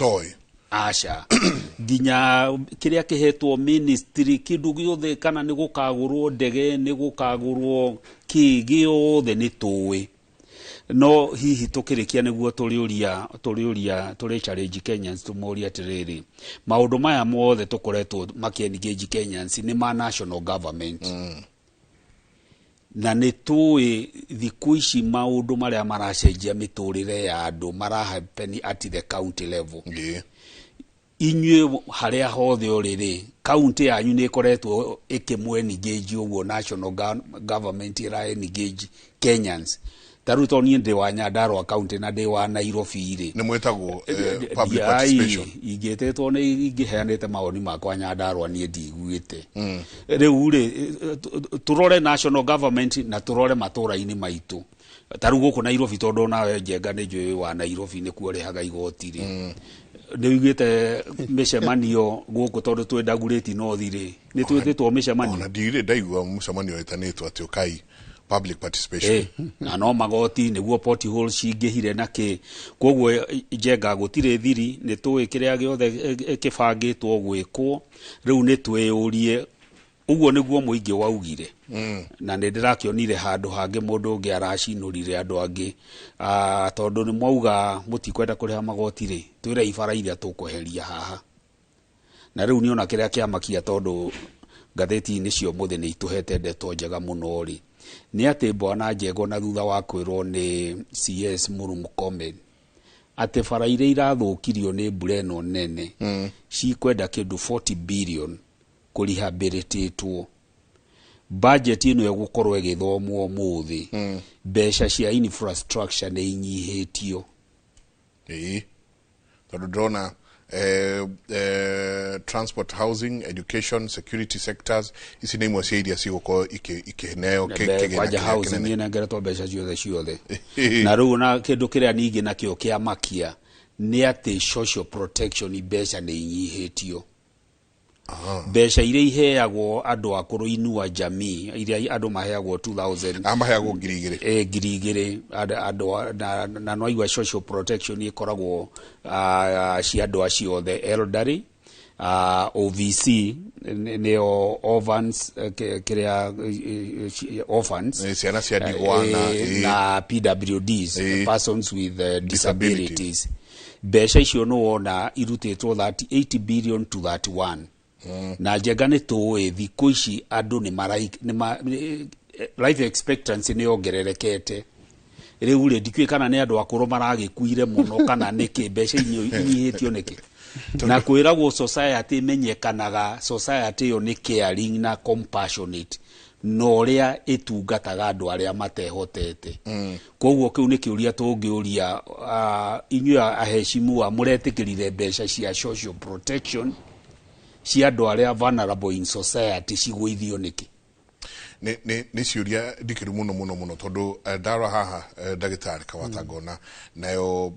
Mũtoĩ. Aca, nginya kĩrĩa kĩhetwo ministry, kĩndũ gĩothe, kana nĩ gũkagũrwo ndege, nĩ gũkagũrwo kĩ gĩothe, nĩ tũĩ. No hihi tũkĩrĩkia nĩguo tũrĩũria, tũrĩ challenge Kenyans, tũmorie atĩrĩrĩ, maũndũ maya mothe tũkoretwo makĩ engage Kenyans nĩ ma national government, na nĩ tũĩ thikũ ici maũndũ marĩa maracenjia mĩtũrĩre ya andũ mara happen at the county level. Inyuĩ harĩa hothe ũrĩ rĩ, kaunti yanyu nĩ ĩkoretwo ĩkĩmũ engage ũguo national government ĩra engage Kenyans? Ta rĩu tondũ niĩ ndĩ wa Nyandarua County na ndĩ wa Nairobi rĩ, Nĩ mwĩtagwo public participation? Ingĩtĩtwo nĩ ingĩheanĩte mawoni makwa Nyandarua, niĩ ndiguĩte. Rĩu rĩ, tũrore national government na tũrore matũra-inĩ maitũ. Ta rĩu gũkũ Nairobi, tondũ nawe Njenga nĩ njũĩ wa Nairobi, nĩkuo ũrĩhaga igoti rĩ, nĩ ũiguĩte mĩcemanio gũkũ? Tondũ twĩ Dagoretti North rĩ, nĩ twĩtĩtwo mĩcemanio? Ona ndirĩ ndaigua mũcemanio wĩtanĩtwo atĩ ũkai public participation. Na no magoti nĩguo potholes cingĩhire na kĩ. Koguo Njenga, gũtirĩ thiri, nĩ tũĩ kĩrĩa gĩothe kĩbangĩtwo gwĩkwo. Rĩu nĩ twĩyũrie, ũguo nĩguo mũingĩ waugire, na nĩ ndĩrakĩonire handũ hangĩ mũndũ ũngĩ aracinũrire andũ angĩ. Tondũ nĩ mwauga mũtikwenda kũrĩha magoti rĩ, twĩre ibara iria tũkweheria haha. Na rĩu nĩona kĩrĩa kĩamakia, tondũ ngathĩti-inĩ cia ũmũthĩ nĩ itũhete ndeto njega mũno rĩ, nĩ atĩ bwana Njengo, na thutha wa kwĩrwo nĩ CS Murkomen atĩ bara iria irathũkirio nĩ mbura ĩno nene cikwenda kĩndũ 40 billion kũrehabilitatwo, budget ĩno ĩgũkorwo ĩgĩthomwo ũmũthĩ, mbeca cia infrastructure nĩ inyihĩtio. Ĩĩ, tondũ ndĩrona transport, housing, education, security sectors, ici nĩ imwe cia iria cigũkorwo ikĩneo kĩgĩna kwanja kĩrĩa housing kĩnene. Ĩnengeretwo mbeca ciothe ciothe. Na rĩu na kĩndũ kĩrĩa ningĩ nakĩo kĩamakia nĩ atĩ social protection mbeca nĩ inyihĩtio. Mbeca iria iheagwo andũ akũrũ, Inua Jamii, iria andũ maheagwo 2000. A maheagwo 2000. 2000 andũ na no social protection ĩkoragwo cia andũ acio othe elderly, OVC nĩo orphans, kĩrĩa orphans. Ciana cia ndigwa na na PWDs, persons with disabilities. Disabilities. Mbeca icio nĩ wona irutĩtwo 38 billion to 31. Na Njenga, nĩ tũĩ thikũ ici andũ nĩ mara nĩ ma life expectancy nĩ yongererekete. Rĩu rĩ, ndikĩũĩ kana nĩ andũ akũrũ maragĩkuire mũno kana nĩkĩ mbeca inyihĩtio nĩkĩ. Na kwĩragwo society ĩmenyekanaga society ĩyo nĩ caring na compassionate na ũrĩa ĩtungataga andũ arĩa matehotete. Koguo kĩu nĩ kĩũria tũngĩũria, inyuĩ aheshimiwa, mũretĩkĩrire mbeca cia social protection cia andũ arĩa vulnerable in society cigũithio nĩkĩ? Nĩ ciũria ndikĩru mũno mũno mũno, tondũ ndarora haha, ndagĩtarĩ Kawata, ngona nayo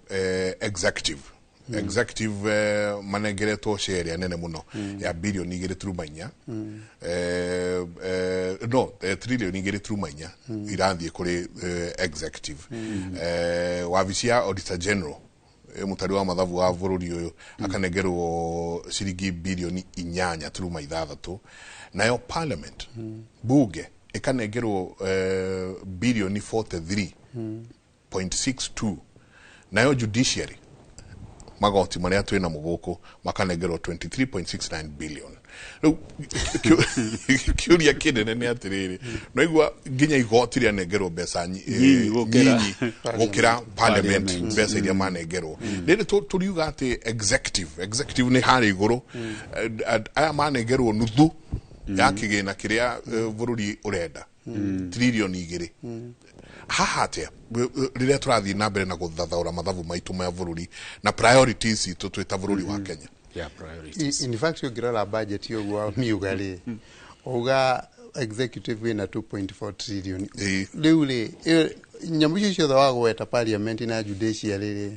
executive manengeretwo share ĩrĩa nene mũno ya bilioni igĩrĩ turuma inya, no trilioni igĩrĩ turuma inya irathiĩ kũrĩ executive. Wabici ya Auditor General, mũtari wa mathabu wa bũrũri ũyũ, akanengerwo ciringi bilioni 8.6. Nayo parliament, bunge, ĩkanengerwo bilioni 43.62. Nayo judiciary, magoti marĩa twĩ namo gũkũ, makanengerwo 23.69 billion. Rĩu kĩũria kĩnene nĩ atĩrĩrĩ, noigua nginya igoti rĩanengerwo mbeca nyinyi nyinyi gũkĩra parliament. Parliament. Mbeca iria manengerwo rĩrĩ, tũriuga atĩ executive nĩ harĩa igũrũ. Aya manengerwo nuthu ya kĩgĩna kĩrĩa bũrũri ũrenda, trilioni 2. Haha atĩa rĩrĩa tũrathiĩ na mbere na gũthathaũra mathabu maitũ ma bũrũri na priorities citũ twĩ ta bũrũri wa Kenya? Yeah, priorities. In fact, ũngĩrora budget ũguo miuga rĩ, uga executive ĩna 2.4 trillion. Rĩu rĩ, nyamũ icio ciothe wagweta, parliament na judiciary rĩ,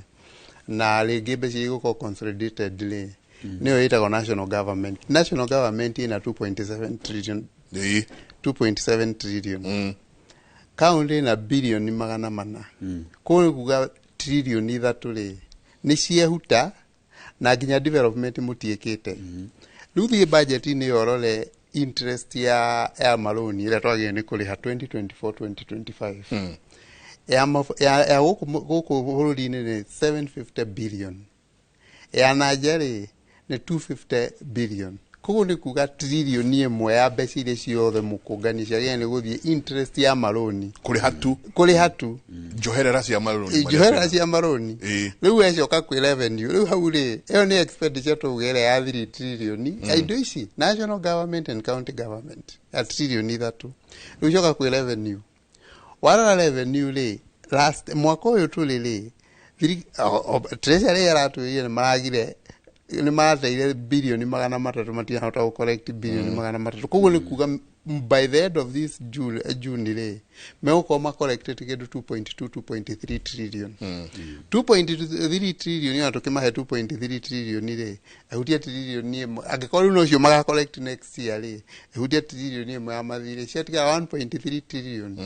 na rĩngĩ mbeca igũkorwo consolidated rĩ, nĩyo ĩtagwo national government. National government ĩna 2.7 trillion. 2.7 trillion, county ĩna bilioni 400. Kũu nĩ kuga trilioni 3 rĩ nĩ ciehuta Na nginya development mũtiĩkĩte. Rĩu thiĩ budget-inĩ ĩyo ũrore interest ya marũni ĩrĩa twagĩrĩire nĩ kũrĩha 2024 2025 ya gũkũ bũrũri-inĩ nĩ 750 billion, ya nanja rĩ nĩ 250 billion. Koguo nĩ kuga 1 trillion ya mbeca iria ciothe mũkũngania ciagĩrĩire nĩ gũthiĩ interest ya marũni. Kũrĩha tu. Kũrĩha tu. Njoherera cia marũni marĩa njoherera twĩna. Cia marũni. Rĩu wecoka kwĩ revenue, rĩu hau rĩ, ĩyo nĩ expenditure tũuge ĩrĩa ya 3 trillion ya indo ici, national government and county government, ya 3 trillion. Rĩu coka kwĩ revenue, warora revenue rĩ, last mwaka ũyũ tũrĩ rĩ, treasury ĩratwĩrire nĩ maragire, nĩ marateire 300 bilioni, matinahota gũ collect 300 bilioni. Koguo nĩ kuga by the end of this June, June rĩ, megũkorwo macollected kĩndũ 2.2 2.3 trillion. 2.3 trillion, ona tũkĩmahe 2.3 trillion rĩ, ehutia 1 trillion, angĩkorwo rĩu nocio maga collect next year rĩ, ehutia 1 trillion ya mathirĩ, ciatigara 1.3 trillion.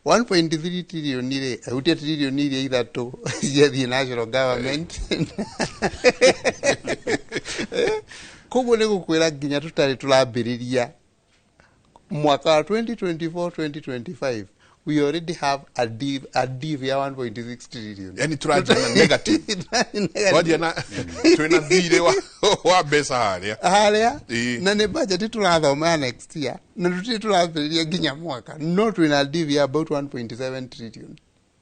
1.3 trillion rĩ, ehutia 3 trillion iria ciathiĩ national government. Koguo nĩ gũkwĩra nginya tũtarĩ tũrambĩrĩria mwaka wa 2024 2025, we already have a div ya 1.6 trillion. Yani tũranjia na negative, twanjia na twĩna thirĩ wa mbeca harĩa. Harĩa. Ĩĩ. Na nĩ budget tũrathoma ya next year na tũtirĩ tũrambĩrĩria nginya mwaka, no twĩna div ya about 1.7 trillion.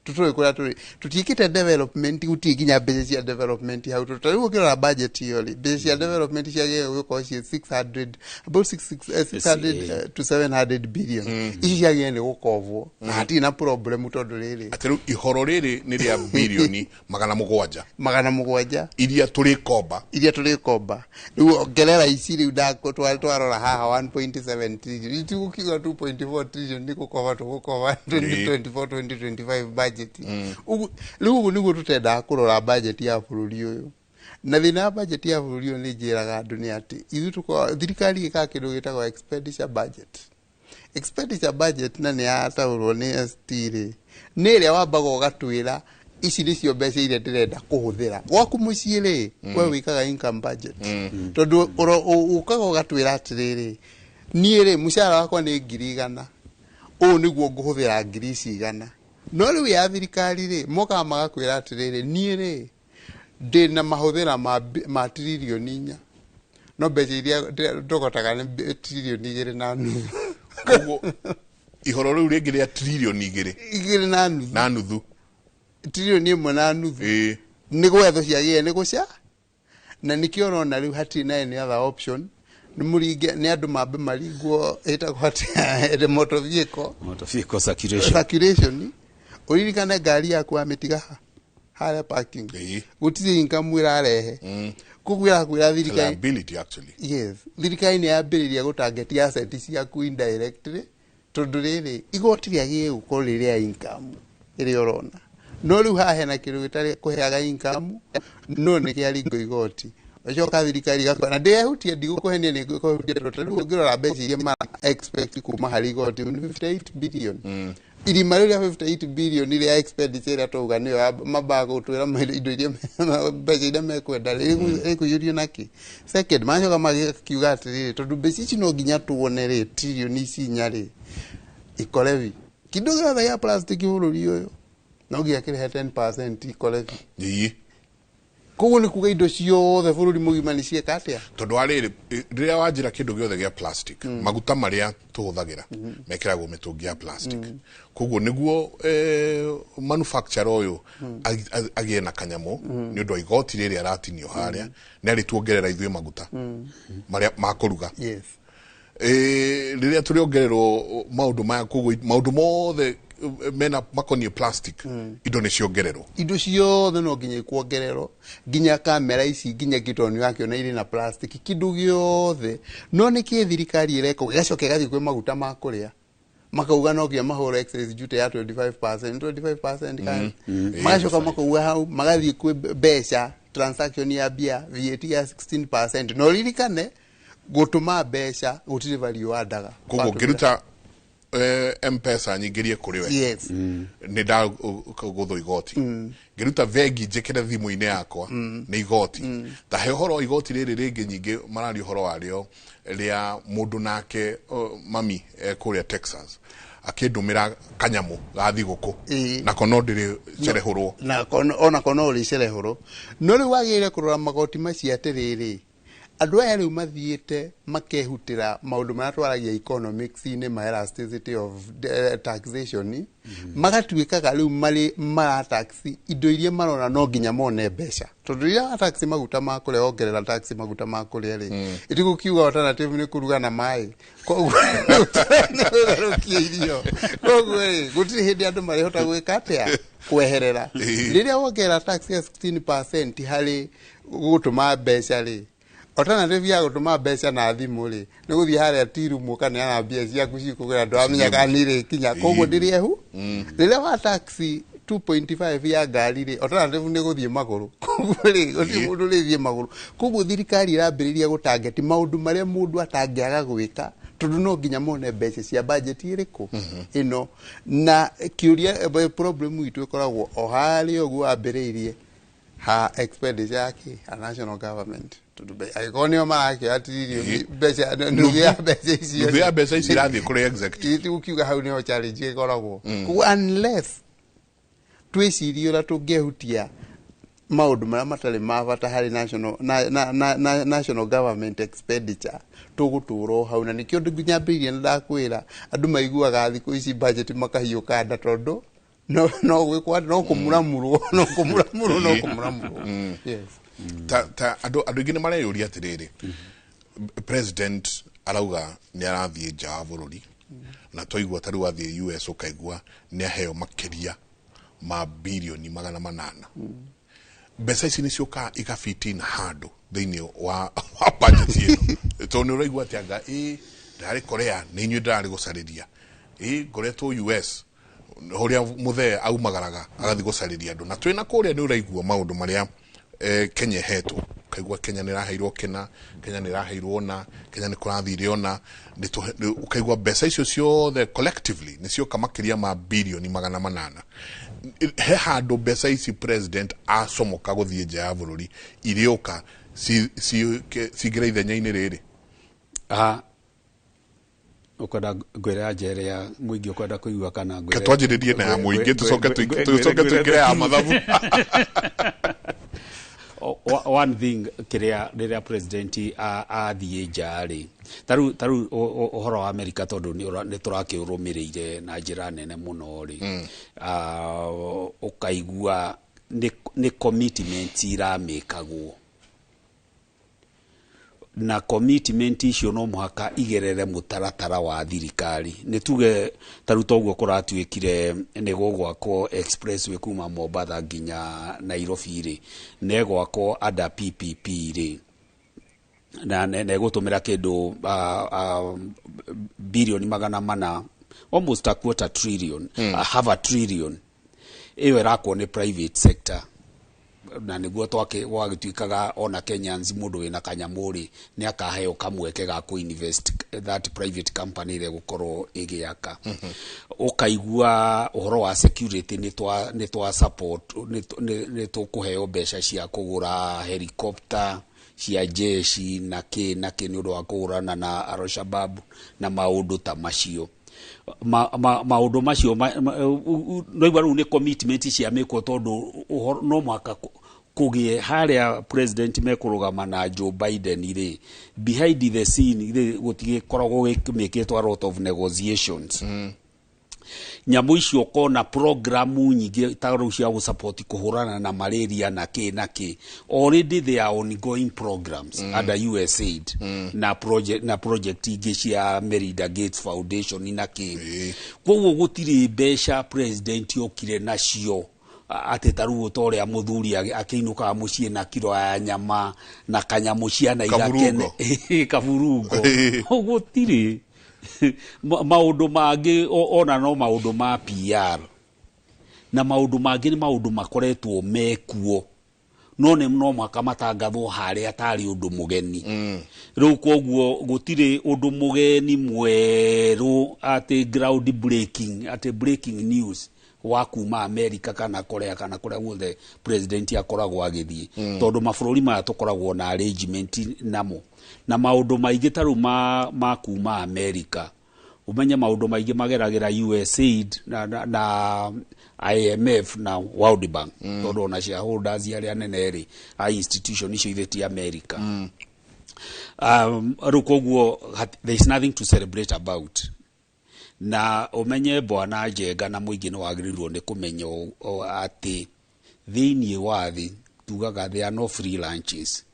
Tũtũĩ kũrĩa tũrĩ, tũtiĩkĩte development, gũtirĩ nginya mbeca cia development hau. Tũ rĩu ũkĩrora budget ĩyo rĩ, mbeca cia development ciagĩrĩire gũkorwo ciĩ 600, about 600 to 700 billion. Ici ciagĩrĩire nĩ gũkovwo na hatirĩ na problem tondũ rĩrĩ, Atĩ rĩu ihoro rĩrĩ nĩ rĩa 700 bilioni. 700. Iria tũrĩkomba. Iria tũrĩkomba. Rĩu ongerera ici, rĩu twarora haha 1.7 trillion, itigũkiuga 2.4 trillion nĩ gũkoba tũgũkoba 2024 2025 budget. Rĩu ũguo nĩguo tũtendaga kũrora budget ya bũrũri ũyũ. Na thĩna wa budget ya bũrũri ũyũ, nĩ njĩraga andũ nĩ atĩ ithuĩ tũkoragwo thirikari ĩkaga kĩndũ gĩtagwo expenditure budget. Expenditure budget na nĩ yataũrwo nĩ ST rĩ, nĩ ĩrĩa wambaga ũgatwĩra ici nĩcio mbeca iria ndĩrenda kũhũthĩra. Gwaku mũciĩ rĩ, we wĩkaga income budget, tondũ ũkaga ũgatwĩra atĩrĩrĩ, niĩ rĩ, mũcara wakwa nĩ 100,000, ũũ nĩguo ngũhũthĩra ngiri ici igana. No rĩu ya thirikari rĩ, mokaga magakwĩra atĩrĩrĩ, niĩ rĩ, ndĩ na mahũthĩra ma 4 trillion, no mbeca iria ndogotaga nĩ 2.5 trillion. Koguo ihoro rĩu rĩngĩ rĩa 2.5 trillion. 2.5. Na nuthu. 1.5 trillion. Nĩ gwetho ciagĩrĩire nĩ gũca, na nĩkĩo ũrona rĩu hatirĩ na any other option, nĩ mũringe, nĩ andũ mambe maringwo, ĩtagwo atĩa, the motor vehicle Motor vehicle circulation. Circulation. Ũririkane ngari yaku wamĩtiga ha harĩa parking, gũtirĩ income ĩrarehe. Koguo ĩrakwĩra thirikari Liability actually. Yes, thirikari nĩ yambĩrĩria gũtangeti asset ciaku indirectly, tondũ rĩrĩ, igoti rĩagĩrĩire gũkorwo rĩ rĩa income ĩrĩa ũrona, no rĩu haha hena kĩndũ gĩtarĩ kũheaga income, no nĩ kĩaringwo igoti. Ũcoka thirikari ĩgakora na ndĩrehutia, ndigũkũhenia, nĩ ngũkũhutia, tondũ rĩu ũngĩrora mbeca iria mara expect kuma harĩ igoti nĩ 58 billion. Irima rĩu rĩa 58 billion rĩa expenditure ĩrĩa twauga nĩyo mambaga gũtwĩra indo iria mbeca iria mekwenda rĩkũiyũrio nakĩ. Second, macoka magikiuga atĩrĩrĩ, tondũ mbeca ici no nginya tuone rĩ, 4 trillion ici rĩ, ikorebi kĩndũ gĩothe gĩa plastic bũrũri ũyũ no nginya kĩrĩhe 10% ikorebi. Koguo nĩ kuga indo ciothe bũrũri mũgima nĩ cieka atĩa? Tondũ wa rĩrĩ, rĩrĩa wanjĩra kĩndũ gĩothe gĩa plastic, maguta marĩa tũhũthagĩra mekĩragwo mĩtũngi ya plastic. Koguo nĩguo manufacturer ũyũ agĩe na kanyamũ nĩ ũndũ wa igoti rĩrĩ aratinio harĩa, nĩ arĩtuongerera ithuĩ maguta marĩa ma kũruga. Rĩrĩa tũrĩongererwo maũndũ maya, koguo maũndũ mothe mena makoniĩ plastic, indo nĩ ciongererwo. Indo ciothe no nginya ikuongererwo, nginya kamera ici, nginya kĩndũ wakĩona irĩ na plastic, kĩndũ gĩothe. No nĩ kĩ thirikari ĩreka? Ĩgacoka ĩgathiĩ kwĩ maguta ma kũrĩa, makauga no nginya mahũre excise duty ya 25%, 25% kana magacoka makauga hau, magathiĩ kwĩ mbeca, transaction ya mbia, VAT ya 16%. No ririkane gũtũma mbeca gũtirĩ value wandaga. Koguo ngĩruta Mpesa nyingĩrie kũrĩ we, yes, nĩ ndagũthwo igoti. Ngĩruta bengi njĩkĩre thimũ-inĩ yakwa, nĩ igoti. Ta he ũhoro wa igoti rĩrĩ rĩngĩ nyingĩ mararia ũhoro warĩo rĩa mũndũ nake, mami kũrĩa Texas akĩndũmĩra kanyamũ ga thigũkũ, nako no ndĩrĩ cerehũrwo. Na ona kono ũrĩ cerehũrwo. No rĩu wagĩrĩire kũrora magoti macio atĩrĩrĩ, andũ aya rĩu mathiĩte makehutĩra maũndũ marĩa twaragia economics-inĩ ma elasticity of taxation, magatuĩkaga rĩu marĩ maratax indo iria marona no nginya mone mbeca, tondũ rĩrĩa watax maguta ma kũrĩa, wongerera tax maguta ma kũrĩa rĩ, ĩtigũkiuga alternative nĩ kũruga na maĩ, koguo nĩ gũtherũkia irio. Koguo rĩ, gũtirĩ hĩndĩ andũ marĩhota gwĩka atĩa kweherera. Rĩrĩa wongerera tax ya 16% harĩ gũtũma mbeca rĩ, alternative ya gũtũma mbeca na thimũ rĩ, nĩ gũthiĩ harĩa tirumu ũkaneana mbia ciaku cikũgĩra, ndwamenya kana nĩ irĩkinya, koguo ndĩrĩ ehu. Rĩrĩa wa tax 2.5 ya ngari rĩ, alternative nĩ gũthiĩ magũrũ, koguo rĩ, gũtirĩ mũndũ ũrĩthiĩ magũrũ. Koguo thirikari ĩrambĩrĩria gũtangeti maũndũ marĩa mũndũ atangĩaga gwĩka, tondũ no nginya mone mbeca cia budget ĩrĩkũ ĩno. Na kĩũria, problem itũ ĩkoragwo o harĩa ũguo wambĩrĩirie ha expenditure yake a national government, tondũ angĩkorwo nĩo marakĩoya tiririoni mbeca, nuthu ya mbeca icio, Nuthu ya mbeca ici irathiĩ kũrĩ executive. Ĩtigukiuga hau nĩho challenge ĩkoragwo. Koguo unless twĩcirie ũrĩa tũngĩehutia maũndũ marĩa matarĩ ma bata harĩ national, na national government expenditure, tũgũtũra o hau. Na nĩkĩo nyambĩrĩirie na ndakwĩra andũ maiguaga thikũ ici budget makahiũka nda, tondũ no gwĩkwo, no kũmuramurwo, no kũmuramurwo, no kũmuramurwo, yes. Ta andũ aingĩ nĩ mareyũria atĩrĩrĩ, president arauga nĩ arathiĩ nja wa bũrũri, na twaigua ta rĩu athiĩ US, ũkaigua nĩ aheo makĩria ma birioni 800. Mbeca ici nĩ ciũkaga igabiti na handũ thĩinĩ wa budget ĩno, tondũ nĩ ũraigua atĩ anga ĩ ndarĩ Korea, nĩ inyuĩ ndĩrarĩ gũcarĩria, ĩ ngoretwo US ũrĩa mũthee aumagaraga agathiĩ gũcarĩria andũ, na twĩna kũrĩa nĩ ũraigua maũndũ marĩa Kenya ĩhetwo, ũkaigua Kenya nĩ ĩraheirwo kĩna, Kenya nĩ ĩraheirwo na Kenya nĩ kũrathire ona ũkaigua mbeca icio ciothe collectively nĩ cioka makĩria ma birioni 800. He handũ mbeca ici president acomoka gũthiĩ nja ya bũrũri irĩũka cingĩre ithenya-inĩ rĩrĩ? Ah, ũkwenda ngwĩre ya njere ya mũingĩ, ũkwenda kũigua kana ngwĩre? Ke twanjĩrĩrie na ya mũingĩ, tũcoke tũingĩre ya mathabu. One thing, kĩrĩa rĩrĩa president athiĩ nja rĩ, tarĩu ũhoro wa Amerika, tondũ nĩ tũrakĩũrũmĩrĩire na njĩra nene mũno rĩ, ũkaigua nĩ commitment iramĩkagwo, na commitment icio no mũhaka igerere mũtaratara wa thirikari. Nĩ tuge tarĩu toguo kũratuĩkire nĩ gũgwakwo expressway kuma Mombatha nginya Nairobi rĩ, na ĩgwakwo under PPP rĩ, na ĩgũtũmĩra kĩndũ birioni 400, almost a quarter trillion, half a trillion. Ĩyo ĩrakwo nĩ private sector, na nĩguo twake gwagĩtuĩkaga ona Kenyans, mũndũ wĩna kanyamũ rĩ, nĩ akaheo kamweke ga kũ-invest that private company ĩrĩa ĩgũkorwo ĩgĩaka. Ũkaigua ũhoro wa security, nĩ twa support, nĩ tũkũheo mbeca cia kũgũra helicopter cia jeshi na kĩ na kĩ, nĩ ũndũ wa kũhũrana na Al-Shabaab na maũndũ ta macio. Maũndũ macio noigua rĩu nĩ commitment cia mĩkwo, tondũ no mũhaka kũgĩe harĩa president mekũrũgama na Joe Biden rĩ, behind the scene rĩ, gũtigĩkoragwo gĩkĩtwo a lot of negotiations. Nyamũ icio ũkona programu nyingĩ ta rĩu cia gũsupport kũhũrana na malaria na kĩ na kĩ, already they are ongoing programs under USAID na project ingĩ cia Melinda Gates Foundation na kĩ. Koguo gũtirĩ mbeca president okire nacio atĩ ta rĩu ta ũrĩa mũthuri akĩinũkaga mũciĩ na kiro ya nyama na kanyamũ ciana igakene, kaburungo. Gũtirĩ maũndũ mangĩ, ona no maũndũ ma PR na maũndũ mangĩ, nĩ maũndũ makoretwo mekuo. No nĩ no mũhaka matangathwo harĩa tarĩ ũndũ mũgeni. Rĩu koguo gũtirĩ ũndũ mũgeni mwerũ atĩ ground breaking, atĩ breaking news wa kuma America kana Korea kana kũrĩa guothe president akoragwo agĩthiĩ, tondũ mabũrũri maya tũkoragwo na arrangement namo na maũndũ maingĩ ta rĩu ma kuma America. Umenye maũndũ maingĩ mageragĩra USAID na IMF na World Bank, tondũ ona shareholders arĩa nene rĩ a institution icio ithe ti America. Rĩu koguo there is nothing to celebrate about. Na umenye bwana Njenga na mũingĩ nĩ wagĩrĩirwo nĩ kũmenya atĩ thĩinĩ wa thĩ tugaga there are no free lunches.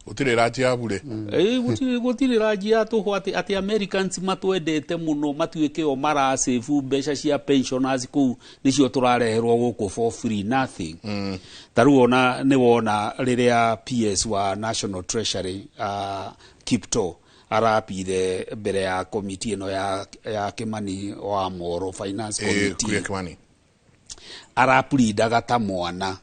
Gũtirĩ lunch ya bure. Gũtirĩ lunch ya tũhũ atĩ Americans matwendete mũno matuĩke o marasave mbeca cia pensioners kũu nĩcio tũrareherwo gũkũ for free, nothing. Ta rĩu ona nĩ wona rĩrĩa PS wa National Treasury, Kipto, arapire mbere ya komiti ĩno ya Kimani wa Moro, finance committee. Kuria Kimani. Araprindaga ta mwana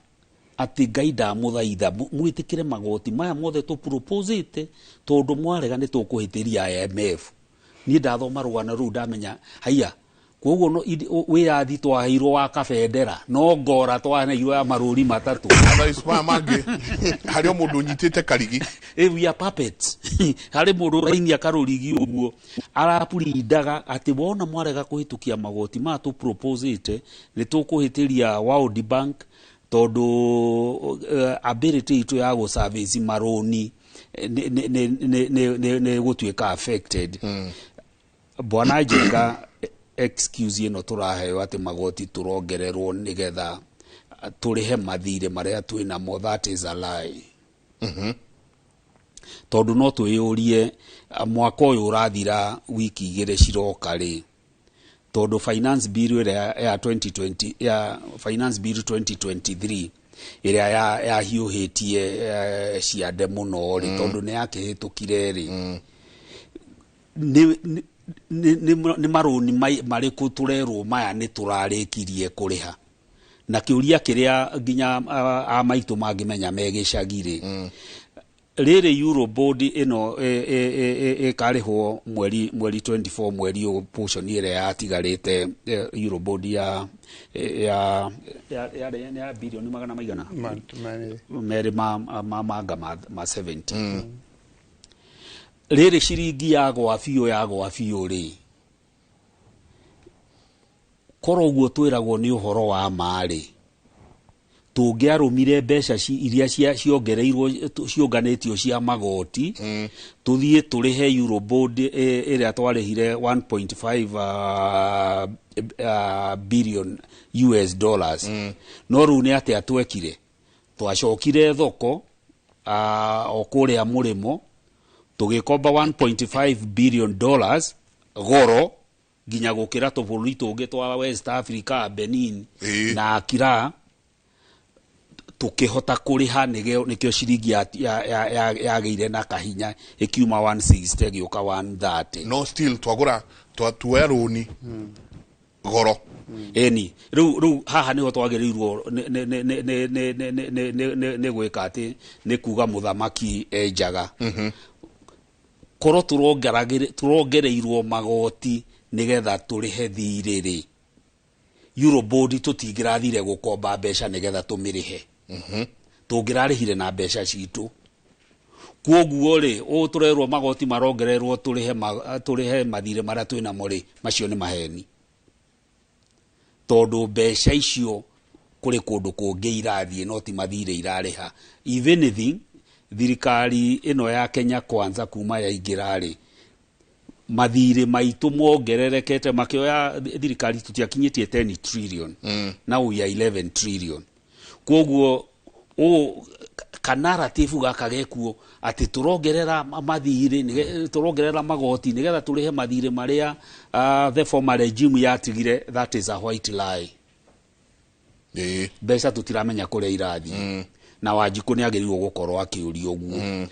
atĩ Ngai ndamũthaitha mwĩtĩkĩre magoti maya mothe tũproposĩte, tondũ mwarega nĩ tũkũhĩtĩria IMF. Niĩ ndathoma rũgano rũu ndamenya haiya, koguo no wĩyathi twaheirwo wa kabendera no ngora twaheirwo ya marũri matatũ. Otherwise maya mangĩ harĩ o mũndũ ũnyitĩte karigi. We are puppets. Harĩ mũndũ ũrainia karũrigi ũguo arapurindaga atĩ wona mwarega kũhĩtũkia magoti maya tũproposĩte nĩ tũkũhĩtĩria World Bank, tondũ ability itũ ya gũservice marũni nĩ gũtuĩka affected. Bwana Njenga, excuse ĩno tũraheo atĩ magoti tũrongererwo nĩgetha tũrĩhe mathirĩ marĩa twĩnamo, that is a lie. Tondũ no twĩyũrie mwaka ũyũ ũrathira wiki 2 ciroka rĩ, tondũ finance bill ĩrĩa ya 2020, ya finance bill 2023 ĩrĩa yahiũhĩtie ciande mũno rĩ, tondũ nĩ yakĩhĩtũkire rĩ, nĩ marũni marĩkũ tũrerwo maya nĩ tũrarĩkirie kũrĩha? Na kĩũria kĩrĩa nginya a maitũ mangĩmenya me gĩcagi rĩ, rĩrĩ Eurobond ĩno ĩkarĩhwo mweri 24 mweri ũyũ, portion ĩrĩa yatigarĩte, Eurobond ya ya ya ya bilioni magana maigana merĩ ma manga ma 70. Rĩrĩ ciringi yagwa biũ, yagwa biũ rĩ, korwo ũguo twĩragwo nĩ ũhoro wa ma rĩ, tũngĩarũmire mbeca iria ciongereirwo ciũnganĩtio cia magoti, tũthiĩ tũrĩhe Eurobond ĩrĩa twarĩhire 1.5 billion US dollars. No rĩu nĩ atĩa twekire? Twacokire thoko o kũrĩa mũrĩmo, tũgĩkomba 1.5 billion dollars goro nginya gũkĩra tũbũrũri tũngĩ twa West Africa, Benin na Akira, tukihota kuriha nikio ciringi yagĩire na kahinya ĩkiuma 160 ĩgĩũka 130. No still twagũra tuoya rũni goro. Ĩni rĩu haha nĩho twagĩrĩirwo nĩ gwĩka atĩ nĩ kuga mũthamaki enjaga. Korwo turongereirwo magoti nĩgetha tũrĩhe thirĩ rĩ, Eurobond tũtingĩrathire gũkomba mbeca nĩgetha tũmĩrĩhe. Tũngĩrarĩhire na mbeca citũ. Kwoguo rĩ, ũũ tũrerwo magoti marongererwo tũrĩhe mathirĩ marĩa twĩnamo rĩ, macio nĩ maheni, tondũ mbeca icio kũrĩ kũndũ kũngĩ irathiĩ, no ti mathirĩ irarĩha. If anything, thirikari ĩno ya Kenya Kwanza kuma yaingĩra rĩ, mathirĩ maitũ mongererekete makĩoya thirikari tũtiakinyĩtie 10 trillion. Now we are 11 trillion. Kwoguo ũ kanarrative gaka gekuo atĩ tũrongerera mathirĩ tũrongerera magoti nĩgetha tũrĩhe mathirĩ marĩa the former regime yatigire, that is a white lie. Mbeca tũtiramenya kũrĩa irathiĩ, na Wanjikũ nĩ agĩrĩirwo gũkorwo akĩũria ũguo.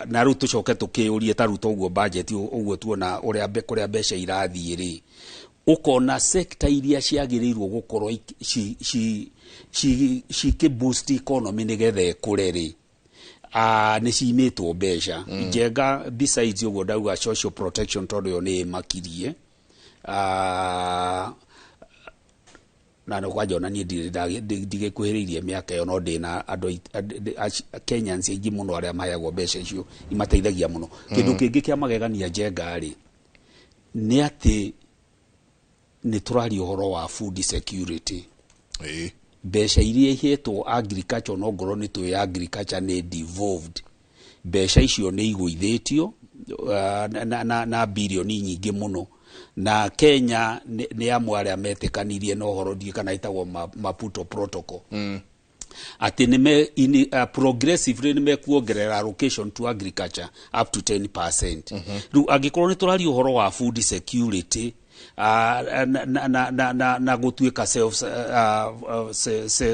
Na rĩu tũcoke tũkĩũrie ta rĩu toguo budget ũguo tuona ũrĩa kũrĩa mbeca irathiĩ rĩ, Ũkona sector iria ciagĩrĩirwo gũkorwo cikĩ boost economy nĩgetha ĩkũre rĩ, nĩ cimĩtwo mbeca. Njenga, besides ũguo ndauga social protection, tondũ yo nĩ ĩmakirie, na nĩ kwanja ona niĩ ndirĩ ndigĩkuhĩrĩirie mĩaka ĩyo, no ndĩna andũ Kenyans aingĩ mũno arĩa maheagwo mbeca icio imateithagia mũno. Kĩndũ kĩngĩ kĩa magegania, Njenga rĩ, nĩ atĩ nĩ tũraria ũhoro wa food security. Mbeca iria ihetwo agriculture, no ngorwo nĩ tũĩ agriculture nĩ devolved, mbeca icio nĩ igũithĩtio na birioni nyingĩ mũno. Na Kenya nĩ amwe arĩa metĩkanirie na ũhoro, ndiũĩ kana ĩtagwo Maputo Protocol, atĩ nĩ me progressively nĩ mekuongerera allocation to agriculture up to 10%. Rĩu angĩkorwo nĩ tũraria ũhoro wa food security na gũtuĩka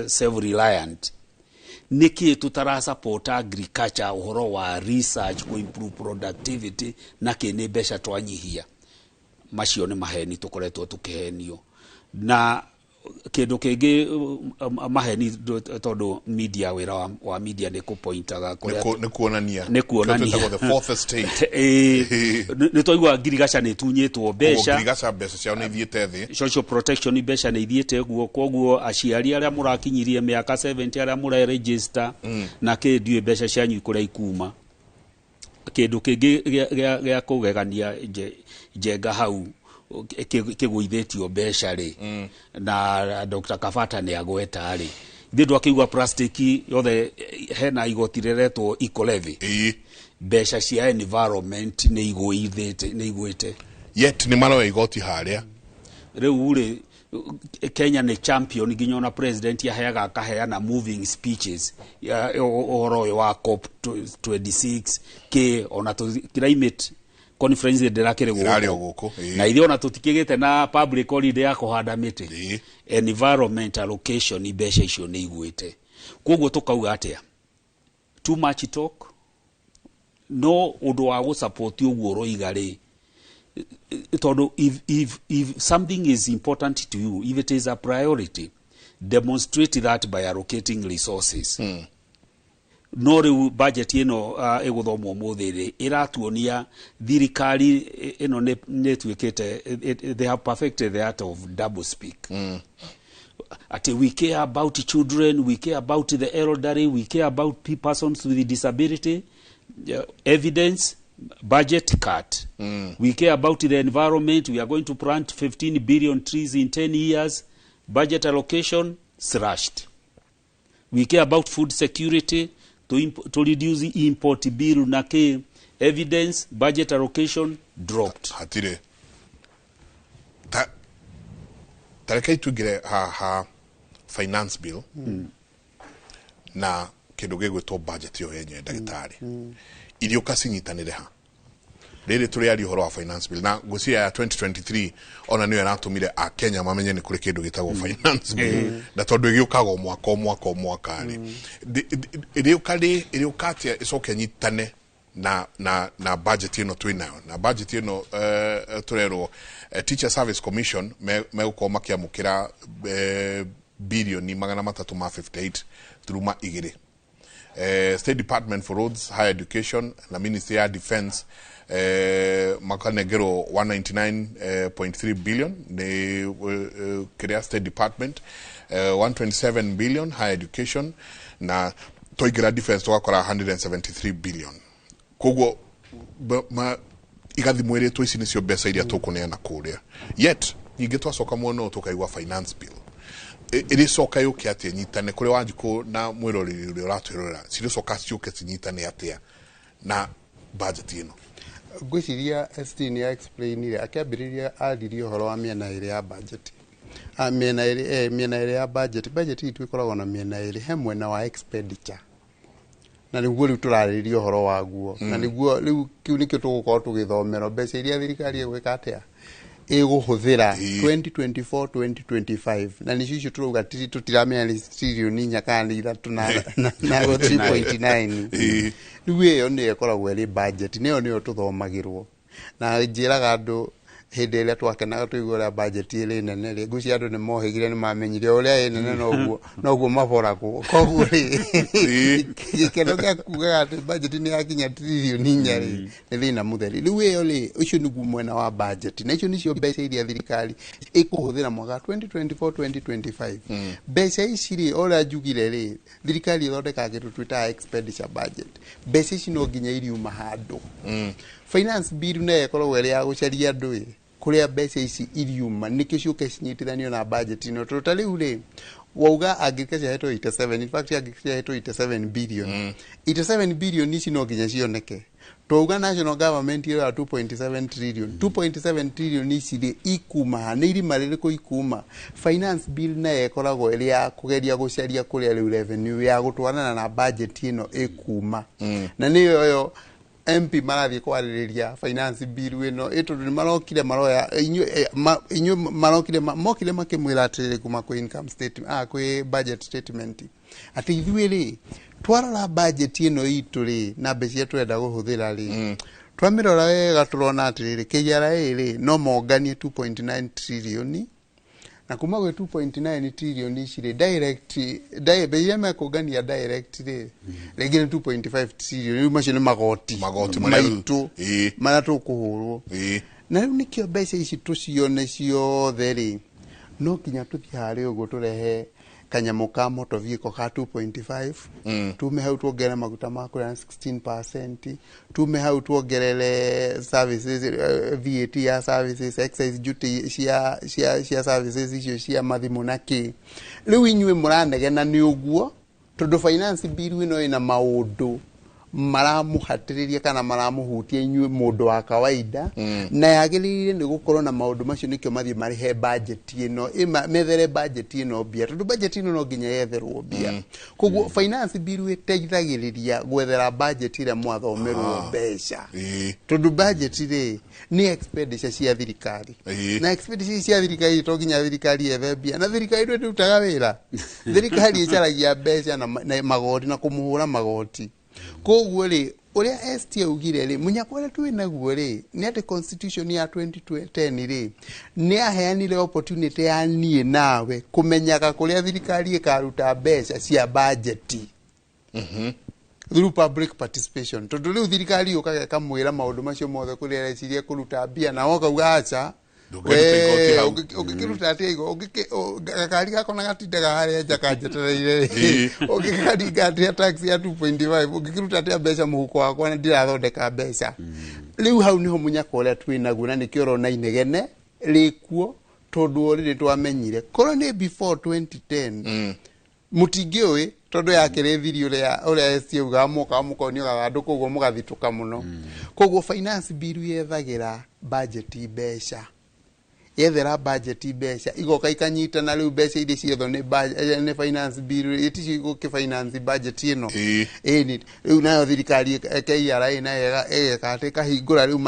self reliant, nĩkĩ tũtara support agriculture, ũhoro wa research, ku improve productivity na kĩ? Nĩ mbeca twanyihia. Macio nĩ maheni tũkoretwo tũkĩhenio. Na kĩndũ kĩngĩ, maheni, tondũ media, wĩra wa media nĩ kũpointaga kũrĩa Nĩ kuonania. Nĩ kuonania. Kĩo twĩtagwo the fourth estate. Ĩĩ, nĩ twaigua ngirigaca nĩ itunyĩtwo mbeca. Ngirigaca mbeca ciao nĩ ithiĩte thĩ. Social protection mbeca nĩ ithiĩte guo. Koguo aciari arĩa mũrakinyirie mĩaka 70, arĩa mũreregister na kĩ, ndiũĩ mbeca cianyu kũrĩa ikuma. Kĩndũ kĩngĩ gĩa kũgegania, Njenga, hau kĩgũithĩtio mbeca rĩ, na Dr. Kabata nĩ agweta rĩ, ithuĩ ndwakĩigua plastic yothe hena igoti rĩretwo eco levy. Mbeca cia environment nĩ igũithĩte, nĩ igwĩte. Yet nĩ maroya igoti harĩa. Rĩu rĩ, Kenya nĩ champion, nginya ona president aheaga akaheana moving speeches ya ũhoro ũyũ wa COP 26 k ona climate conference ndĩrakĩrĩ Ĩrarĩ o gũkũ, ĩĩ. Na ithuĩ ona tũtikĩgĩte na public holiday ya kũhanda mĩtĩ. Environment allocation, mbeca icio nĩ igwĩte. Koguo tũkauga atĩa? Too much talk. No ũndũ wa gũsupport ũguo ũroiga rĩ, tondũ if something is important to you, if it is a priority, demonstrate that by allocating resources. No rĩu budget ĩno ĩgũthomwo ũmũthĩ rĩ, ĩratuonia thirikari ĩno nĩ ĩtuĩkĩte, they have perfected the art of double speak, ati we care about children, we care about the elderly, we care about persons with disability. Evidence, budget cut. We care about the environment, we are going to plant 15 billion trees in 10 years, budget allocation slashed. We care about food security, to reduce the import bill na k, evidence, budget allocation dropped. Hatirĩ. Ta rekei tuingĩre ha finance bill na kĩndũ gĩgwĩtwo budget ĩyo yenyewe. Ndagĩtarĩ, iriũka cinyitanĩre ha rĩrĩ tũrĩaria ũhoro wa finance bill? Na ngwĩciria ya 2023 ona nĩyo ĩratũmire akenya mamenye nĩ kũrĩ kĩndũ gĩtagwo finance bill, na tondũ ĩgĩũkaga o mwaka o mwaka o mwaka rĩ, ĩrĩũka rĩ, ĩrĩũka atĩa ĩcoke nyitane na budget ĩno twĩ nayo? Na budget ĩno tũrerwo Teacher Service Commission megũkorwo makĩamũkĩra birioni 358 turuma igĩrĩ, State Department for Roads, Higher Education na Ministry ya Defense makanengerwo 199.3 billion nĩ kĩrĩa State Department, 127 billion Higher Education, na twaingĩra defense tũgakora 173 billion. Koguo igathimwo ĩrĩtwo ici nĩcio mbeca iria tũkũneana kũrĩa. Yet ningĩ twacoka mwena ũyũ tũkaigua finance bill ĩrĩcoka yũke atĩa nyitane kũrĩ Wanjikũ na mwĩroreri ũrĩa ũratwĩrorera? Cirĩcoka ciũke cinyitane atĩa na budget ĩno? Ngwĩciria ST nĩ explainire akĩambĩrĩria, aririe ũhoro wa mĩena ĩrĩ ya budget. Ah, mĩena ĩrĩ, mĩena ĩrĩ ya budget. Budget itũ ĩkoragwo na mĩena ĩrĩ. He mwena wa expenditure, na nĩguo rĩu tũrarĩrĩria ũhoro waguo, na nĩguo rĩu kĩu nĩkĩo tũgũkorwo tũgĩthomerwo, mbeca iria thirikari ĩgwĩka atĩa, ĩgũhũthĩra 2024 2025, na nĩcio icio tũrauga tũtiramenya nĩ tririoni inya kana nĩ ithatũ na 3.9. Rĩu ĩyo nĩyo ĩkoragwo ĩrĩ budget, nĩyo nĩyo tũthomagĩrwo. Na njĩraga andũ Hĩndĩ ĩrĩa twakenaga tũigua ũrĩa budget ĩrĩ nene rĩ, ngwĩciria andũ nĩ mohĩgire, nĩ mamenyire ũrĩa ĩ nene noguo maboragwo. Koguo rĩ, gĩkeno gĩa kugaga atĩ budget nĩ yakinya 4 trillion rĩ, nĩ thĩna mũtheri. Rĩu ĩyo rĩ, ũcio nĩguo mwena wa budget, na icio nĩcio mbeca iria thirikari ĩkũhũthĩra mwaka 2024 2025. Mbeca ici rĩ, ũrĩa njugire rĩ, thirikari ĩthondekaga kĩndũ twĩtaga expenditure budget. Mbeca ici no nginya iriuma handũ. Finance bill nayo ĩkoragwo ĩrĩ ya gũcaria andũ ĩ kũrĩa mbeca ici iriuma, nĩkĩo ciũke cinyitithanio na budget ĩno. Tondũ ta rĩu rĩ, wauga agriculture yahetwo 87, in fact agriculture yahetwo 87 billion. 87 billion ici no nginya cioneke. Twauga national government ĩyo ya 2.7 trillion, 2.7 trillion ici rĩ, ikuma ha? Nĩ irima rĩrĩkũ ikuma? Finance bill nayo ĩkoragwo ĩrĩ ya kũgeria gũcaria kũrĩa rĩu revenue ya gũtwarana na budget ĩno ĩkuma, na nĩyo yo MP marathiĩ kwarĩrĩria finance bill ĩno ĩ, tondũ nĩ marokire maroya inyuĩ, inyuĩ marokire mokire makĩmwĩra atĩrĩrĩ, kuma kwĩ income statement, kwĩ budget statement, atĩ ithuĩ rĩ, twarora budget ĩno itũ rĩ, na mbeca iria tũrenda kũhũthĩra rĩ, twamĩrora wega tũrona atĩrĩrĩ, KRA rĩ, no monganie 2.9 trillion, na kuma gwĩ 2.9 trillion ici rĩ, direct mbeca iria mekũngania direct rĩ, rĩngĩ nĩ 2.5 trillion. Rĩu macio nĩ magoti. Magoti marĩa maitũ marĩa tũkũhũrwo. Na rĩu nĩkĩo mbeca ici tũcione ciothe rĩ, no nginya tũthiĩ harĩa ũguo tũrehe kanyamũ ka motor vehicle ka 2.5, tume hau tuongerere maguta ma kũrĩa na 16%, tume hau tuongerere services, VAT ya services, excise duty cia services icio cia mathimũ na kĩ. Rĩu inyuĩ mũranegena nĩ ũguo tondũ finance bill ĩno ĩna maũndũ maramũhatĩrĩria kana maramũhutia inyuĩ mũndũ wa kawaida, na yagĩrĩire nĩ gũkorwo na maũndũ macio. Nĩkĩo mathiĩ marĩhe budget ĩno, methere budget ĩno mbia, tondũ budget ĩno no nginya yetherwo mbia. Koguo finance bill ĩteithagĩrĩria gwethera budget ĩrĩa mwathomerwo mbeca, tondũ budget rĩ, nĩ expenditure cia thirikari, na expenditure cia thirikari to nginya thirikari yethe mbia, na thirikari ndũ ĩrutaga wĩra. Thirikari ĩcaragia mbeca na magoti na kũmũhũra magoti. Koguo rĩ, ũrĩa ST augire rĩ, mũnyaka ũrĩa twĩ naguo rĩ, nĩ atĩ constitution ya 2010 rĩ, nĩ aheanire opportunity ya niĩ nawe kũmenyaga kũrĩa thirikari ĩkaruta mbeca cia bajeti through public participation, tondũ rĩu thirikari yũkaga ĩkamwĩra maũndũ macio mothe kũrĩa ĩreciria kũruta mbia, na woka aca. Ndũngĩruta igoti hau. Ũngĩkĩruta atĩa gakari gakwa na gatindaga harĩa nja kanjetereire rĩ, ũngĩkaringa atĩa tax ya 2.5? Ũngĩkĩruta atĩa mbeca mũhuko wakwa na ndirathondeka mbeca? Rĩu hau niho mũnyaka ũrĩa twĩ naguo, na nĩkĩo ũrona inegene rĩkuo, tondũ already twamenyire korwo nĩ before 2010 mũtingĩũĩ, tondũ yakĩrĩ thiri ũrĩa ST augaga, mokaga mũkonio gathandũkũ ũguo mũgathitũka mũno. Koguo finance bill yethagĩra budget mbeca, yethera budget mbeca, igoka ikanyitana. Rĩu mbeca iria ciethwo nĩ finance bill iticio igũkĩ finance budget ĩno. Ĩni rĩu nayo thirikari KRA nayo ĩgeka atĩ ĩkahingũra rĩu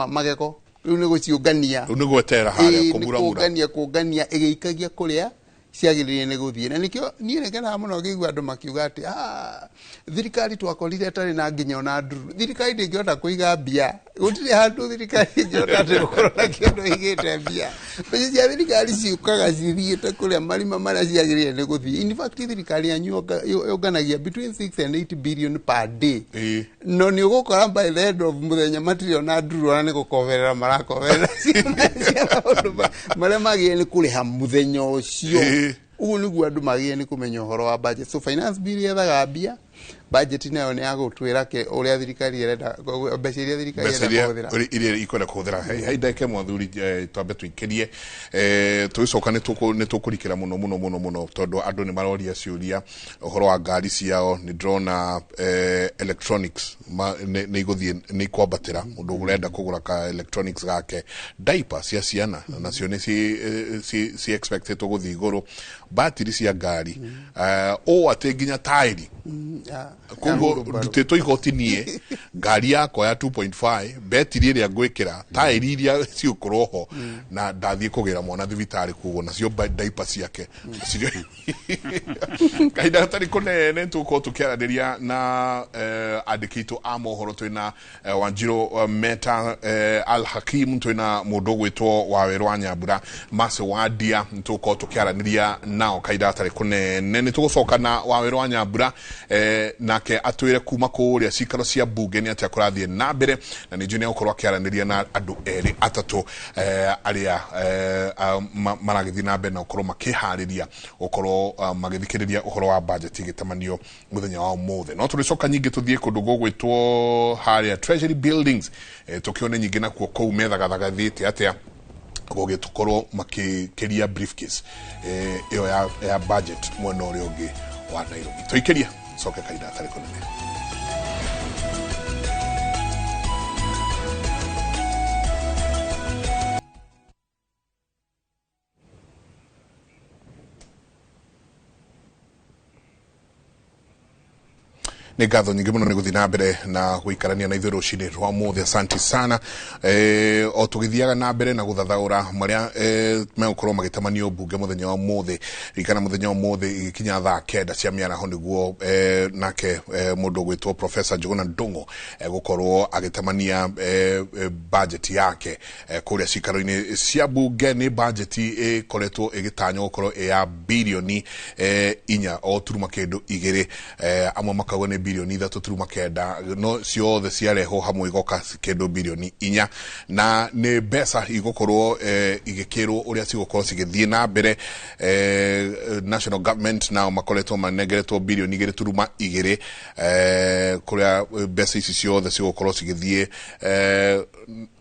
magego, rĩu nĩ gũciũngania. Rĩu nĩ gwetera harĩa. Ĩĩ, nĩ kũmuramura. Kũngania ĩgĩikagia kũrĩa ciagĩrĩire nĩ gũthiĩ, na nĩkĩo niĩ nĩkenaga mũno ngĩigua andũ makiuga atĩ, "Ah, thirikari twakorire ĩtarĩ na nginya ona nduru." Thirikari ndĩngĩhota kũiga mbia, gũtirĩ handũ thirikari ĩngĩhota atĩ gũkorwo na kĩndũ ĩigĩte mbia. Mbeca cia thirikari ciũkaga cithiĩte kũrĩa marima marĩa ciagĩrĩire nĩ gũthiĩ. In fact, thirikari yanyu yũnganagia between 6 and 8 billion per day, no nĩ ũgũkora by the end of mũthenya matirĩ ona nduru, ona nĩ gũkoberera marakoberera ciana cia maũndũ marĩa magĩrĩire nĩ kũrĩha mũthenya ũcio. Ũguo nĩguo andũ magĩrĩire nĩ kũmenya ũhoro wa budget. So finance bill yethaga mbia, budget nayo nĩ ya gũtwĩra ũrĩa thirikari ĩrenda, mbeca iria thirikari mbeca ĩrenda iria kũhũthĩra. Iria ikwenda kũhũthĩra. Hai ndagĩka ĩmwe, athuri, twambe tũikĩrie, tũgĩcoka nĩ tũkũrikĩra mũno mũno mũno mũno, tondũ andũ nĩ maroria ciũria ũhoro wa ngari ciao. Nĩ ndĩrona electronics nĩ igũthiĩ, nĩ ikwambatĩra, mũndũ ũrenda kũgũra ka electronics gake, diaper cia ciana nacio nĩ ci expected gũthiĩ igũrũ, batiri cia ngari, ũũ atĩ nginya taĩri. Koguo ndutĩtwo igoti niĩ, ngari yakwa ya 2.5, betiri ĩrĩa ngwĩkĩra, taĩri iria cigũkorwo ho, na ndathiĩ kũgĩra mwana thibitarĩ, koguo nacio diaper ciake. Kahinda gatarĩ kũnene tũgũkorwo tũkĩaranĩria na andĩki aitũ a mohoro. Twĩna Wanjirũ Meta Al Hakim, twĩna mũndũ ũgwĩtwo Wawerũ wa Nyambura Mase Wandia. Tũgũkorwo tũkĩaranĩria nao kahinda gatarĩ kũnene. Nĩ tũgũcoka na Wawerũ wa Nyambura nake atwĩre kuma kũrĩa cikaro cia bunge nĩ atĩa kũrathiĩ na mbere, na nĩ njũĩ nĩ egũkorwo akĩaranĩria na andũ erĩ atatũ arĩa maragĩthiĩ na mbere na gũkorwo makĩharĩria gũkorwo magĩthikĩrĩria ũhoro wa budget ĩgĩtamanio mũthenya wa ũmũthĩ. No tũrĩcoka nyingĩ tũthiĩ kũndũ gũgwĩtwo harĩa Treasury Buildings, tũkĩone nyingĩ nakuo kũu methagathagathiĩte atĩa gũgĩkorwo makĩkĩria briefcase ĩyo ya budget mwena ũrĩa ũngĩ wa Nairobi. Tũikĩria coke kahinda gatarĩ kũnene. Nĩ ngatho nyingĩ mũno nĩ gũthiĩ na mbere na gũikarania na ithuĩ rũcinĩ rwa mũthĩ. Asante sana. O tũgĩthiaga na mbere na gũthathaũra marĩa megũkorwo magĩtamanio mbunge mũthenya wa ũmũthĩ. Ririkana mũthenya wa ũmũthĩ igĩkinya thaa 9 cia mĩaraho nĩguo nake mũndũ ũgwĩtwo Professor Njuguna Ndung'u egũkorwo agĩtamania budget yake kũrĩa cikaro-inĩ cia bunge. Nĩ budget ĩkoretwo ĩgĩtanywo gũkorwo ĩ ya birioni 4 o turuma kĩndũ 2, amwe makauga nĩ birioni 3.9, no ciothe ciarehwo hamwe igoka kĩndũ birioni 4, na nĩ mbeca igũkorwo igĩkĩrwo ũrĩa cigũkorwo cigĩthiĩ na mbere. National government nao makoretwo manengeretwo birioni 2.2, kũrĩa mbeca ici ciothe cigũkorwo cigĩthiĩ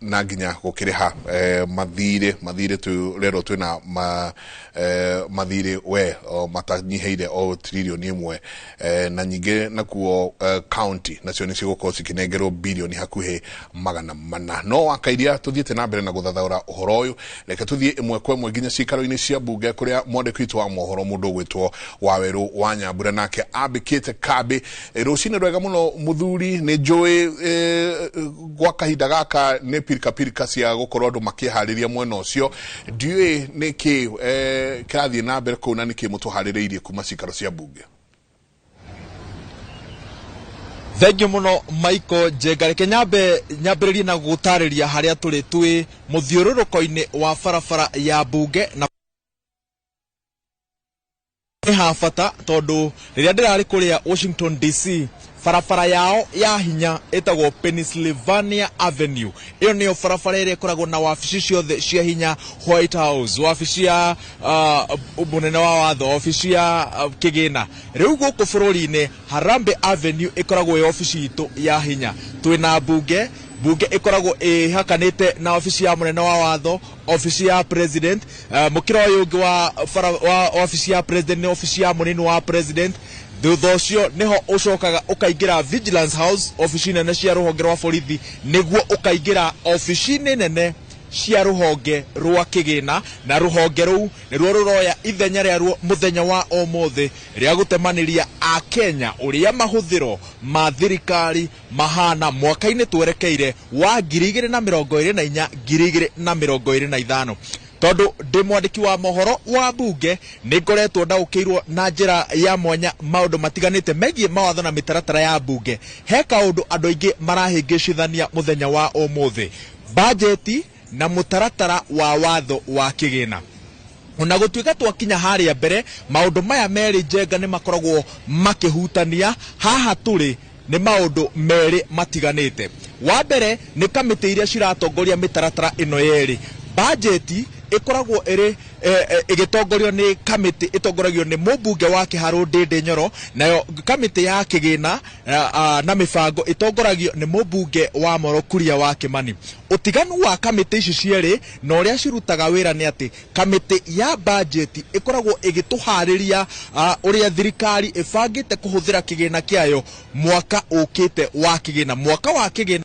na nginya gũkĩrĩha mathirĩ. Tũrerwo twĩna mathirĩ we o, matanyihĩire o tririoni 1, na nyingĩ nakuo county nacio nĩ cigũkorwo cikĩnengerwo birioni hakuhĩ 400. No wakairia tũthiĩte na mbere na gũthathaũra ũhoro ũyũ, reke tũthiĩ ĩmwe kwa ĩmwe nginya cikaro-inĩ cia bunge kũrĩa mwandĩki witũ wa mohoro mũndũ ũgwĩtwo Wawerũ wa Nyambura nake ambĩkĩte kambĩ. Rũcinĩ rwega mũno mũthuri. Nĩ njũĩ gwa kahinda gaka nĩ pirika pirika cia gũkorwo andũ makĩharĩria mwena ũcio. Ndiũĩ nĩ kĩ kĩrathiĩ na mbere kũu na nĩ kĩ mũtũharĩrĩirie kuma cikaro cia bunge. Thengiũ mũno Michael Njenga. Reke nyambe nyambĩrĩrie na gũtarĩria harĩa tũrĩ. Twĩ mũthiũrũrũko-inĩ wa barabara ya bunge, na nĩ ha bata tondũ rĩrĩa ndĩrarĩ kũrĩa Washington DC, barabara yao ya hinya ĩtagwo Pennsylvania Avenue. Ĩyo nĩyo barabara ĩrĩa ĩkoragwo na wabici ciothe cia hinya, White House, wabici ya mũnene wa watho, wabici ya kĩgĩna. Rĩu gũkũ bũrũri-inĩ Harambee Avenue ĩkoragwo ĩ wabici itũ ya hinya. Twĩna bunge. Bunge ĩkoragwo ĩhakanĩte na wabici ya mũnene wa watho, obici ya president. Mũkĩra ũyũ ũngĩ wa, bara, wa wabici ya president nĩ obici ya mũnini wa president. Thutha ũcio nĩho ũcokaga ũkaingĩra Vigilance House, obici nene cia rũhonge rwa borithi, nĩguo ũkaingĩra obici-inĩ nene cia rũhonge rwa kĩgĩna. Na rũhonge rũu nĩruo rũroya ithenya rĩaruo mũthenya wa ũmũthĩ rĩa gũtemanĩria akenya ũrĩa mahũthĩro ma thirikari mahana mwaka-inĩ twerekeire wa 2024 2025. Tondũ ndĩ mwandĩki wa mohoro wa bunge, nĩ ngoretwo ndaũkĩirwo na njĩra ya mwanya maũndũ matiganĩte megiĩ mawatho na mĩtaratara ya bunge. He kaũndũ andũ aingĩ marahĩngĩcithania mũthenya wa ũmũthĩ: bajeti na mũtaratara wa watho wa kĩgĩna. Ona gũtuĩka twakinya harĩa mbere, maũndũ maya merĩ, Njenga, nĩ makoragwo makĩhutania. Haha tũrĩ nĩ maũndũ merĩ matiganĩte. Wa mbere nĩ kamĩtĩ iria ciratongoria mĩtaratara ĩno yerĩ. Bajeti ĩkoragwo ĩrĩ ĩgĩtongorio nĩ kamĩtĩ ĩtongoragio nĩ mũmbunge wa Kĩharũ Ndĩndĩ Nyoro, nayo kamĩtĩ ya kĩgĩna na mĩbango ĩtongoragio nĩ mũmbunge wa Moro Kuria wa Kĩmani. Ũtiganu wa kamĩtĩ ici cierĩ na ũrĩa cirutaga wĩra nĩ atĩ kamĩtĩ ya bajeti ĩkoragwo ĩgĩtũharĩria ũrĩa thirikari ĩbangĩte kũhũthĩra kĩgĩna kĩayo mwaka ũkĩte wa kĩgĩna. Mwaka wa kĩgĩna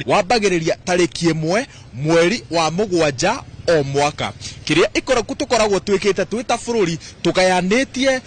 wambagĩrĩria tarĩki 1 mweri wa 7. o mwaka. Kĩrĩa ikoragwo tũkoragwo twĩkĩte twĩ ta bũrũri tũgayanĩtie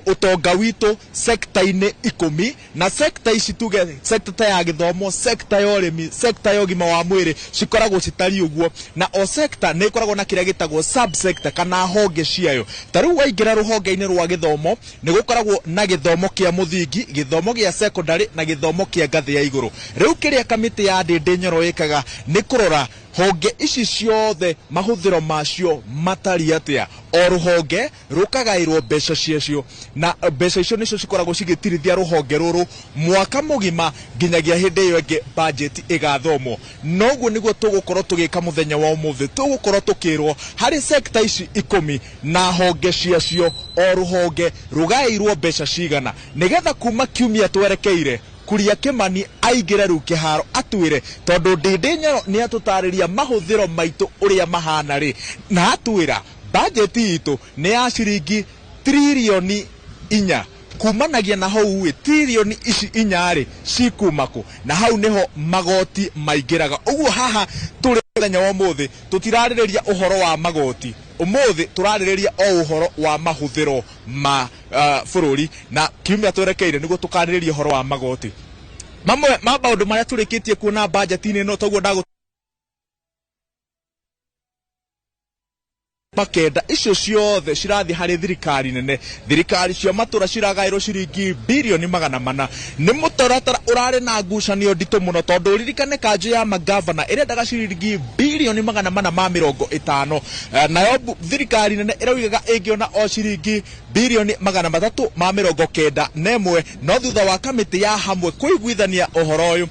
ũtonga witũ sekta-inĩ 10, na sekta ici tuge sekta ta ya gĩthomo, sekta ya ũrĩmi, sekta ya ũgima wa mwĩrĩ cikoragwo citariĩ ũguo, na o sekta nĩ ĩkoragwo na kĩrĩa gĩtagwo subsector kana honge ciayo. Ta rĩu waingĩra rũhonge-inĩ rwa gĩthomo nĩ gũkoragwo na gĩthomo kĩa mũthingi, gĩthomo gĩa secondary na gĩthomo kĩa ngathĩ ya igũrũ. Rĩu kĩrĩa kamĩtĩ ya Ndĩndĩ Nyoro ĩkaga nĩ kũrora honge ici ciothe mahũthĩro macio matariĩ atĩa. O rũhonge rũkagaĩrwo mbeca ciacio, na mbeca icio nĩcio cikoragwo cigĩtirithia rũhonge rũrũ mwaka mũgima nginyagia hĩndĩ ĩyo ĩngĩ bajeti ĩgathomwo. Noguo nĩguo tũgũkorwo tũgĩka mũthenya wa ũmũthĩ. Tũgũkorwo tũkĩrwo harĩ sekta ici 10 na honge ciacio, o rũhonge rũgaĩirwo mbeca cigana, nĩgetha kuma kiumia twerekeire Kuria Kimani aingĩre rĩu kĩharo atwĩre, tondũ Ndĩndĩ Nyoro nĩ atũtarĩria mahũthĩro maitũ ũrĩa mahana rĩ, na atwĩra bajeti itũ nĩ ya ciringi tririoni 4. Kumanagia na hau ĩ, tririoni ici 4 rĩ cikuma kũ? Na hau nĩho magoti maingĩraga. Ũguo haha tũrĩ mũthenya wa ũmũthĩ tũtirarĩrĩria ũhoro wa magoti, ũmũthĩ tũrarĩrĩria o ũhoro wa mahũthĩro ma bũrũri, na kiumia twerekeire nĩguo tũkarĩrĩria ũhoro wa magoti. Mamwe ma maũndũ marĩa tũrĩkĩtie kuona bajeti-inĩ ĩno, toguo ndagũ makenda icio ciothe cirathiĩ harĩ thirikari nene. Thirikari cia matũra ciragaĩrwo ciringi birioni 400. Nĩ mũtaratara ũrarĩ na ngucanio nditũ mũno, tondũ ũririkane kanjũ ya magavana ĩrendaga ciringi birioni 450, nayo thirikari nene ĩraugaga ĩngĩona o ciringi birioni 391, no thutha wa kamĩtĩ ya hamwe kũiguithania ũhoro ũyũ,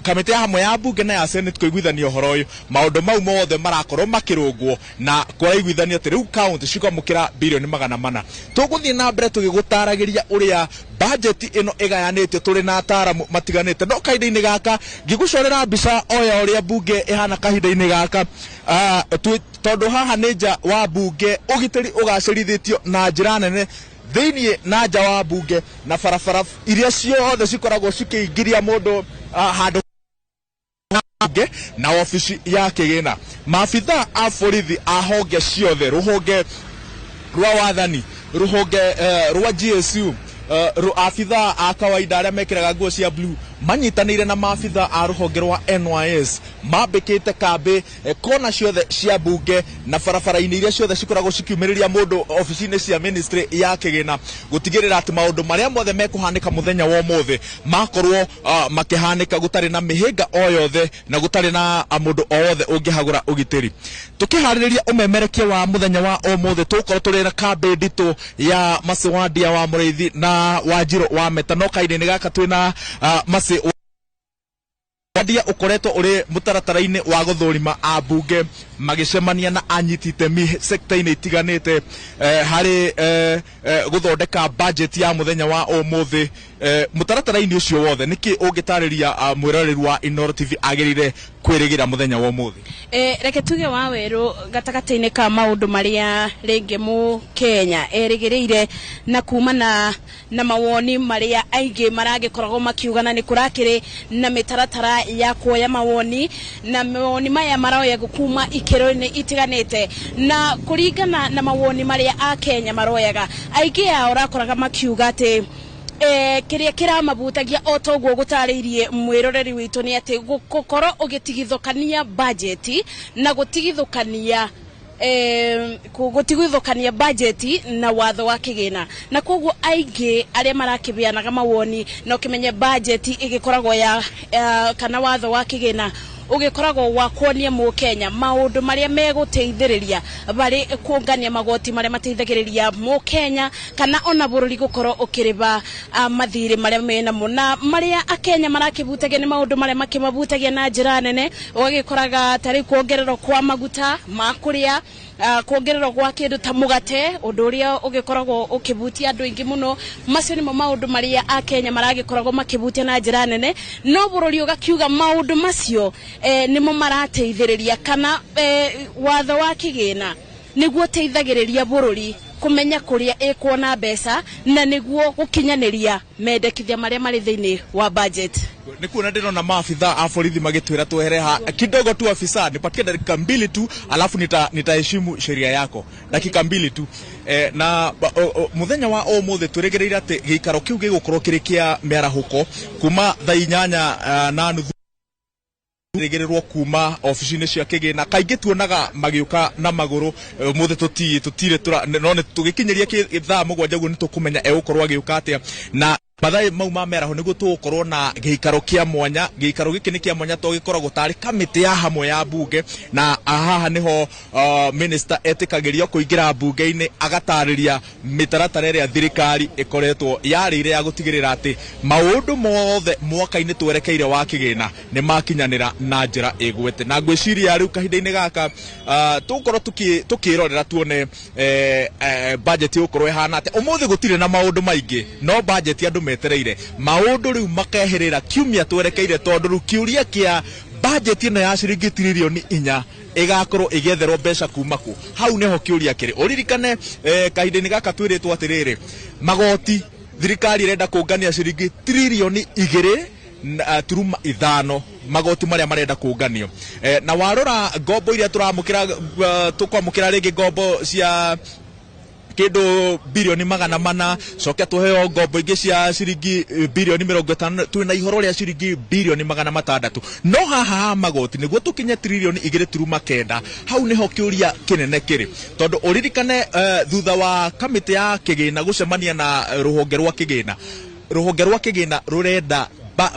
kamĩtĩ ya hamwe ya bunge na ya senate kũiguithania ũhoro ũyũ, maũndũ mau mothe marakorwo makĩrũngwo na kũraiguithania atĩ rĩu county cikwamũkĩra birioni 400. Tũgũthiĩ na mbere tũgĩgũtaragĩria ũrĩa bajeti ĩno ĩgayanĩtio tũrĩ na ataaramu matiganĩte. No kahinda-inĩ gaka ngĩgũcorera mbica o ya ũrĩa bunge ĩhana kahinda-inĩ gaka, tondũ haha nĩ nja wa bunge, ũgitĩri ũgacĩrithĩtio na njĩra nene thĩiniĩ na nja wa bunge, na barabara iria ciothe cikoragwo cikĩingĩria mũndũ handũ na obici ya kĩgĩna. Maabitha a borithi a honge ciothe, rũhonge rwa wathani, rũhonge rwa GSU, abitha a kawaida arĩa mekĩraga nguo cia blue manyitanĩire na maabitha a rũhonge rwa NYS, mambĩkĩte kambĩ kona ciothe cia bunge na barabara-inĩ iria ciothe cikoragwo cikiumĩrĩria mũndũ obici-inĩ cia ministry ya kĩgĩna, gũtigĩrĩra atĩ maũndũ marĩa mothe mekũhanĩka mũthenya wa ũmũthĩ makorwo makĩhanĩka gũtarĩ na mĩhĩnga o yothe na gũtarĩ na mũndũ o wothe ũngĩhagũra ũgitĩri. Tũkĩharĩrĩria ũmemerekia wa mũthenya wa ũmũthĩ, tũgũkorwo tũrĩ na kambĩ nditũ ya Mercy Wandia wa Mũrĩithi na Wanjirũ wa Meta. No kahinda-inĩ gaka twĩna Mercy Wandia ũkoretwo ũrĩ mũtaratara-inĩ wa gũthũrima ambunge magĩcemania na anyiti itemi sekta-inĩ itiganĩte harĩ gũthondeka budget ya mũthenya wa ũmũthĩ. Mũtaratara-inĩ ũcio wothe nĩkĩ ũngĩtarĩria mwĩroreri wa Inooro TV agĩrĩire kwĩrĩgĩra mũthenya wa ũmũthĩ? Reke tuge wa werũ gatagatĩ-inĩ ka maũndũ marĩa rĩngĩ mũ Kenya erĩgĩrĩire na kumana na mawoni marĩa aingĩ maragĩkoragwo makiuga, na nĩ kũrakĩrĩ na mĩtaratara ya kuoya mawoni, na mawoni maya maroyagwo kuma ikĩro-inĩ itiganĩte, na kũringana na mawoni marĩa a Kenya maroyaga, aingĩ ao ũrakoraga makiuga atĩ kĩrĩa kĩramabutagia o toguo gũtarĩirie mwĩroreri witũ nĩ atĩ gũkorwo ũgĩtigithũkania bajeti na gũtigithũkania gũtigithũkania bajeti na watho wa kĩgĩna, na koguo aingĩ arĩa marakĩbeanaga mawoni na ũkĩmenye bajeti ĩgĩkoragwo ya kana watho wa kĩgĩna ũgĩkoragwo wa kuonia mũkenya maũndũ marĩa megũteithĩrĩria barĩ kuongania magoti marĩa mateithagĩrĩria mũkenya kana ona bũrũri gũkorwo ũkĩrĩba mathirĩ marĩa menamo, na marĩa akenya marakĩbutagia nĩ maũndũ marĩa makĩmabutagia na njĩra nene. Ũgagĩkoraga tarĩu kuongererwo kwa maguta ma kũrĩa, kuongererwo gwa kĩndũ ta mũgate, ũndũ ũrĩa ũgĩkoragwo ũkĩbutia andũ aingĩ mũno. Macio nĩmo maũndũ marĩa akenya maragĩkoragwo makĩbutia na njĩra nene, no bũrũri ũgakiuga maũndũ macio nĩmo marateithĩrĩria kana watho wa kĩgĩna nĩguo ũteithagĩrĩria bũrũri. Kũmenya kũrĩa ĩkuona mbeca na nĩguo gũkinyanĩria mendekithia marĩa marĩ thĩinĩ wa budget. Nĩ kuona ndĩrona maabitha a borithi magĩtwĩra twehere ha kidogo tu. Afisa, nipatie dakika 2 tu, alafu nitaheshimu sheria yako. Dakika 2 tu. Na muthenya wa ũmũthĩ twĩrĩgĩrĩire atĩ gĩikaro kĩu gĩgũkorwo kĩrĩ kĩa mĩarahũko kuma thaa 8:30 rĩgĩrĩrwo kuma obici-inĩ cia kĩgĩna. Kaingĩ tuonaga magĩũka na magũrũ, ũmũthĩ tũtirĩ, no nĩ tũgĩkinyĩria thaa 7 ũguo nĩ tũkũmenya egũkorwo agĩũka atĩa. Na mathaa mau ma mĩaraho nĩguo tũgũkorwo na gĩikaro kĩa mwanya. Gĩikaro gĩkĩ nĩ kĩa mwanya tondũ gĩkoragwo tarĩ kamĩtĩ ya hamwe ya mbunge, na haha nĩho minister etĩkagĩrio kũingĩra mbunge-inĩ agatarĩria mĩtaratara ĩrĩa thirikari ĩkoretwo yarĩire ya gũtigĩrĩra atĩ maũndũ mothe mwaka-inĩ twerekeire wa kĩgĩna nĩ makinyanĩra na njĩra ĩgwete. Na ngwĩciria rĩu kahinda-inĩ gaka tũgũkorwo tũkĩrorera tuone budget ĩgũkorwo ĩhana atĩa. Ũmũthĩ gũtirĩ na maũndũ maingĩ, no budget andũ metereire maũndũ rĩu makeherera kiumia twerekeire, tondũ rĩu kĩũria kĩa budget ĩno ya ciringi tririoni 4 ĩgakorwo ĩgĩetherwo mbeca kuma kũ, hau nĩho kĩũria kĩrĩ. Ũririkane kahinda-inĩ gaka twĩrĩtwo atĩrĩrĩ, magoti thirikari ĩrenda kũngania ciringi tririoni 2.5, magoti marĩa marenda kũnganio. Na warora ngombo iria tũramũkĩra, tũkwamũkĩra rĩngĩ ngombo cia kĩndũ bilioni 400, coke tũheo ngombo ingĩ cia ciringi bilioni 50, twĩna ihoro rĩa ciringi bilioni 600. No haha ha magoti nĩguo tũkinye tririoni 2.9, hau nĩho kĩũria kĩnene kĩrĩ, tondũ ũririkane thutha wa kamĩtĩ ya kĩgĩna gũcemania na rũhonge rwa kĩgĩna, rũhonge rwa kĩgĩna rũrenda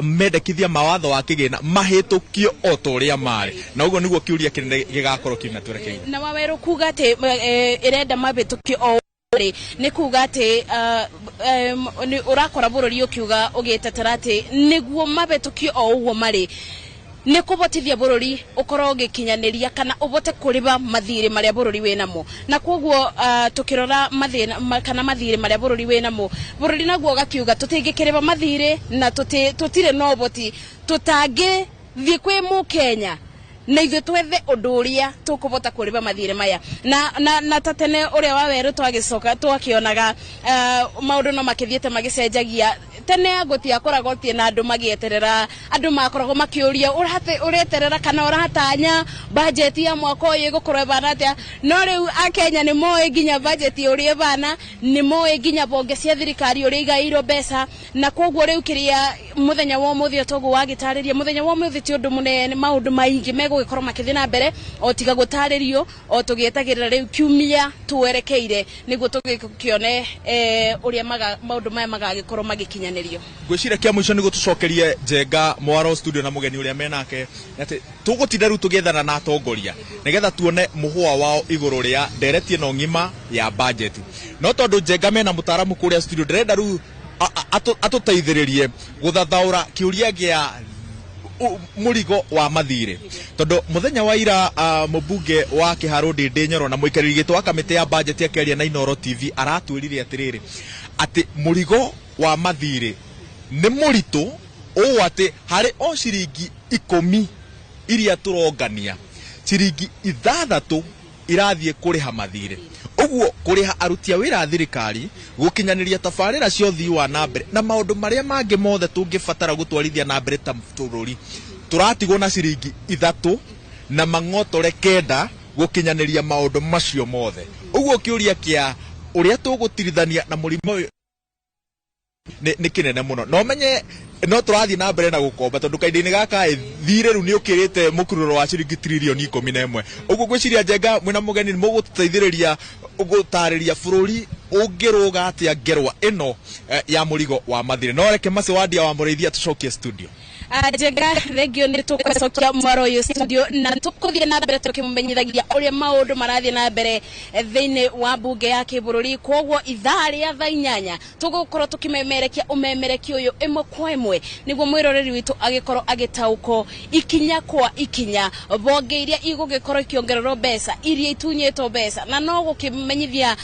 mendekithia mawatho wa kĩgĩna mahĩtũkio o ta ũrĩa marĩ, na ũguo nĩguo kĩũria kĩnene gĩgakorwo kiumia twerekeire. Na Wawerũ kuga atĩ ĩrenda mabĩtũkio o nĩ kuga atĩ ũrakora bũrũri ũkiuga ũgĩtetera atĩ nĩguo mabĩtũkio o ũguo marĩ nĩ kũbotithia bũrũri ũkorwo ũgĩkinyanĩria kana ũbote kũrĩba mathirĩ marĩa bũrũri wĩnamo. Na koguo tũkĩrora mathĩna kana mathirĩ marĩa bũrũri wĩnamo, bũrũri naguo ũgakiuga tũtingĩkĩrĩba mathirĩ na tũtirĩ na ũboti, tũtangĩthiĩ kwĩ mũkenya na ithuĩ twethe ũndũ ũrĩa tũkũbota kũrĩba mathirĩ maya. Na ta tene ũrĩa Wawerũ twagĩcoka twakĩonaga maũndũ no makĩthiĩte magĩcenjagia. Tene gũtiakoragwo tie na andũ magĩeterera, andũ makoragwo makĩũria ũreterera kana ũratanya budget ya mwaka ũyũ ĩgũkorwo ĩbana atĩa. No rĩu akenya nĩ moĩ nginya budget ũrĩa ĩbana, nĩ moĩ nginya bonge cia thirikari ũrĩa igaĩirwo mbeca. Na koguo rĩu kĩrĩa mũthenya wa ũmũthĩ toguo wagĩtarĩria, mũthenya wa ũmũthĩ ti ũndũ mũnene, maũndũ maingĩ megũgĩkorwo makĩthiĩ na mbere o tiga gũtarĩrio, o tũgĩetagĩrĩra rĩu kiumia twerekeire nĩguo tũgĩkĩone ũrĩa maũndũ maya magagĩkorwo magĩkinyanĩrio. Ngwĩciria kĩa mũico nĩguo tũcokerie Njenga Mwaro studio na mũgeni ũrĩa menake, atĩ tũgũtinda rĩu tũgĩethana na atongoria nĩgetha tuone mũhũa wao igũrũ rĩa ndereti ĩno ng'ima ya budget. No tondũ Njenga mena mũtaaramu kũrĩa studio, ndĩrenda rĩu atũteithĩrĩrie gũthathaũra kĩũria gĩa mũrigo wa mathirĩ, tondũ mũthenya wa ira mũmbunge wa Kĩharũ Ndĩndĩ Nyoro na mũikarĩri gĩtĩ wa kamĩtĩ ya budget akĩaria na Inooro TV aratwĩrire atĩrĩrĩ, atĩ mũrigo wa mathirĩ nĩ mũritũ ũũ atĩ harĩ o ciringi 10 iria tũrongania, ciringi 6 irathiĩ kũrĩha mathirĩ. Ũguo kũrĩha aruti a wĩra a thirikari, gũkinyanĩria tabarĩra cia ũthii wa na mbere na maũndũ marĩa mangĩ mothe tũngĩbatara gũtwarithia na mbere ta bũrũri, tũratigwo na ciringi 3 na mang'otore 9 gũkinyanĩria maũndũ macio mothe. Ũguo kĩũria kĩa ũrĩa tũgũtirithania na mũrimũ ũyũ nĩ kĩnene mũno. No menye no tũrathiĩ na mbere na gũkomba, tondũ kahinda-inĩ gaka thirĩ rĩu nĩ ũkĩrĩte mũkururo wa ciringi tririoni 11. Ũguo ngwĩciria Njenga mwĩna mũgeni nĩ mũgũtũteithĩrĩria gũtarĩria bũrũri ũngĩrũga atĩa ngerwa ĩno ya mũrigo wa mathirĩ. No reke Mercy Wandia wa Mũrĩithi atũcokie studio. Njenga thengio nĩ tũgũcokia mwaro ũyũ studio na tũkũthiĩ na mbere tũkĩmũmenyithagia ũrĩa maũndũ marathiĩ na mbere thĩinĩ wa mbunge ya kĩbũrũri. Koguo ithaa rĩa thaa 8 tũgũkorwo tũkĩmemerekia ũmemerekia ũyũ ĩmwe kwa ĩmwe nĩguo mwĩroreri witũ agĩkorwo agĩtaũkwo ikinya kwa ikinya bonge iria igũgĩkorwo ikĩongererwo mbeca, iria itunyĩtwo mbeca, na no gũkĩmenyithia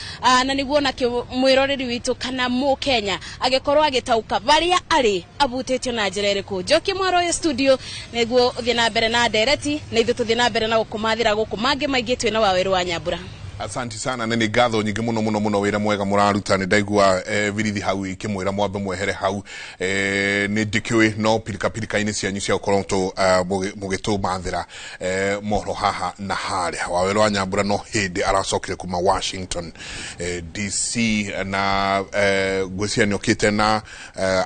na nĩguo nakĩo mwĩroreri witũ kana mũkenya agĩkorwo agĩtaũka barĩa arĩ abutĩtio na njĩra ĩrĩkũ. Njokie mwaro ũyũ studio nĩguo ũthiĩ na mbere na ndereti, na ithuĩ tũthiĩ na mbere na gũkũmathĩra gũkũ mangĩ maingĩ twĩna Wawerũ wa Nyambura. Asanti sana na nĩ ngatho nyingĩ mũno mũno mũno wĩra mwega mũraruta. Nĩ ndaigua birithi hau ikĩmwĩra mwambe mwehere hau, nĩ ndĩkĩũĩ no pirika pirika-inĩ cianyu cia gũkorwo mũgĩtũmathĩra mohoro haha na harĩa. Wawerũ wa Nyambura no hĩndĩ aracokire kuma Washington DC na ngwĩciria nĩ okĩte na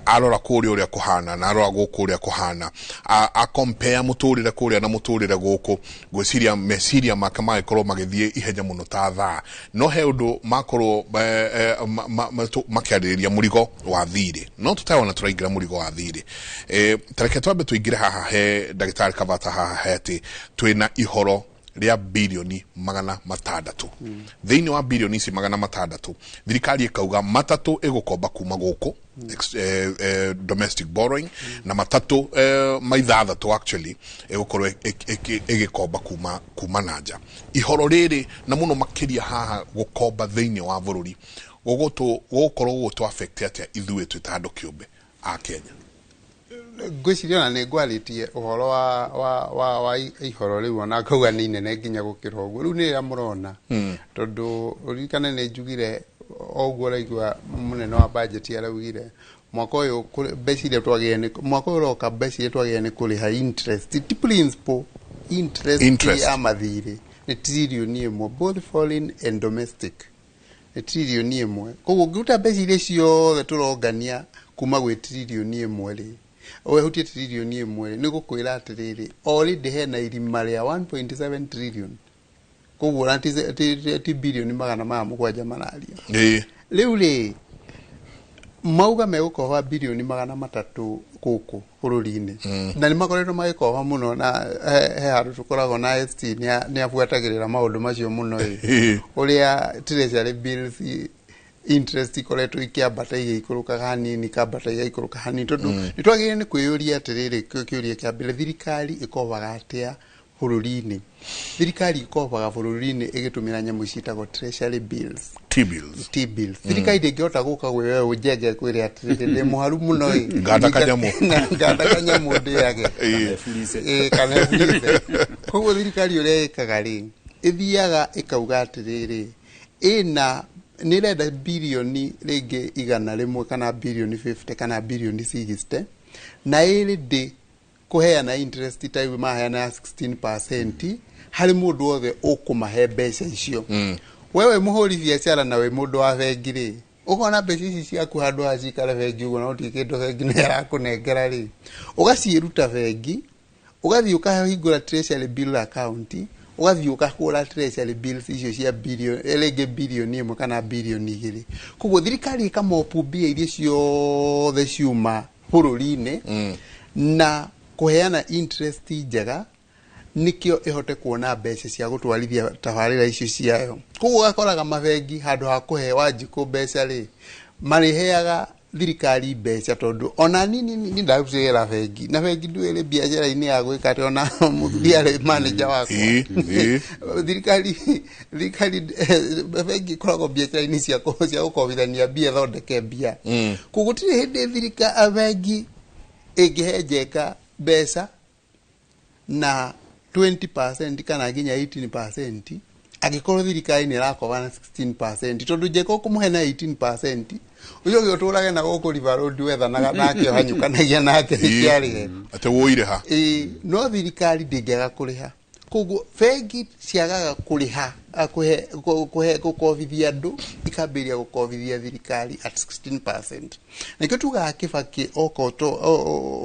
arora kũrĩa ũrĩa kũhana na arora gũkũ ũrĩa kũhana, a compare mũtũrĩre kũrĩa na mũtũrĩre gũkũ, ngwĩciria meciria make magĩkorwo magĩthiĩ ihenya mũno ta thaa. No he ũndũ makorwo makĩarĩrĩria mũrigo wa thirĩ, no tũtarona tũraingĩra mũrigo wa thirĩ. Tareke twambe tũingĩre haha he ndagĩtarĩ Kabata haha he atĩ twĩna ihoro rĩa birioni 600. Thĩinĩ wa birioni ici 600, thirikari ĩkauga 3 ĩgũkomba kuma gũkũ, domestic borrowing, na 3 ma 6 actually ĩgũkorwo ĩgĩkomba kuma na nja. Ihoro rĩrĩ na mũno makĩria haha gũkomba thĩinĩ wa bũrũri gũgũkorwo gũgũtũ affect atĩa ithuĩ twĩ ta andũ kĩũmbe a Kenya? Ngwĩciria ona nĩ ngwarĩtie ũhoro wa ihoro rĩu, ona ngauga nĩ inene nginya gũkĩra ũguo rĩu nĩ rĩrĩa mũrona, tondũ ũririkane nĩ njugire o ũguo ũraigua mũnene wa budget araugire mwaka ũyũ mbeca iria twagĩrĩire nĩ mwaka ũyũ ũroka, mbeca iria twagĩrĩire nĩ kũrĩha interest, ti principal, interest, Interest. ya mathirĩ nĩ 1 trillion, both foreign and domestic, nĩ 1 trillion. Koguo ũngĩruta mbeca iria ciothe tũrongania kuma gwĩ 1 trillion rĩ, wehutie 1 trillion rĩ, nĩ gũkwĩra atĩrĩrĩ, already hena irima rĩa 1.7 trillion. Koguo ona ti birioni 700 mararia. Rĩu rĩ, mauga megũkoba birioni 300 gũkũ bũrũri-inĩ, na nĩ makoretwo magĩkoba mũno, na he handũ tũkoragwo na ST nĩ abuatagĩrĩra maũndũ macio mũno ĩ, ũrĩa treasury bills interest ikoretwo ikĩambata igĩikũrũkaga hanini, ikambata igaikũrũka hanini, tondũ nĩ twagĩrĩire nĩ kwĩyũria atĩrĩrĩ, kĩũria kĩa mbere, thirikari ĩkobaga atĩa bũrũri-inĩ? Thirikari ĩkobaga bũrũri-inĩ ĩgĩtũmĩra nyamũ ciĩtagwo treasury bills. T-bills. T-bills. Thirikari ndĩngĩhota gũka gwĩ we ũnjenge kwĩre atĩrĩrĩ, ndĩ mũharu mũno ĩ, Nganda kanyamũ. Nganda kanyamũ ndĩage. Ĩĩ, kana eburice. Koguo thirikari ũrĩa ĩkaga rĩ, ĩthiaga ĩkauga atĩrĩrĩ, ĩna nĩ ĩrenda birioni rĩngĩ 100 kana birioni 50 kana birioni 60, na ĩrĩ ndĩ kũheana interest ta iu maheana ya 16% harĩ mũndũ wothe ũkũmahe mbeca icio. We wĩ mũhũri biacara na wĩ mũndũ wa bengi rĩ, ũkona mbeca ici ciaku handũ ha cikare bengi ũguo na gũtirĩ kĩndũ bengi nĩ ĩrakũnengera rĩ, ũgaciĩruta bengi, ũgathiĩ ũkahingũra treasury bill account, ũgathiĩ ũkahũra treasury bills icio cia billion, rĩngĩ 1 billion kana 2 billion. Koguo thirikari ĩkamopu mbia iria ciothe ciuma bũrũri-inĩ na kũheana interest njega, nĩkĩo ĩhote kuona mbeca cia gũtwarithia tabarĩra icio ciayo. Koguo ũgakoraga mabengi handũ ha kũhe Wanjikũ mbeca rĩ, marĩheaga thirikari mbeca, tondũ ona nini ni ndarutĩra bengi na bengi ndwĩrĩ biacara-inĩ ya gwĩka atĩ ona mũthuri arĩ manager wakwa. Ĩ, ĩ. Thirikari bengi ĩkoragwo biacara-inĩ cia gũkombithania mbia, thondeke mbia. Koguo gũtirĩ hĩndĩ bengi ĩngĩhe Njeka mbeca na 20% kana nginya 18% angĩkorwo thirikari nĩ ĩrakoba na 16%, tondũ Njeka ũkũmũhe na 18%, ũcio ũngĩ ũtũrage na gũkũ River Road wethanaga nake ũhanyũkanagia nake nĩkĩarĩhe. Atĩ wũire ha? Ĩĩ, no thirikari ndĩngĩaga kũrĩha. Koguo bengi ciagaga kũrĩha kũhe kũhe gũkobithia andũ, ikambĩrĩria gũkobithia thirikari at 16%. Nĩkĩo tugaga Kĩbakĩ oka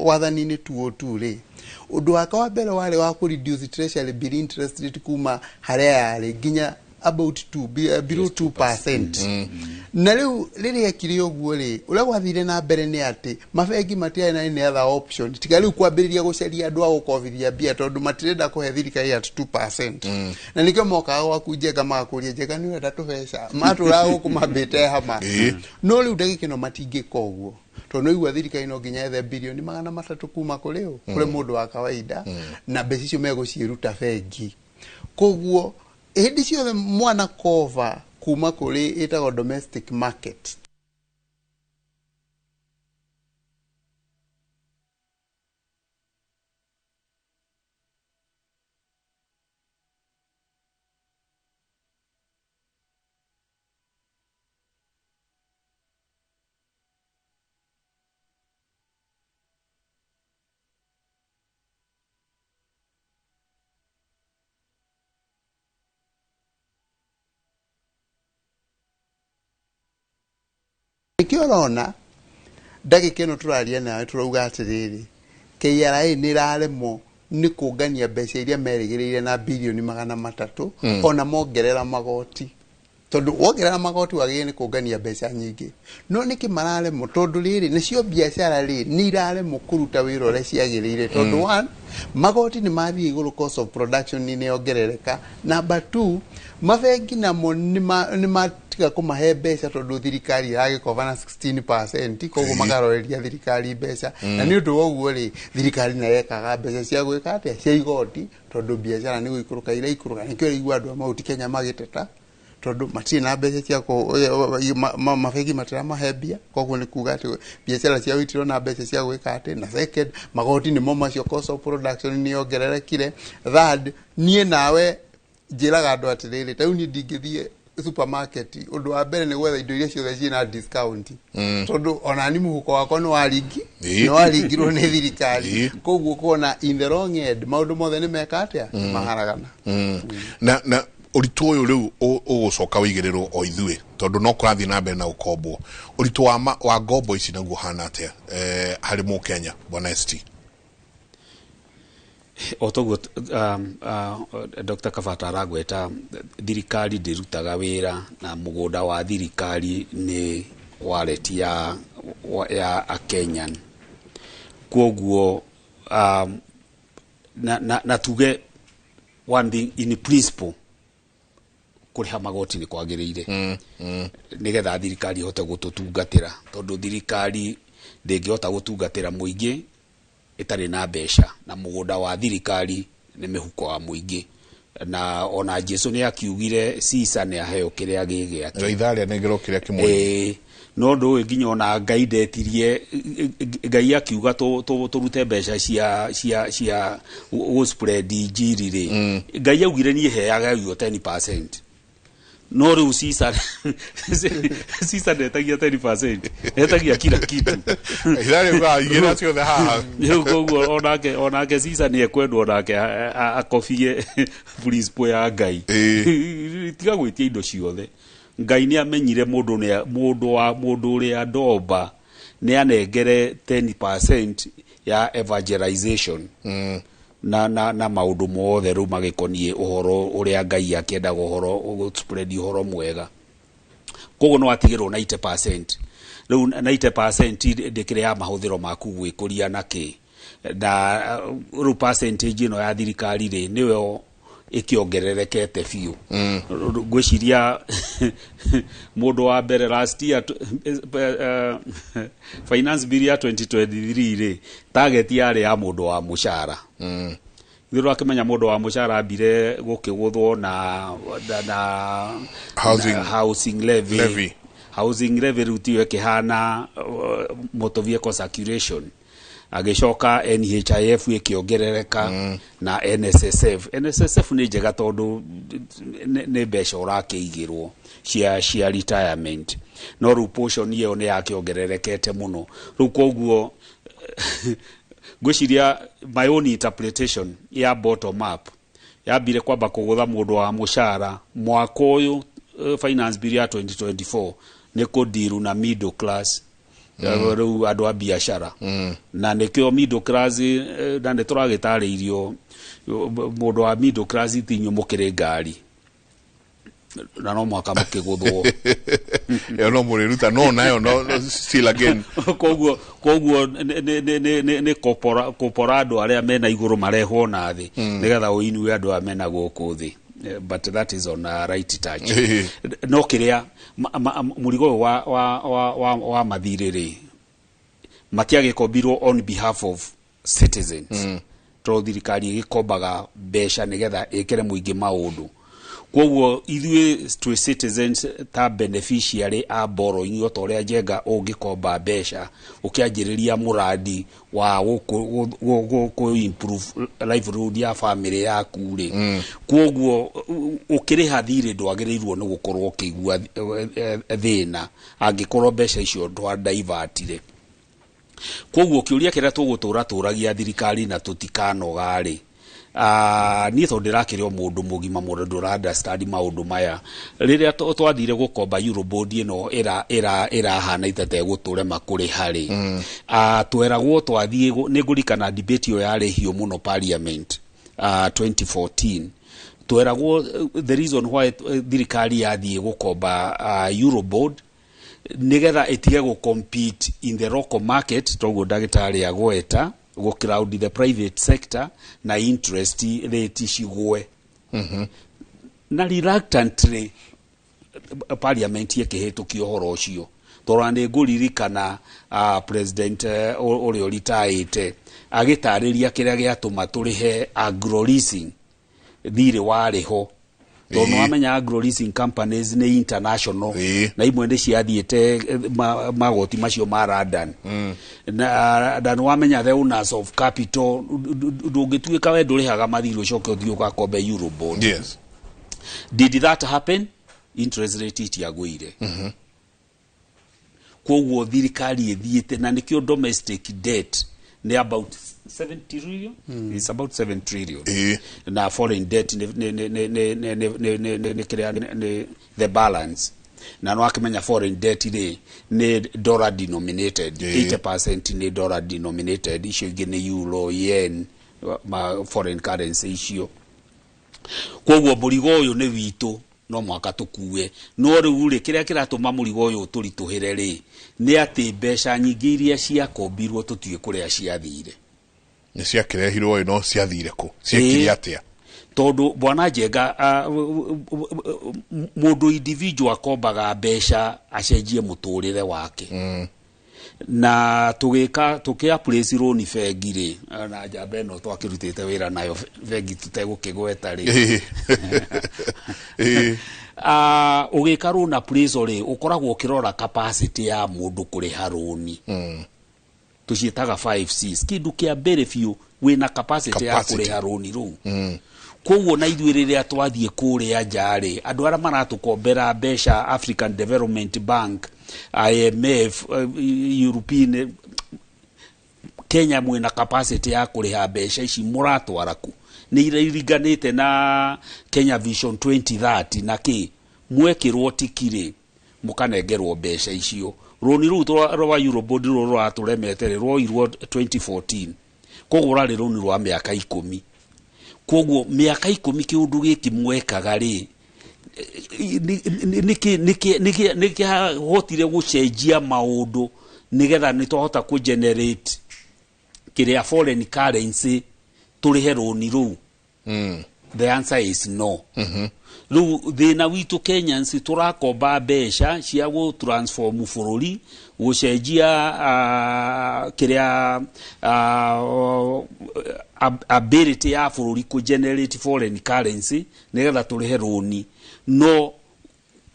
wathani-inĩ 2002 rĩ, ũndũ wake wa mbere warĩ wa kũ reduce treasury bill interest rate kuma harĩa yarĩ nginya about 2 below 2%. Na rĩu rĩrĩa ekire ũguo rĩ, ũrĩa gwathire na mbere nĩ atĩ mabengi matiarĩ na any other option tiga rĩu kwambĩrĩria gũcaria andũ a gũkobithia mbia, tondũ matirenda kũhe thirikari at 2%. Na nĩkĩo mokaga gwaku Njenga magakũria, "Njenga, nĩ ũrenda tũbeca?" Matũraga gũkũ mambĩte hama. No rĩu ndagĩka ĩno matingĩka ũguo, tondũ nĩ igua thirikari no nginya ethe 300 billion kuma kũrĩ ũ, kũrĩ mũndũ wa kawaida, na mbeca icio megũciĩruta bengi. Koguo hĩndĩ ciothe mwana kova kuma kũrĩ ĩtagwo domestic market. Nĩkĩo ũrona ndagĩka ĩno tũraria nawe tũrauga atĩrĩrĩ, KRA nĩ ĩraremwo nĩ kũngania mbeca iria merĩgĩrĩire na birioni 300 ona mongerera magoti, tondũ wongerera magoti wagĩrĩire nĩ kũngania mbeca nyingĩ. No nĩkĩ mararemwo? Tondũ rĩrĩ, nacio biacara rĩ, nĩ iraremwo kũruta wĩra ũrĩa ciagĩrĩire, tondũ one, magoti nĩ mathiĩ igũrũ, cost of production nĩ yongerereka. Number two, mabengi namo nĩ matiga kũmahe mbeca tondũ thirikari ĩragĩkoba na 16%, koguo makaroreria thirikari mbeca. Na nĩ ũndũ wa ũguo rĩ, thirikari nayo ĩkaga mbeca cia gwĩka atĩa, cia igoti, tondũ biacara nĩ gũikũrũka iraikũrũka. Nĩkĩo ũraigua andũ a Mount Kenya magĩteta, tondũ matirĩ na mbeca cia mabengi matiramahe mbia, koguo nĩ kuga atĩ biacara ciao itirona mbeca cia gwĩka atĩ. Na second, magoti nĩmo macio, cost of production nĩ yongererekire. Third, niĩ nawe njĩraga andũ atĩrĩrĩ, ta rĩu niĩ ndingĩthiĩ supermarket, ũndũ wa mbere nĩ gwetha indo iria ciothe ciĩna discount, tondũ ona ni mũhuko wakwa nĩ waringi nĩ waringirwo nĩ thirikari. Koguo kuona in the long end maũndũ mothe nĩ meka atĩa, maharagana. Na ũritũ ũyũ rĩu ũgũcoka ũigĩrĩrwo o ithuĩ, tondũ no kũrathiĩ na mbere na gũkombwo. Ũritũ wa ngombo ici naguo hana atĩa harĩ mũkenya, bwana ST? O toguo Dr. Kabata aragweta, thirikari ndĩrutaga wĩra na mũgũnda wa thirikari nĩ wallet ya a Kenyan. Koguo na tuge one thing in principle, kũrĩha magoti nĩ kwagĩrĩire nĩgetha thirikari ĩhote gũtũtungatĩra, tondũ thirikari ndĩngĩhota gũtungatĩra mũingĩ ĩtarĩ na mbeca, na mũgũnda wa thirikari nĩ mĩhuko wa mũingĩ. Na ona Jesu nĩ akiugire Caesar nĩ aheo kĩrĩa gĩ gĩake. Gaitharĩ anengerwo kĩrĩa kĩmwe. Ĩĩ, no ndũĩ nginya ona Ngai ndetirie, Ngai akiuga tũrute mbeca cia gũ spread injiri rĩ, Ngai augire niĩ heaga yo 10%, no rĩu Caesar ndetagia 10%, etagia kila kitu. Itharĩ ugaga igĩra ciothe haha. Rĩu koguo onake Caesar nĩ ekwendwo onake akobie principle ya Ngai. Tiga gwĩtia indo ciothe. Ngai nĩ amenyire mũndũ nĩ mũndũ wa mũndũ ũrĩa ndomba nĩ anengere 10% ya evangelization na maũndũ mothe rĩu magĩkoniĩ ũhoro ũrĩa Ngai akĩendaga, ũhoro spread ũhoro mwega. Koguo no atigĩrwo 90%. Rĩu 90% ndĩkĩrĩ ya mahũthĩro maku gwĩkũria na kĩ na rĩu percentage ĩno ya thirikari rĩ, nĩyo ĩkĩongererekete biũ. Ngwĩciria mũndũ wa mbere last year, finance bill ya 2023 rĩ, target yarĩ ya mũndũ wa mũcara. Ithuĩ twakĩmenya mũndũ wa mũcara ambire gũkĩgũthwo na Housing na housing levy. Levy. Housing levy rĩu tiyo ĩkĩhana motor vehicle circulation, agĩcoka NHIF ĩkĩongerereka na NSSF. NSSF nĩ njega tondũ nĩ mbeca ũrakĩigĩrwo cia retirement, no rĩu portion ĩyo nĩ yakĩongererekete mũno. Rĩu koguo ngwĩciria my own interpretation ya bottom up yambire kwamba kũgũtha mũndũ wa mũcara mwaka ũyũ. Finance bill ya 2024 nĩ kũndiru na middle class, rĩu andũ a biacara, na nĩkĩo middle class, na nĩ tũragĩtarĩirio mũndũ wa middle class ti inyuĩ mũkĩrĩ ngari na no mũhaka mũkĩgũthwo. Ĩyo no mũrĩruta no nayo no still again. Koguo nĩ kũpora andũ arĩa mena igũrũ marehwo na thĩ nĩgetha ũinue andũ arĩa mena gũkũ thĩ. But that is on a right touch. No kĩrĩa mũrigo ũyũ wa mathirĩ rĩ, matiagĩkombirwo on behalf of citizens, tondũ thirikari ĩgĩkombaga mbeca nĩgetha ĩkĩre mũingĩ maũndũ. Koguo ithuĩ twĩ citizens ta beneficiary a borrowing, o ta ũrĩa Njenga ũngĩkomba mbeca ũkĩanjĩrĩria mũrandi wa gũkũ improve livelihood ya family yaku rĩ, koguo ũkĩrĩha thirĩ ndwagĩrĩirwo nĩ gũkorwo ũkĩigua thĩna angĩkorwo mbeca icio ndwadivertire. Koguo kĩũria kĩrĩa tũgũtũra tũragia thirikari na tũtikanoga rĩ, Niĩ tondũ ndĩrakĩrĩ o mũndũ mũgima, mũndũ ndũra understand maũndũ maya, rĩrĩa twathire gũkomba Eurobond ĩno ĩrahana itete gũtũrema kũrĩha rĩ, tweragwo twathiĩ nĩ ngũrikana debate ĩyo yarĩ hiũ mũno parliament, 2014. Tweragwo the reason why thirikari yathiĩ gũkomba Eurobond nigetha ĩtige gũ compete in the local market, toguo ndagĩtarĩ agweta, gũ crowd the private sector na interest rate cigwe. Na reluctantly parliament ĩkĩhĩtũkia ũhoro ũcio, tondũ nĩ ngũririkana president ũrĩa ũritaĩte agĩtarĩria kĩrĩa gĩatũma tũrĩhe agro leasing thirĩ warĩ ho, tondũ nĩwamenya agro leasing companies nĩ international na imwe nĩ ciathiĩte magoti macio ma London, na nĩwamenya the owners of capital, ndũngĩtuĩka we ndũrĩhaga mathirĩ ũcoke ũthiĩ ũgakombe Eurobond. Did that happen? Interest rate itiagũire. Koguo thirikari ĩthiĩte na nĩkĩo domestic debt nĩ about 7 trillion. It's about 7 trillion. Na foreign debt nĩ kĩrĩa nĩ the balance, na no akĩmenya foreign debt rĩ nĩ dollar denominated. 80% nĩ dollar denominated, icio ingĩ nĩ euro, yen, ma foreign currency icio. Koguo mũrigo ũyũ nĩ witũ, no mwaka tũkue. No rĩu rĩ, kĩrĩa kĩratũma mũrigo ũyũ ũtũritũhĩre rĩ nĩ atĩ mbeca nyingĩ iria ciakombirwo tũtiũĩ kũrĩa ciathire. Nĩ ciakĩrehirwo ĩ, no ciathire kũ? Ciekire atĩa? Tondũ bwana Njenga, mũndũ individual akombaga mbeca acenjie mũtũrĩre wake. Na tũgĩka tũkĩ appraise loan bengi rĩ, na njamba ĩno twakĩrutĩte wĩra nayo bengi tũtegũkĩgweta rĩ, ũgĩka loan appraisal rĩ, ũkoragwo ũkĩrora capacity ya mũndũ kũrĩha rũni. Tũciĩtaga 5 Cs. Kĩndũ kĩa mbere biũ, wĩna capacity ya Capacity. kũrĩha rũni rũu. Koguo na ithuĩ rĩrĩa twathiĩ kũrĩa nja rĩ, andũ arĩa maratũkombera mbeca, African Development Bank, IMF, European, Kenya mwĩna capacity ya kũrĩha mbeca ici mũratwara ku? Nĩ iringanĩte na Kenya Vision 2030 na kĩ mwekĩrwo tiki rĩ, mũkanengerwo mbeca icio. Rũni rũu rwa Eurobond rũrũ rũratũremete rĩ, rwoirwo 2014, koguo rwarĩ rũni rwa mĩaka 10. Koguo mĩaka 10 kĩũndũ gĩkĩ mwekaga rĩ, nĩkĩahotire gũcenjia maũndũ nĩgetha nĩ twahota kũ generate kĩrĩa foreign currency tũrĩhe rũni rũu? The answer is no. Rĩu thĩna witũ Kenyans, tũrakomba mbeca cia gũ transform bũrũri, gũcenjia kĩrĩa ability ya bũrũri kũ generate foreign currency nĩgetha tũrĩhe rũni, no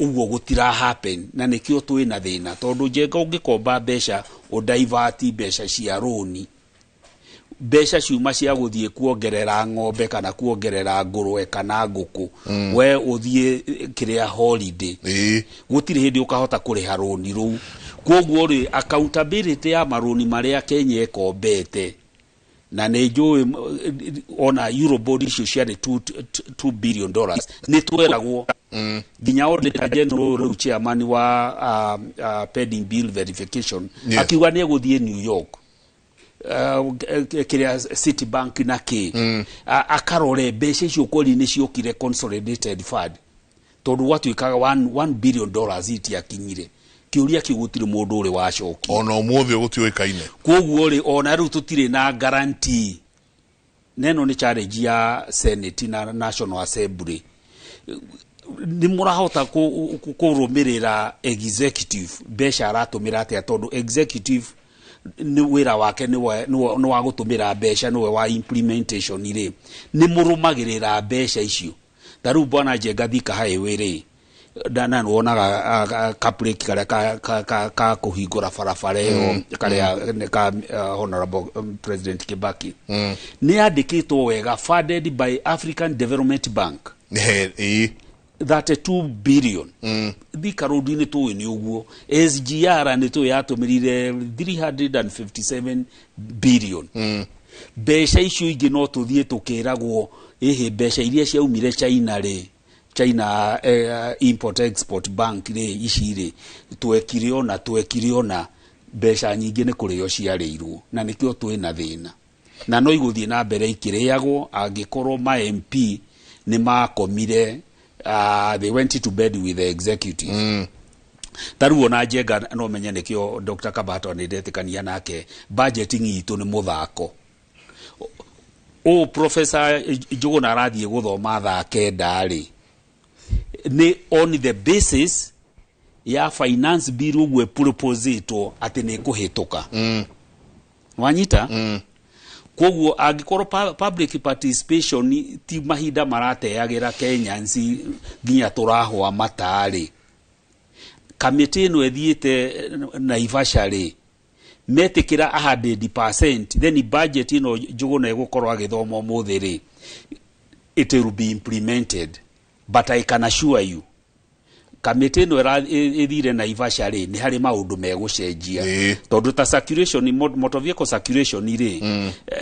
ũguo gũtira happen, na nĩkĩo twĩna thĩna, tondũ Njenga, ũngĩkomba mbeca ũdivert mbeca cia rũni, mbeca ciuma cia gũthiĩ kuongerera ng'ombe kana kuongerera ngũrwe kana ngũkũ, we ũthiĩ kĩrĩa holiday. Gũtirĩ hĩndĩ ũkahota kũrĩha rũni rũu. Koguo rĩ, accountability ya marũni marĩa Kenya ĩkombete, na nĩ njũĩ ona Eurobond icio ciarĩ $2 billion, nĩ tweragwo nginya auditor general rĩu, chairman wa pending bill verification, akiuga nĩ egũthiĩ New York, kĩrĩa Citibank na kĩ, akarore mbeca icio kweri nĩ ciokire consolidated fund, tondũ gwatuĩkaga $1 billion itiakinyire. Kĩũria kĩu gũtirĩ mũndũ ũrĩ wacokia. Ona ũmũthĩ gũtiũĩkaine. Koguo rĩ, ona rĩu tũtirĩ na guarantee, na ĩno nĩ challenge ya Senate na National Assembly. Nĩ mũrahota kũrũmĩrĩra executive mbeca aratũmĩra atĩa? Tondũ executive nĩ wĩra wake nĩ wa gũtũmĩra mbeca, nĩwe wa implementation rĩ, nĩ mũrũmagĩrĩra mbeca icio? Ta rĩu bwana Njenga, Thika Highway rĩ, na nĩwonaga kabreki karĩa ka kũhingũra barabara ĩyo karĩa nĩ ka honorable President Kibaki, nĩ yandĩkĩtwo wega, funded by African Development Bank, 32 billion. Thika Road nĩ tũĩ nĩ ũguo, SGR nĩ tũĩ yatũmĩrire 357 billion. Mbeca icio ingĩ no tũthiĩ tũkĩragwo ĩhĩ mbeca iria ciaumire China rĩ, China Import Export Bank rĩ, ici rĩ twekire ona mbeca nyingĩ nĩ kũrĩo ciarĩirwo, na nĩkĩo twĩna thĩna, na no igũthiĩ na mbere ikĩrĩagwo angĩkorwo ma MP nĩ makomire, they went to bed with the executive. Ta rĩu ona Njenga no menye nĩkĩo Dr. Kabato nĩ ndetĩkania nake, budgeting itũ nĩ mũthako. O Professor Njuguna arathiĩ gũthoma thaa 9 rĩ, nĩ on the basis ya finance bill ũguo propositwo atĩ nĩ kũhĩtũka. Wanyita? Koguo angĩkorwo public participation ti mahinda marateagĩra Kenyans nginya tũrahwa matarĩ, kamĩtĩ ĩno ĩthiĩte Naivasha rĩ, metĩkĩra 100%, then budget ĩno Njuguna ĩgũkorwo agĩthoma ũmũthĩ rĩ, it will be implemented. But I can assure you, kamĩtĩ ĩno ĩthire Naivasha rĩ, nĩ harĩ maũndũ megũcenjia. Tondũ ta circulation, motor vehicle circulation rĩ,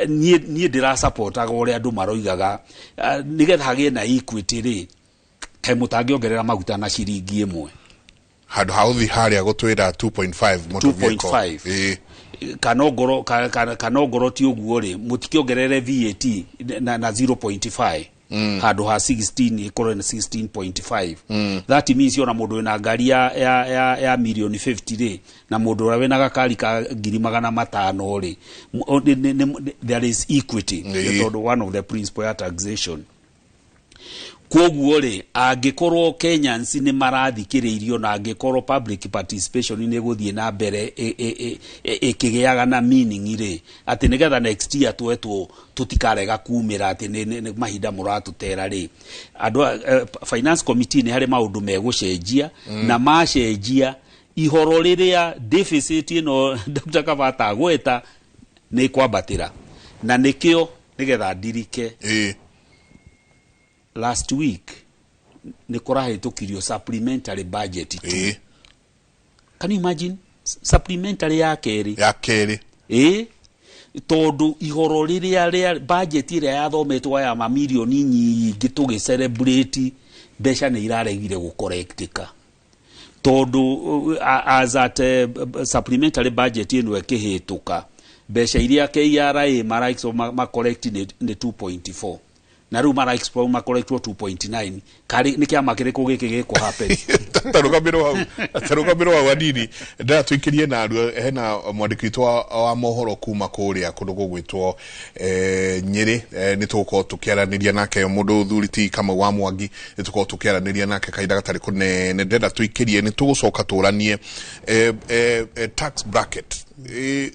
niĩ ndĩrasupportaga ũrĩa andũ maroigaga nĩgetha hagĩe na equity rĩ, kaĩ mũtangĩongerera maguta na ciringi ĩmwe handũ ha ũthi harĩa gũtwĩra 2.5 motor vehicle. 2.5 kana ongorwo ti ũguo rĩ, mũtikĩongerere VAT na 0.5 handũ ha 16 ĩkorwo na 16.5. That means ona mũndũ wĩna ngari ya milioni 50 rĩ, na mũndũ ũrĩa wĩna gakari ka 500,000 rĩ, there is equity, tondũ one of the principle ya taxation. Koguo rĩ, angĩkorwo Kenyans nĩ marathikĩrĩirio na angĩkorwo public participation nĩ gũthiĩ na mbere ĩkĩgĩaga na meaning rĩ, atĩ nĩgetha next year twetwo tũtikarega kumĩra atĩ nĩ mahinda mũratũtera rĩ, andũ finance committee nĩ harĩ maũndũ megũcenjia, na macenjia ihoro rĩrĩa deficit ĩno Dr. Kabata agweta nĩ kwambatĩra, na nĩkĩo nĩgetha ndirike last week nĩ kũrahĩtũkirio supplementary budget. Can you imagine? Supplementary ya kerĩ. Ya kerĩ. Tondũ ihoro rĩrĩa rĩa budget ĩrĩa yathometwo ya mamirioni nyingĩ tũgĩ celebrate, mbeca nĩ iraregire gũkorektika. Tondũ as at supplementary budget ĩno ĩkĩhĩtũka, mbeca iria KRA maraixo macorrect nĩ 2.4. Na rĩu mara makoretwo 2.9. Kari nĩ kĩama kĩrĩkũ gĩkĩ gĩkũ happen? Tarũgamĩrwo hau hanini, ndĩratũikĩrie na narua. Hena mwandĩki witũ wa mohoro kuma kũrĩa kũndũ gũgwĩtwo Nyĩrĩ, nĩ tũgũkorwo tũkĩaranĩria nake mũndũ thuri ti Kamau wa Mwangi, nĩ tũgũkorwo tũkĩaranĩria nake kahinda gatarĩ kũnene. Ndĩrenda tũikĩrie, nĩ tũgũcoka tũranie tax bracket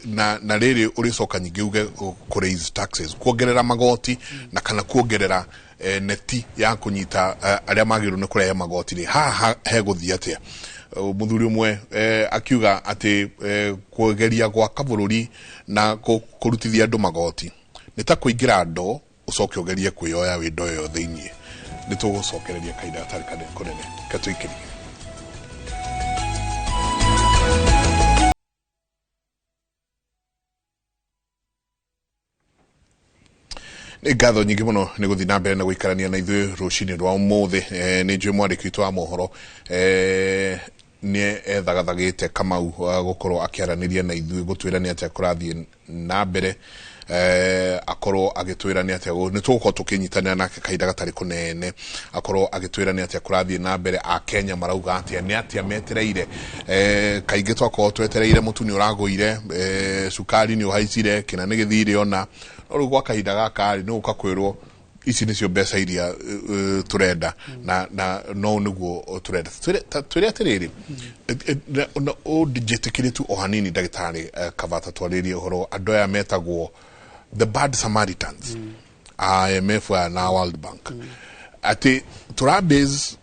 na rĩrĩ ũrĩcoka nyingĩ uge kũ raise taxes, kuongerera magoti na kana kuongerera neti ya kũnyita arĩa magĩrĩirwo nĩ kũrehe magoti rĩ, haha hegũthiĩ atĩa? Mũthuri ũmwe akiuga atĩ kũgeria gwaka bũrũri na kũrutithia andũ magoti nĩ ta kũingĩra ndoo ũcoke ũgerie kwĩyoya wĩ ndoo ĩyo thĩiniĩ. Nĩ tũgũcokereria kahinda gatarĩ kũnene, katũikĩrie. Nĩ ngatho nyingĩ mũno nĩ gũthiĩ na mbere na gũikarania na ithuĩ rũcinĩ rwa ũmũthĩ. Nĩ njũĩ mwandĩki witũ wa mohoro nĩ ethagathagĩte Kamau gũkorwo akĩaranĩria na ithuĩ gũtwĩra nĩ atĩa kũrathiĩ na mbere, akorwo agĩtwĩra nĩ atĩa nĩ tũgũkorwo tũkĩnyitanĩra nake kahinda gatarĩ kũnene, akorwo agĩtwĩra nĩ atĩa kũrathiĩ na mbere, a Kenya marauga atĩa, nĩ atĩa metereire. Kaingĩ twakorwo twetereire mũtu nĩ ũragũire, cukari nĩ ũhaicire, kĩna nĩ gĩthire ona no rĩu gwa kahinda gaka rĩ, nĩ gũka kwĩrwo ici nĩcio mbeca iria tũrenda na no nĩguo tũrenda. Twĩre atĩrĩrĩ, ũnjĩtĩkĩrie tu o hanini ndagĩtarĩ Kabata, twarĩrie ũhoro andũ aya metagwo the bad Samaritans, IMF na World Bank, atĩ tũrabase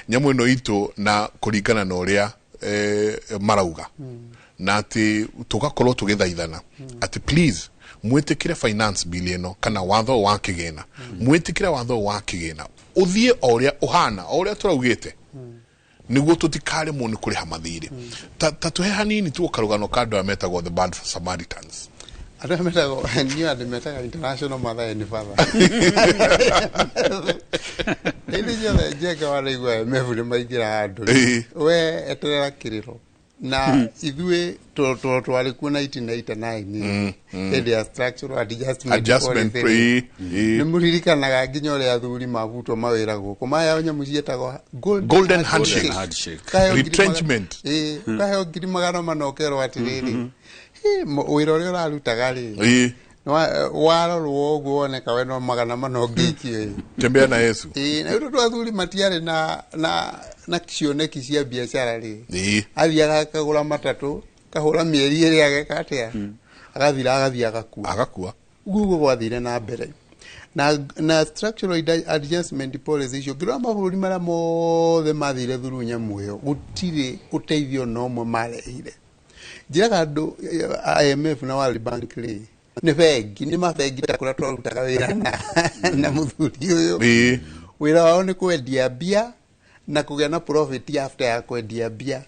nyamũ ĩno itũ na kũringana na ũrĩa marauga, na atĩ tũgakorwo tũgĩthaithana atĩ please mwĩtĩkĩre finance bill ĩno kana watho wa kĩgĩna, mwĩtĩkĩre watho wa kĩgĩna ũthiĩ o ũrĩa ũhana, o ũrĩa tũraugĩte, nĩguo tũtikaremwo nĩ kũrĩha mathirĩ. Ta tũhe hanini tu karũgano ka andũ aya metagwo the bad Samaritans. Andũ aya metagwo niĩ andũ metaga international mother and father. Hĩndĩ ciothe Njenga wanaigua IMF nĩ maingĩra handũ, we eterera kĩrĩro. Na ithuĩ twarĩ kuo 1999 hĩndĩ ya structural adjustment adjustment policy. Nĩ mũririkanaga nginya ũrĩa athuri mabutwo mawĩra gũkũ maheo nyamũ ciĩtagwo golden handshake. Handshake. Ũkaheo ngiri Retrenchment. Ũkaheo 400,000 ũkerwo atĩrĩrĩ, "Hĩ, wĩra ũrĩa ũrarutaga rĩ, warorwo ũguo woneka we no 400 ũngĩikio ĩ." Tembea na Yesu. Ĩĩ, na rĩu tondũ athuri matiarĩ na cioneki cia biacara rĩ, athiaga akagũra matatũ, kahũra mĩeri ĩrĩ, ageka atĩa, agathira, agathiĩ agakua. Agakua. Ũguo gwathire na mbere na structural adjustment policy icio. Ngĩrora mabũrũri marĩa mothe mathire through nyamũ ĩyo, gũtirĩ ũteithio na ũmwe marehire. Njĩraga andũ, IMF na World Bank rĩ, nĩ bengi, nĩ mabengi ta kũrĩa twarutaga wĩra na mũthuri ũyũ. Wĩra wao nĩ kwendia mbia na kũgĩa na profit after ya kwendia mbia.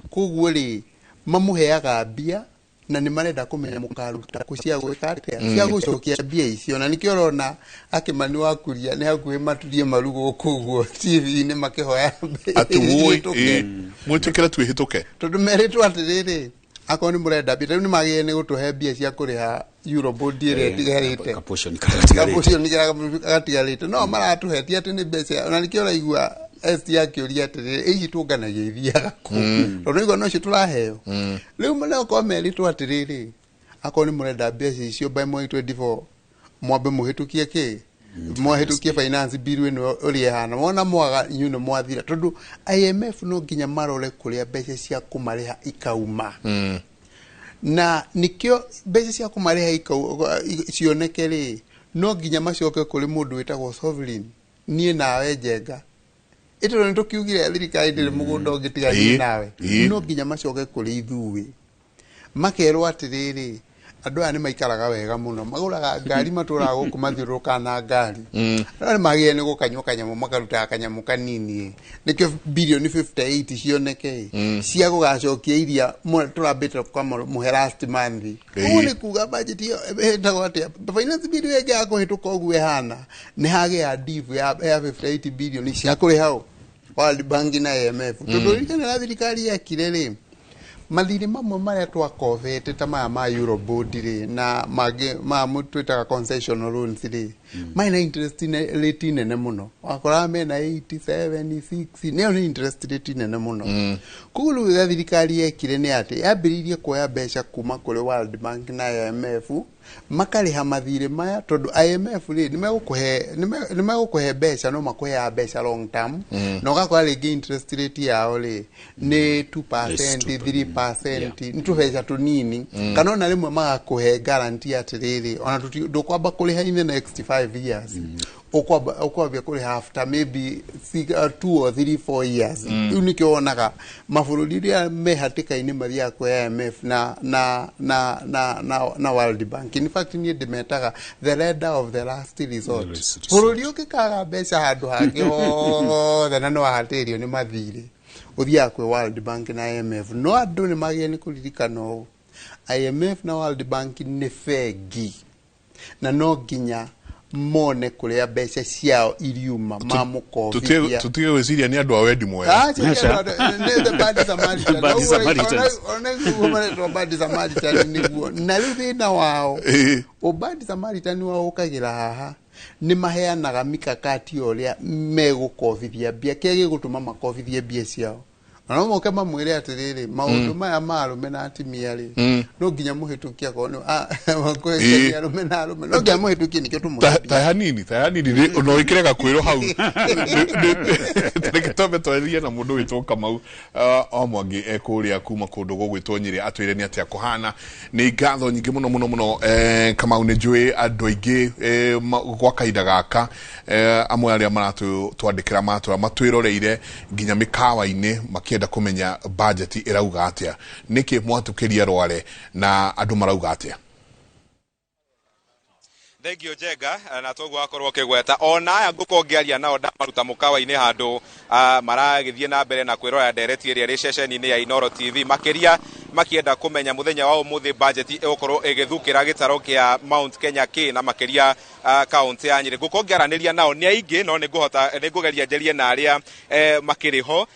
Koguo rĩ, mamũheaga mbia na nĩ marenda kũmenya mũkaruta kũ cia gwĩka atĩa, cia gũcokia mbia icio. Na nĩkĩo ũrona akĩmani wa kuria nĩ hakuhĩ maturie maru gũkũ ũguo TV-inĩ makĩhoya atĩ woi ihĩtũke. Mwĩtĩkĩre twĩhĩtũke. Tondũ merĩtwo atĩrĩrĩ, akorwo nĩ mũrenda mbia, rĩu nĩ magĩrĩire nĩ gũtũhe mbia cia kũrĩha Eurobond ĩrĩa ĩtigarĩte. Kaportion karĩa gatigarĩte. Kaportion karĩa gatigarĩte no maratũhe, ti atĩ nĩ mbeca. Ona nĩkĩo ũraigua ST akĩũria atĩrĩrĩ, ici tũnganagia ithiaga kũ? Tondũ igua nocio tũraheo rĩu. Maneokorwo merĩtwo atĩrĩrĩ, akorwo nĩ mũrenda mbeca icio by mweri 24, mwambe mũhĩtũkie kĩ, mwahĩtũkie finance bill ĩno ũrĩa ĩhana. Wona mwaga, inyuĩ nĩ mwathira, tondũ IMF no nginya marore kũrĩa mbeca cia kũmarĩha ikauma. Na nikĩo mbeca cia kũmarĩha cioneke rĩ, no nginya macoke kũrĩ mũndũ wĩtagwo sovereign, niĩ nawe Njenga. Ĩtondũ nĩ tũkiugire thirikari ndĩrĩ mũgũnda ũngĩ tiga niĩ nawe. No nginya macoke kũrĩ ithuĩ, makerwo atĩrĩrĩ, andũ aya nĩ maikaraga wega mũno, magũraga ngari, matũraga gũkũ, mathiũrũrũkaga na ngari. Andũ aya nĩ magĩrĩire nĩ gũkanyua kanyamũ, makarutaga kanyamũ kanini ĩ, nĩkĩo birioni 58 cioneke ĩ, cia gũgacokia iria tũrambĩte mũhe last month. Ũguo nĩ kuga budget ĩyo ĩtagwo atĩa, finance bill ĩyo ĩngĩaga kũhĩtũka ũguo ĩhana, nĩ hagĩa div ya 58 billion cia kũrĩha ũ? World Bank na IMF. Tondũ ririkana na thirikari yekire rĩ, mathirĩ mamwe marĩa twakobete ta maya ma Eurobond rĩ, na mangĩ maya twĩtaga concessional loans rĩ, marĩ na interest rate nene mũno. Wakoraga mena 87 6, nĩyo nĩ interest rate nene mũno. Koguo rĩu ũrĩa thirikari yekire nĩ atĩ yambĩrĩirie kuoya mbeca kuma kũrĩ World Bank na IMF, makarĩha mathirĩ maya, tondũ IMF rĩ, nĩ megũkũhe mbeca, no makũheaga mbeca long term, na ũgakora rĩngĩ interest rate yao rĩ nĩ 2%, 3%, nĩ tũbeca tũnini, kana ona rĩmwe magakũhe guarantee atĩrĩrĩ, ona ndũkwamba kũrĩha in the next 5 years, ũkwambia kũrĩha after maybe 2 or 3 4 years. Rĩu nĩkĩo wonaga mabũrũri rĩa me hatĩka-inĩ mathiaga kwĩ IMF na World Bank. In fact, niĩ ndĩmetaga the lender of the last resort. Last resort. Bũrũri ũngĩkaga mbeca handũ hangĩ hothe na nĩ wahatĩrĩrio nĩ mathirĩ, ũthiaga kwĩ World Bank na IMF. No andũ nĩ magĩrĩire nĩ kũririkana ũũ, IMF na World Bank nĩ bengi, na no nginya mone kũrĩa mbeca ciao iriuma mamũkobithia. Tutige gwĩciria nĩ andũ a wendi mwega. Ah, nĩ the bad Samaritan. Bad Samaritans. Ona maretwo bad Samaritan nĩguo. Na rĩu thĩna wao, ũbad Samaritan wao ũkagĩra haha, nĩ maheanaga mikakati ya ũrĩa megũkobithia mbia, kĩrĩa gĩgũtũma makobithie mbia ciao. Na no moke mamwĩre atĩrĩrĩ, maũndũ maya ma arũme na atumia rĩ, no nginya mũhĩtũkie, akorwo nĩ kũhĩtũkia arũme na arũme, no nginya mũhĩtũkie nĩkĩo tũmũhe mbia. Ta hanini no ĩkĩrega kwĩrwo hau. Reke twambe twarie na mũndũ wĩtwo Kamau o Mwangi ekũrĩa kuma kũndũ gũgwĩtwo Nyĩrĩ, atwĩre nĩ atĩa kũhana. Nĩ ngatho nyingĩ mũno mũno mũno, Kamau. Nĩ njũĩ andũ aingĩ gwa kahinda gaka, amwe arĩa maratwandĩkĩra matwĩra matwĩroreire nginya mĩkawa-inĩ makĩenda kũmenya budget ĩrauga atĩa, nĩkĩ mwatũkĩria rware na andũ marauga atĩa. Thengio Njenga, na toguo wakorwo ũkĩgweta ona aya ngũkorwo ngĩaria nao ndamaruta mũkawa-inĩ handũ, maragĩthiĩ na mbere na kwĩrora ndereti ĩrĩa ĩrĩ ceceni-inĩ ya Inooro TV makĩria. Makienda kumenya muthenya wa umuthi budget igukorwo igithukira gitaro kia Mount Kenya ki na makiria kaunti ya Nyeri. Ngukorwo ngiaraniria nao ni aingi, no ninguhota ningugeria njerie na aria makiri ho.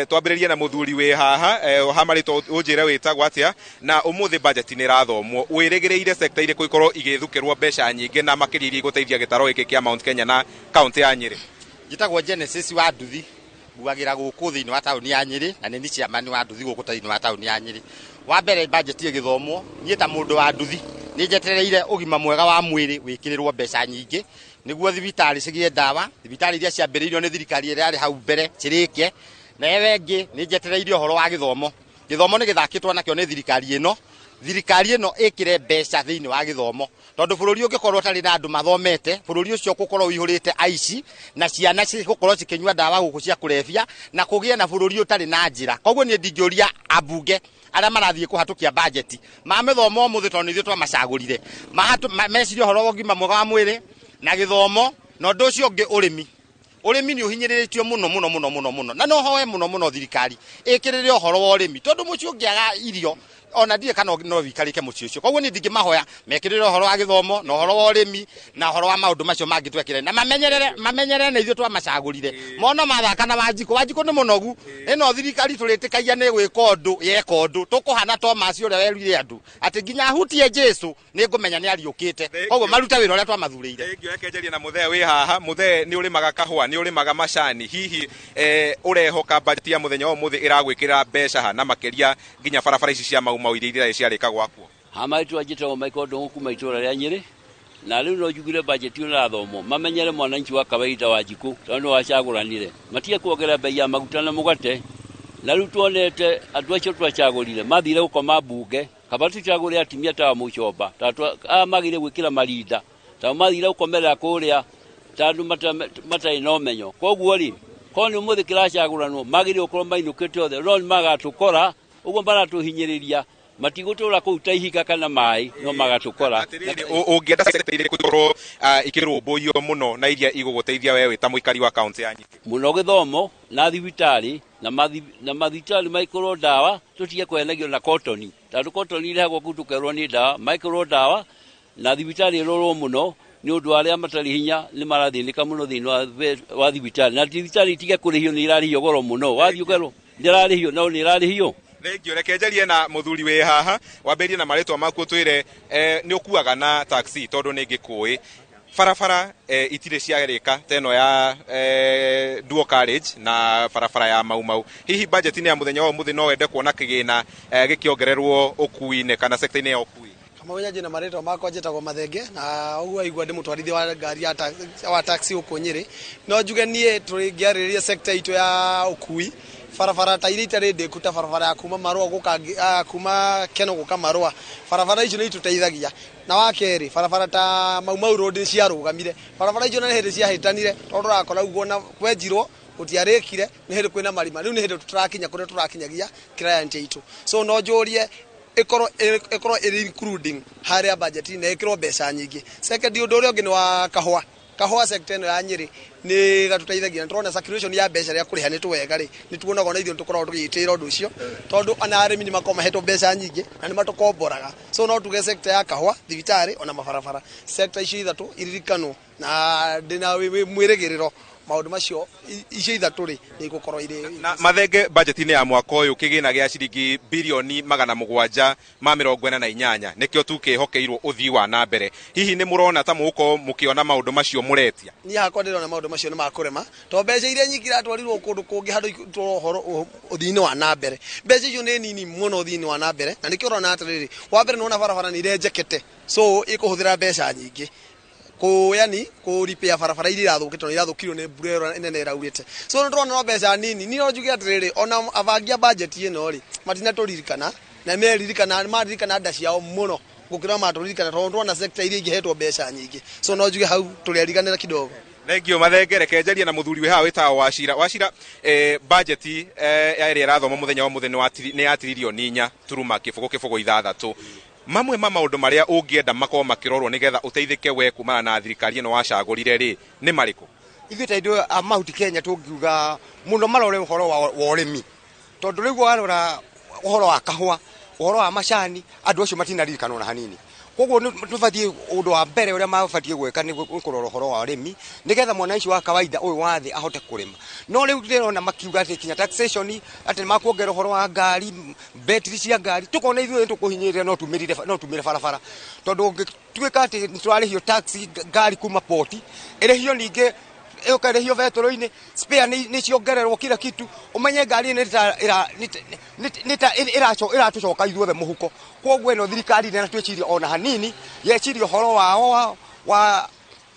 Twambiririe na muthuri wi haha hamarito unjire witagwo atia, na umuthi budget ni irathomwo, wirigireire sector iriku ikorwo igithukirwo mbeca nyingi na makiria iria iguteithia gitaro giki kia Mount Kenya na kaunti ya Nyeri? Njitagwo Genesis wa Nduthi, nguagĩra gũkũ thĩinĩ wa taũni ya Nyeri, na nĩ ni chairman wa Nduthi gũkũ thĩinĩ wa taũni ya Nyeri. Wa mbere budget ĩgĩthomwo, niĩ ta mũndũ wa Nduthi nĩ njetereire ũgima mwega wa mwĩrĩ wĩkĩrĩrwo mbeca nyingĩ nĩguo thibitarĩ cigĩe ndawa, thibitarĩ iria ciambĩrĩirio nĩ thirikari ĩrĩa yarĩ hau mbere cirĩke. Na ĩyo ĩngĩ nĩ njetereire ũhoro wa gĩthomo. Gĩthomo nĩ gĩthakĩtwo nakĩo nĩ thirikari ĩno. Thirikari ĩno ĩkĩre mbeca thĩinĩ wa gĩthomo, tondũ bũrũri ũngĩkorwo ũtarĩ na andũ mathomete, bũrũri ũcio ũgũkorwo ũihũrĩte aici na ciana cigũkorwo cikĩnyua ndawa gũkũ cia kũrebia na kũgĩe na bũrũri ũtarĩ na njĩra. Koguo niĩ ndingĩũria ambunge arĩa marathiĩ kũhatũkia bajeti mamĩthoma ũmũthĩ, tondũ nĩ ithuĩ twamacagũrire, mecirie ũhoro wa ũgima mwega wa mwĩrĩ na gĩthomo, na ũndũ ũcio ũngĩ ũrĩmi. Ũrĩmi nĩ ũhinyĩrĩrĩtio mũno mũno mũno mũno mũno, na no hoe mũno mũno thirikari ĩkĩrĩre ũhoro wa ũrĩmi, tondũ mũciĩ ũngĩaga irio ona ndiĩ kana no wikarĩke mũciĩ ũcio. Koguo niĩ ndingĩmahoya mekĩrĩre ũhoro wa gĩthomo na ũhoro wa ũrĩmi na ũhoro wa maũndũ macio mangĩ twekĩre, na mamenyerere na ithuĩ twamacagũrire. Mona mathaka na Wanjikũ, Wanjikũ nĩ mũnogu. Ĩno thirikari tũrĩtĩkagia nĩ gwĩka ũndũ, yeka ũndũ tũkũhana Thomas ũrĩa werire andũ atĩ nginya ahutie Jesũ nĩ ngũmenya nĩ ariũkĩte. Koguo marute wĩra ũrĩa twamathurĩire. Thengiũ. Reke njarie na mũthee wĩ haha. Mũthee, nĩ ũrĩmaga kahũa, nĩ ũrĩmaga macani, hihi ũrehoka budget ya mũthenya wa ũmũthĩ ĩragwĩkĩra mbeca ha na makĩria nginya barabara ici cia Mau Mau iria iria ciarĩka gwakwo? Hamaitũ njĩtagwo Michael Ndũng'ũ kuma itũra rĩa Nyĩrĩ, na rĩu no njugire budget ĩyo ĩrathomwo mamenyere mwananchi wa kawaida wa Njikũ, tondũ nĩ wacagũranire matige kuongerera bei ya maguta na mũgate. Na rĩu tuonete andũ acio twacagũrire mathire gũkoma mbunge, kaba tũcagũre atumia ta Mũchomba, aya magire gwĩkĩra marinda, ta mathire gũkomerera kũrĩa ta andũ matarĩ na ũmenyo. Koguo rĩ, korwo nĩ ũmũthĩ kĩracagũranwo magĩrĩire gũkorwo mainũkĩte othe, no nĩ magatũkora ũguo maratũhinyĩrĩria, matigũtũra kũu ta ihiga kana maĩ, no magatũkora. Ũngĩenda sector irĩkũ ikorwo ikĩrũmbũiyo mũno na iria igũgũteithia wewe ta mũikari wa kaunti ya Nyeri? Mũno gĩthomo na thibitarĩ, na mathibitarĩ maikorwo ndawa, tũtige kũhenagio na kotoni, tondũ kotoni irehagwo kũu tũkerwo nĩ ndawa, maikorwo ndawa na thibitarĩ ĩrorwo mũno nĩ ũndũ wa arĩa matarĩ hinya nĩ marathĩnĩka mũno thĩinĩ wa thibitarĩ, na thibitarĩ itige kũrĩhio, nĩ irarĩhio goro mũno, wathiĩ ũkerwo ndĩrarĩhio, no nĩ ĩrarĩhio. Thengiũ. Reke njarie na mũthuri wĩ haha, wambĩrĩrie na marĩtwa maku ũtwĩre nĩ ũkuaga na taxi, tondũ nĩ ngĩkũĩ barabara itirĩ ciarĩka ta ĩno ya dual carriage na barabara ya Mau Mau. Hihi budget-inĩ ya mũthenya wa ũmũthĩ no wende kuona kĩgĩna gĩkĩongererwo ũkui-inĩ kana sector-inĩ ya ũkui? Kamau njina marĩtwa makwa njĩtagwo Mathenge, na ũguo aigua ndĩ mũtwarithia wa ngari wa taxi gũkũ Nyĩrĩ. No njuge niĩ tũngĩarĩrĩria sector itũ ya ũkui, barabara ta iria itarĩ ndĩku ta barabara ya kuma Marũa gũka kuma Keno gũka Marũa, barabara icio nĩ itũteithagia. Na wa kerĩ, barabara ta Mau Mau Road nĩ ciarũgamire, barabara icio nĩ hĩndĩ ciahĩtanire, tondũ ũrakora ũguo na kwenjirwo gũtiarĩkire, nĩ hĩndĩ kwĩna marima, rĩu nĩ hĩndĩ tũtarakinya kũrĩa tũrakinyagia client itũ. So no njũrie ĩkorwo ĩrĩ including harĩa budget na ĩkĩrwo mbeca nyingĩ. Second, ũndũ ũrĩa ũngĩ nĩ wa kahũa. Kahũa sector ĩno ya Nyĩrĩ nĩ gatũteithagia, na tũrona circulation ya mbeca rĩa kũrĩha nĩ twega rĩ, nĩ tuonaga ona ithuĩ tũkoragwo tũgĩtĩĩra ũndũ ũcio, tondũ ona arĩmi nĩ makoragwo mahetwo mbeca nyingĩ na nĩ matũkomboraga. So no tuge sector ya kahũa, thibitarĩ ona mabarabara, sector icio ithatũ iririkanwo, na ndĩna mwĩrĩgĩrĩro maũndũ macio icio ithatũ rĩ nĩ igũkorwo irĩ na Mathenge. Budget-inĩ ya mwaka ũyũ kĩgĩna gĩa ciringi birioni 748 nĩkĩo tu kĩhokeirwo ũthii wa na mbere. Hihi nĩ mũrona ta mũgũkorwo mũkĩona maũndũ macio mũretia? Niĩ hakwa ndĩrona maũndũ macio nĩ makũrema, tondũ mbeca iria nyingĩ iratwarirwo kũndũ kũngĩ handũ itwarwo ũhoro ũthii-inĩ wa na mbere, mbeca icio nĩ nini mũno ũthii-inĩ wa na mbere. Na nĩkĩo ũrona atĩrĩrĩ, wa mbere nĩ wona barabara nĩ irenjekete, so ĩkũhũthĩra mbeca nyingĩ kũ yani kũ repair barabara iria irathũkĩte, tondũ irathũkirio nĩ mbura ĩyo nene ĩraurĩte. So nĩ tũrona no mbeca nini. Niĩ no njuge atĩrĩrĩ, ona abangi a budget ĩno rĩ, matinatũririkana na meririkana maririkana nda ciao mũno gũkĩra matũririkana, tondũ tũrona sector iria ingĩhetwo mbeca nyingĩ. So no njuge hau tũrĩariganĩra kidogo. Thengio Mathenge. Reke njarie na mũthuri wĩ haha wĩtagwo Wachira. Wachira, budget ya ĩrĩa ĩrathoma mũthenya wa mũthĩ nĩ ya 4.000 turuma 0 0 6. Mamwe ma maũndũ marĩa ũngĩenda makorwo makĩrorwo nĩgetha ũteithĩke we kumana na thirikari ĩno wacagũrire rĩ, nĩ marĩkũ? Ithuĩ ta ithuĩ a Mount Kenya tũngiuga mũno marore ũhoro wa ũrĩmi, tondũ rĩu warora ũhoro wa kahũa Ũhoro wa macani andũ acio matinaririkanwo na hanini. Koguo tũbatiĩ ũndũ wa mbere ũrĩa mabatiĩ gwĩka nĩ kũrora ũhoro wa ũrĩmi nĩgetha mwananchi wa kawaida ũyũ wa thĩ ahote kũrĩma. No rĩu ndĩrona makiuga atĩ kinya taxation, atĩ nĩ makuongerera ũhoro wa ngari, betiri cia ngari, tũkona ithuĩ tũkũhinyĩrĩria no tumĩre barabara, tondũ ũngĩtuĩka atĩ nĩ tũrarĩhio tax ngari kuma poti ĩrĩhio ningĩ ĩũkarĩhio betũrũ-inĩ, spare nĩ ciongererwo kila kitu, ũmenye ngari nĩ ĩratũcoka ithuothe mũhuko. Koguo ĩno thirikari ndĩna twĩciria ona hanini, yeciria ũhoro wao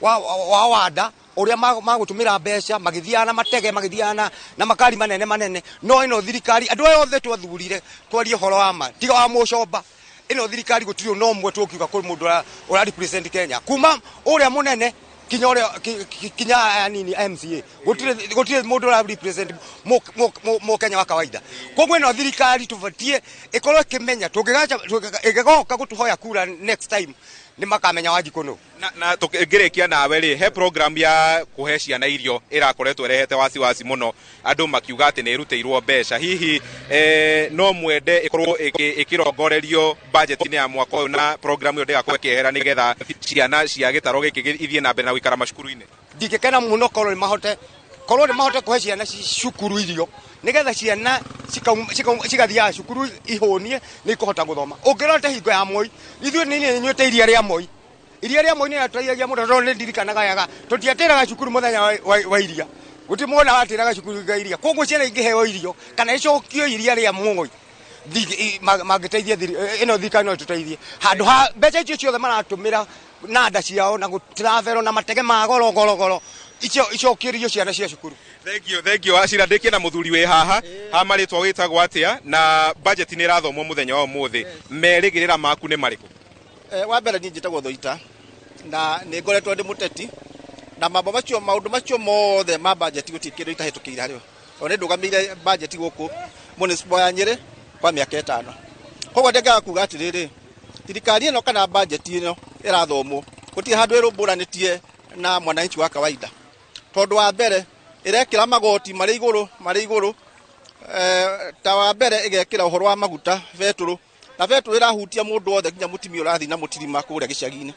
wa wanda ũrĩa magũtũmĩra mbeca magĩthiaga na matege, magĩthiaga na makari manene manene. No ĩno thirikari andũ aya othe twathurire twarie ũhoro wa ma, tiga wa mũcomba. Ĩno thirikari gũtirĩ no ũmwe tũkiuga kũrĩ mũndũ ũra represent Kenya kuma ũrĩa mũnene kinya ũrĩa kinya aya nini MCA, gũtirĩ mũndũ ũra represent Mũkenya wa kawaida. Koguo ĩno thirikari tũbatiĩ ĩkorwo ĩkĩmenya ĩgĩgoka gũtũhoya kura next time nĩ makamenya Wanjikũ nũ. Na tũngĩrĩkia nawe rĩ, he program ya kũhe ciana irio ĩrakoretwo ĩrehete wasiwasi mũno, andũ makiuga atĩ nĩ ĩrutĩirwo mbeca. Hihi no mwende ĩkorwo ĩkĩrongorerio budget-inĩ ya mwaka ũyũ na program ĩyo ndĩgakorwo ĩkĩehera nĩgetha ciana cia gĩtaro gĩkĩ ithiĩ na mbere na gũikara macukuru-inĩ? Ndingĩkena mũno korwo nĩ mahote kũhe ciana cukuru irio nĩgetha ciana cigathiaga cukuru ihũnie nĩ ikũhota gũthoma. Ũngĩrora ta hingo ya Moi, ithuĩ nĩ nyuĩte iria rĩa Moi. Iria rĩa Moi nĩ rĩatũteithagia mũno tondũ nĩ ndirikanaga wega tũtiatĩraga cukuru mũthenya wa iria, gũtirĩ mwana watĩraga cukuru wa iria. Koguo ciana ingĩheo irio kana icokio iria rĩa Moi mangĩteithia ĩno thirikari no ĩtũteithie handũ ha mbeca icio ciothe maratũmĩra na nda ciao na gũtravelo na matege ma goro goro goro, icio icokĩrio ciana cia cukuru. Thank you Wachira. Ndĩkie na mũthuri wĩ haha ha marĩtwa wĩtagwo atĩa, na budget nĩ ĩrathomwo mũthenya wa ũmũthĩ, merĩgĩrĩra maku nĩ marĩkũ? Wa mbere niĩ njĩtagwo Thoita na nĩ ngoretwo ndĩ mũteti, na mambo macio maũndũ macio mothe ma budget gũtirĩ kĩndũ itahĩtũkĩire harĩo. O nĩ ndũgamĩire budget gũkũ municipal ya Nyĩrĩ kwa mĩaka 5. Koguo ndĩngaga kuga atĩrĩrĩ, thirikari ĩno kana budget ĩno ĩrathomwo gũtirĩ handũ ĩrũmbũranĩtie na mwananchi wa kawaida, tondũ wa mbere ĩrekĩra magoti marĩ igũrũ, ta wa mbere ĩgekĩra ũhoro wa maguta betũrũ, na betũrũ ĩrahutia mũndũ wothe nginya mũtumia ũrathiĩ na mũtirima kũrĩa gĩcagi-inĩ,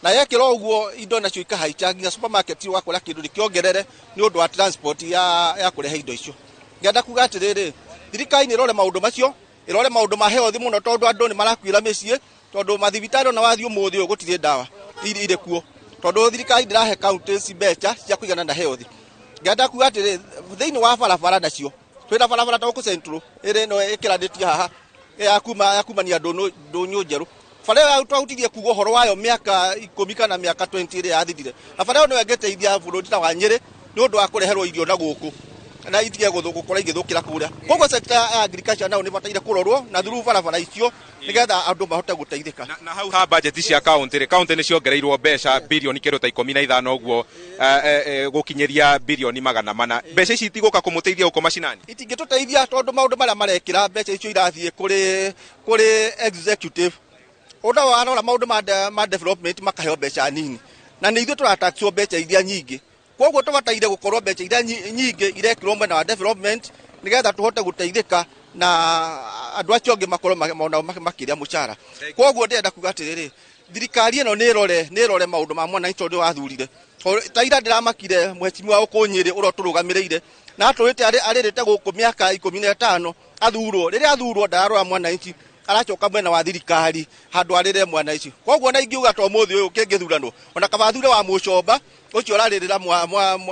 na yekĩra ũguo indo nacio ikahaica nginya supermarket ũgakora kĩndũ nĩkĩongerere nĩ ũndũ wa transport ya kũrehe indo icio. Ngenda kuga atĩrĩrĩ, thirikari nĩ ĩrore maũndũ macio, ĩrore maũndũ ma health mũno, tondũ andũ nĩ marakuĩra mĩciĩ, tondũ mathibitarĩ ona wathiĩ ũmũthĩ ũyũ gũtirĩ ndawa irĩ kuo, tondũ thirikari ndĩrahe counties mbeca cia kũigana na health. Ngenda kuga atĩrĩ, thĩinĩ wa barabara nacio twĩna barabara ta gũkũ Central ĩrĩ ĩno ĩkĩranĩtie haha ya kumania ndũnyũ njerũ, bara ĩyo twahutirie kuga ũhoro wayo mĩaka 10 kana mĩaka 20 ĩrĩa yathirire, na bara ĩyo nĩyo ĩngĩteithia bũrũri ta wa Nyĩrĩ nĩ ũndũ wa kũreherwo irio na gũkũ na itige gũkorwo igĩthũkĩra kũrĩa. Koguo sector ya agriculture nayo nĩ ĩbataire kũrorwo na through barabara icio nĩgetha andũ mahote gũteithĩka. Na hau ha budget cia county rĩ, county nĩ ciongereirwo mbeca birioni kĩndũ ta 15 ũguo, gũkinyĩria birioni 400. Mbeca ici itigũka kũmũteithia gũkũ macinani? Itingĩtũteithia tondũ maũndũ marĩa marekĩra mbeca icio irathiĩ kũrĩ executive. Ũndũ warora maũndũ ma development makaheo mbeca nini, na nĩ ithuĩ tũrataxwo mbeca iria nyingĩ. Koguo tũbataire gũkorwo mbeca iria nyingĩ irekĩrwo mwena wa development nĩgetha tũhote gũteithĩka na andũ acio angĩ makorwo onao makĩrĩa mũcara. Koguo ndĩrenda kuga atĩrĩrĩ, thirikari ĩno nĩ ĩrore maũndũ ma mwananchi tondũ wathurire. Ta ira ndĩramakire mheshimiwa gũkũ Nyĩrĩ ũrĩa ũtũrũgamĩrĩire, na atũrĩte arĩrĩte gũkũ mĩaka 15 athurwo. Rĩrĩa athurwo ndararora mwananchi, aracoka mwena wa thirikari handũ arĩre mwananchi. Koguo na ingiuga to mũthĩ ũyũ kĩngĩthuranwo ona kaba athure wa mũcomba ũcio ũrarĩrĩra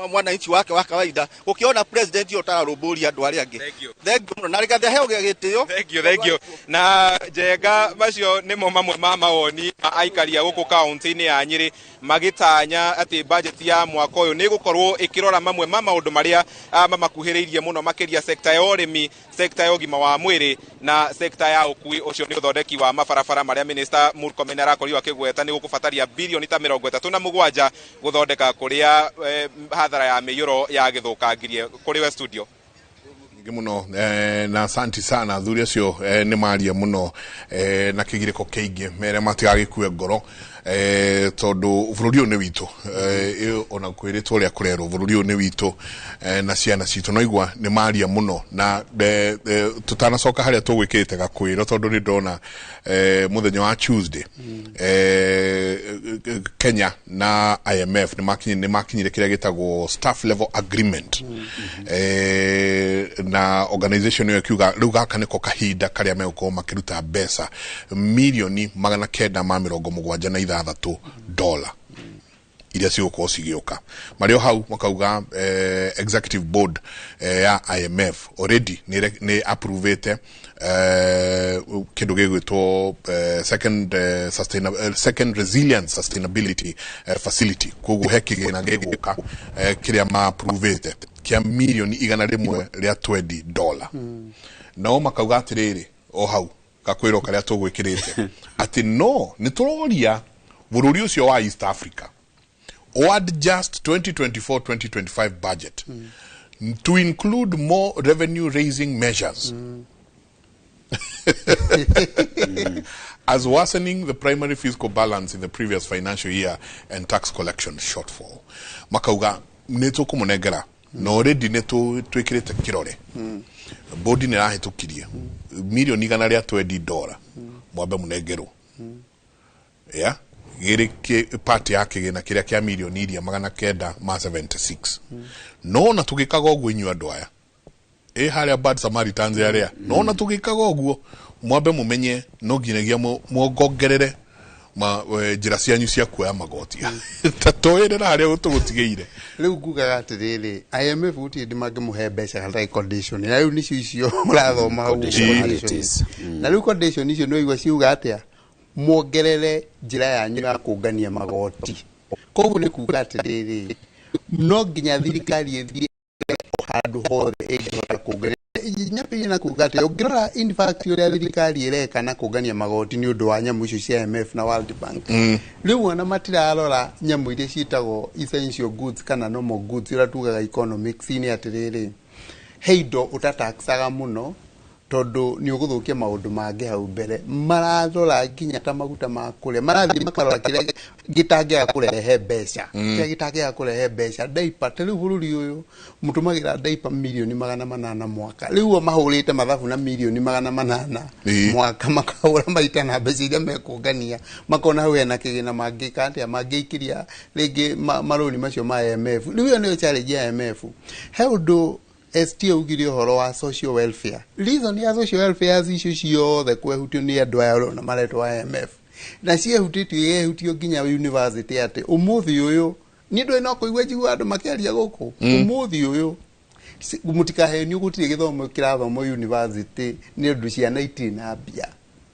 mwananchi wake wa kawaida, gũkĩona president ũyũ ũtararũmbũria andũ arĩa angĩ. Thank you mũno, na rĩgathe heo gĩtĩo. Thank you. Na Njenga, macio nĩmo mamwe ma mawoni ma aikari a gũkũ kaunti-inĩ ya Nyĩrĩ magĩtanya atĩ budget ya mwaka ũyũ nĩ ĩgũkorwo ĩkĩrora mamwe ma maũndũ marĩa mamakuhĩrĩirie mũno, makĩria sekta ya ũrĩmi, sekta ya ũgima wa mwĩrĩ na sekta ya ũkui. Ũcio nĩ ũthondeki wa mabarabara marĩa Minister Murkomen arakorirwo akĩgweta nĩ gũkũbataria birioni ta 37 gũthondeka kũrĩa hathara ya mĩiyũro ya gĩthũkangirie. Kũrĩ we studio. Muno na asanti sana athuri acio nĩ maria muno na kĩgirĩko kĩingĩ mere matigagĩkue ngoro. Tondu bururi uyu ni witu, ona kwiritwo uria kurerwo, bururi uyu ni witu na ciana citu no igua ni maria muno. Na tutanacoka haria tugwikirite gakwiro, tondu ni ndona muthenya wa Tuesday Kenya na IMF ni makinyire kiria gitagwo staff level agreement, na organization iyo kiuga riu gaka niko kahinda karia megukorwo makiruta mbeca milioni $976 iria cigũkorwo cigĩũka. Marĩ o hau makauga executive board ya IMF already nĩ approvĩte kĩndũ gĩgwĩtwo second resilience sustainability facility. Koguo he kĩgĩna gĩgũka kĩrĩa ma-approvĩte kĩa milioni $120. Nao makauga atĩrĩrĩ, o hau gakwĩrwo karĩa tũgwĩkĩrĩte atĩ no nĩ tũroria bũrũri ũcio wa East Africa o adjust 2024-2025 budget to include more revenue raising measures as worsening the primary fiscal balance in the previous financial year and tax collection shortfall. Makauga nĩ tũkũmũnengera na already nĩ twĩkĩrĩte kĩrore, bodi nĩ ĩrahĩtũkirie milioni $120, mwambe mũnengerwo ya gĩrĩ part ya kĩgĩna kĩrĩa kĩa milioni iria 976. No na tũgĩkaga ũguo, inyuĩ andũ aya ĩ harĩa Bad Samaritans arĩa, no na tũgĩkaga ũguo, mwambe mũmenye no nginyagia muongongerere njĩra cianyu cia kuoya magoti. Ta tũĩrĩra harĩa tũgũtigĩire. Rĩu ngugaga atĩrĩrĩ, IMF gũtirĩ hĩndĩ mangĩmũhe mbeca hatarĩ condition, na rĩu nĩcio icio mũrathoma hau. Conditionalities. Na rĩu condition icio nĩ waigua ciuga atĩa? Muongerere njĩra yanyu ya kũngania magoti. Koguo nĩ kuga atĩrĩrĩ, no nginya thirikari ĩthiĩ o handũ hothe ĩngĩhota kũngania. Nyambĩrĩrie na kuga atĩ ũngĩrora in fact ũrĩa thirikari ĩreka na kũngania magoti nĩ ũndũ wa nyamũ icio cia IMF na World Bank, rĩu ona matirarora nyamũ iria ciĩtagwo essential goods kana normal goods, ũrĩa tugaga economics-inĩ atĩrĩrĩ, he indo ũtataxaga mũno tondũ nĩ ũgũthũkia maũndũ mangĩ hau mbere. Mararora nginya ta maguta ma kũrĩa, marathiĩ makarora kĩrĩa gĩtangĩaga kũrehe mbeca, kĩrĩa gĩtangĩaga kũrehe mbeca. Diaper, ta rĩu bũrũri ũyũ mũtũmagĩra diaper milioni 800 mwaka. Rĩu o mahũrĩte mathabu na milioni 800 mwaka, makahũra maita na mbeca iria mekũngania, makona hau hena kĩgĩna mangĩka atĩa, mangĩikĩria rĩngĩ marũni macio ma IMF. Rĩu ĩyo nĩyo challenge ya IMF. He ũndũ ST augire ũhoro wa social welfare. Reason ya social welfare icio ciothe kwehutio nĩ andũ aya ũrona maretwo IMF, na ciehutĩtio, igehutio nginya university, atĩ ũmũthĩ ũyũ niĩ ndũĩ no kũigua njigua andũ makĩaria gũkũ ũmũthĩ ũyũ, mũtikahenio, gũtirĩ gĩthomo kĩrathomwo university nĩ ũndũ ciana itirĩ na mbia,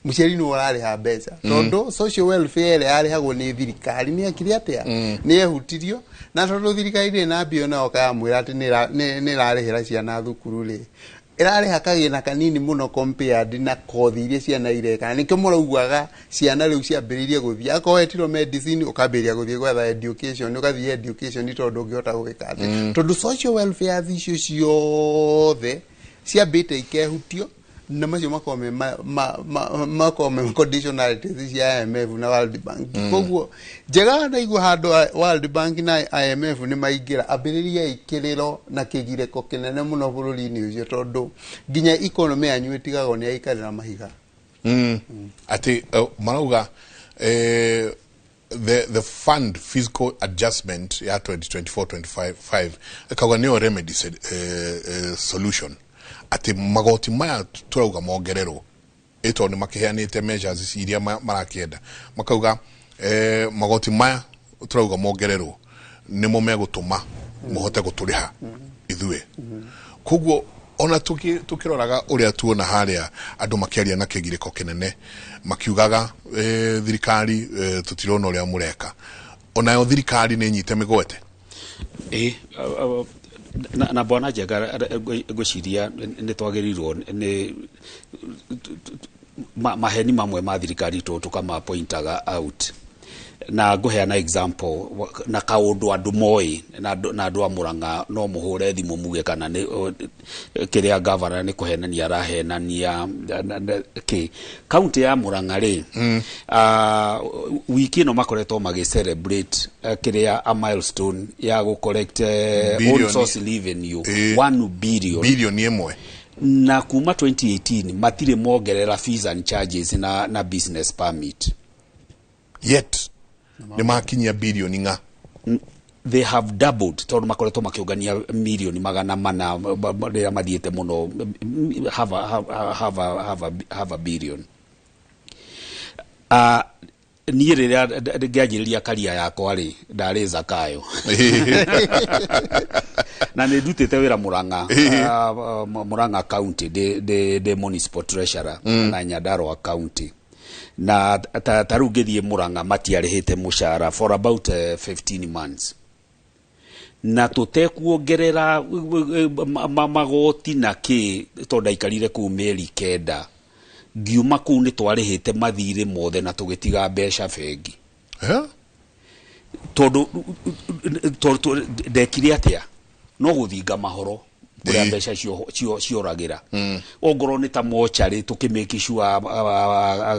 mũciari nĩwe ũrarĩha mbeca, tondũ social welfare ĩrĩa yarĩhagwo nĩ thirikari nĩ ekire atĩa? Nĩ ehutirio. Na tondũ thirikari ndĩrĩ na mbia, ona yoka yamwĩra atĩ nĩ ĩrarĩhĩra ciana thukuru rĩ, ĩrarĩha kagĩna kanini mũno compared na kothi iria ciana ireka. Na nĩkĩo mũraugaga ciana rĩu ciambĩrĩirie gũthiĩ, akorwo wetirwo medicine, ũkambĩrĩria gũthiĩ gwetha education, ũgathiĩ education tondũ ũngĩhota gũgĩka atĩ, tondũ social welfare icio ciothe ciambĩte ikehutio na macio makorwo me makorwo me conditionalities cia IMF na World Bank. Koguo njega ndaigua handũ World Bank na IMF nĩ maingĩra, ambĩrĩria kĩrĩro na kĩgirĩko kĩnene mũno bũrũri-inĩ ũcio, tondũ nginya economy yanyu ĩtigagwo nĩ yaikarĩra mahiga. Ati marauga the fund fiscal adjustment ya 2024-25 ikauga nĩyo remedy solution, atĩ magoti maya tũrauga mongererwo ĩ tondũ nĩ makĩheanĩte measures ici iria marakĩenda. Makauga magoti maya tũrauga mongererwo nĩmo megũtũma mũhote gũtũrĩha ithuĩ. Koguo ona tukĩroraga ũrĩa tuona harĩa andũ makĩaria na kĩgirĩko kĩnene makiugaga thirikari tũtirona ũrĩa mũreka, onayo thirikari nĩ nyite mĩgwete. Ĩ na bwana Njenga, ngwĩciria nĩ twagĩrĩirwo nĩ maheni mamwe ma thirikari tũkama pointaga out. Na ngũheana example na kaũndũ andũ moĩ, na andũ a Murang'a no mũhũre thimũ muge kana nĩ kĩrĩa governor nĩ kũhenania arahenania kĩ. Kaunti ya Murang'a rĩ, wiki ĩno makoretwo magĩ celebrate kĩrĩa a milestone ya gũ collect own source revenue 1 billion. Bilioni 1. Na kuma 2018 matirĩ mongerera fees and charges na business permit. Yet nĩ makinyia bilioni ng'a. They have doubled, tondũ makoretwo makĩũngania milioni 400 rĩrĩa mathiĩte mũno, have a billion. Niĩ rĩrĩa ngĩanjĩrĩria karia yakwa rĩ, ndarĩ Zakayo. Na nĩ ndutĩte wĩra Murang'a, Murang'a County, ndĩ municipal treasurer na Nyandarua County. Na ta rĩu ngĩthiĩ Murang'a matiarĩhĩte mũcara for about 15 months. Na tũtekuongerera magoti na kĩ, tondũ ndaikarire kũu mĩeri 9. Ngiuma kũu nĩ twarĩhĩte mathirĩ mothe na tũgĩtiga mbeca bengi. Tondũ ndekire atĩa? No gũthinga mahoro kũrĩa mbeca cioragĩra. Ongorwo nĩ ta mocarĩ, tũkĩmake sure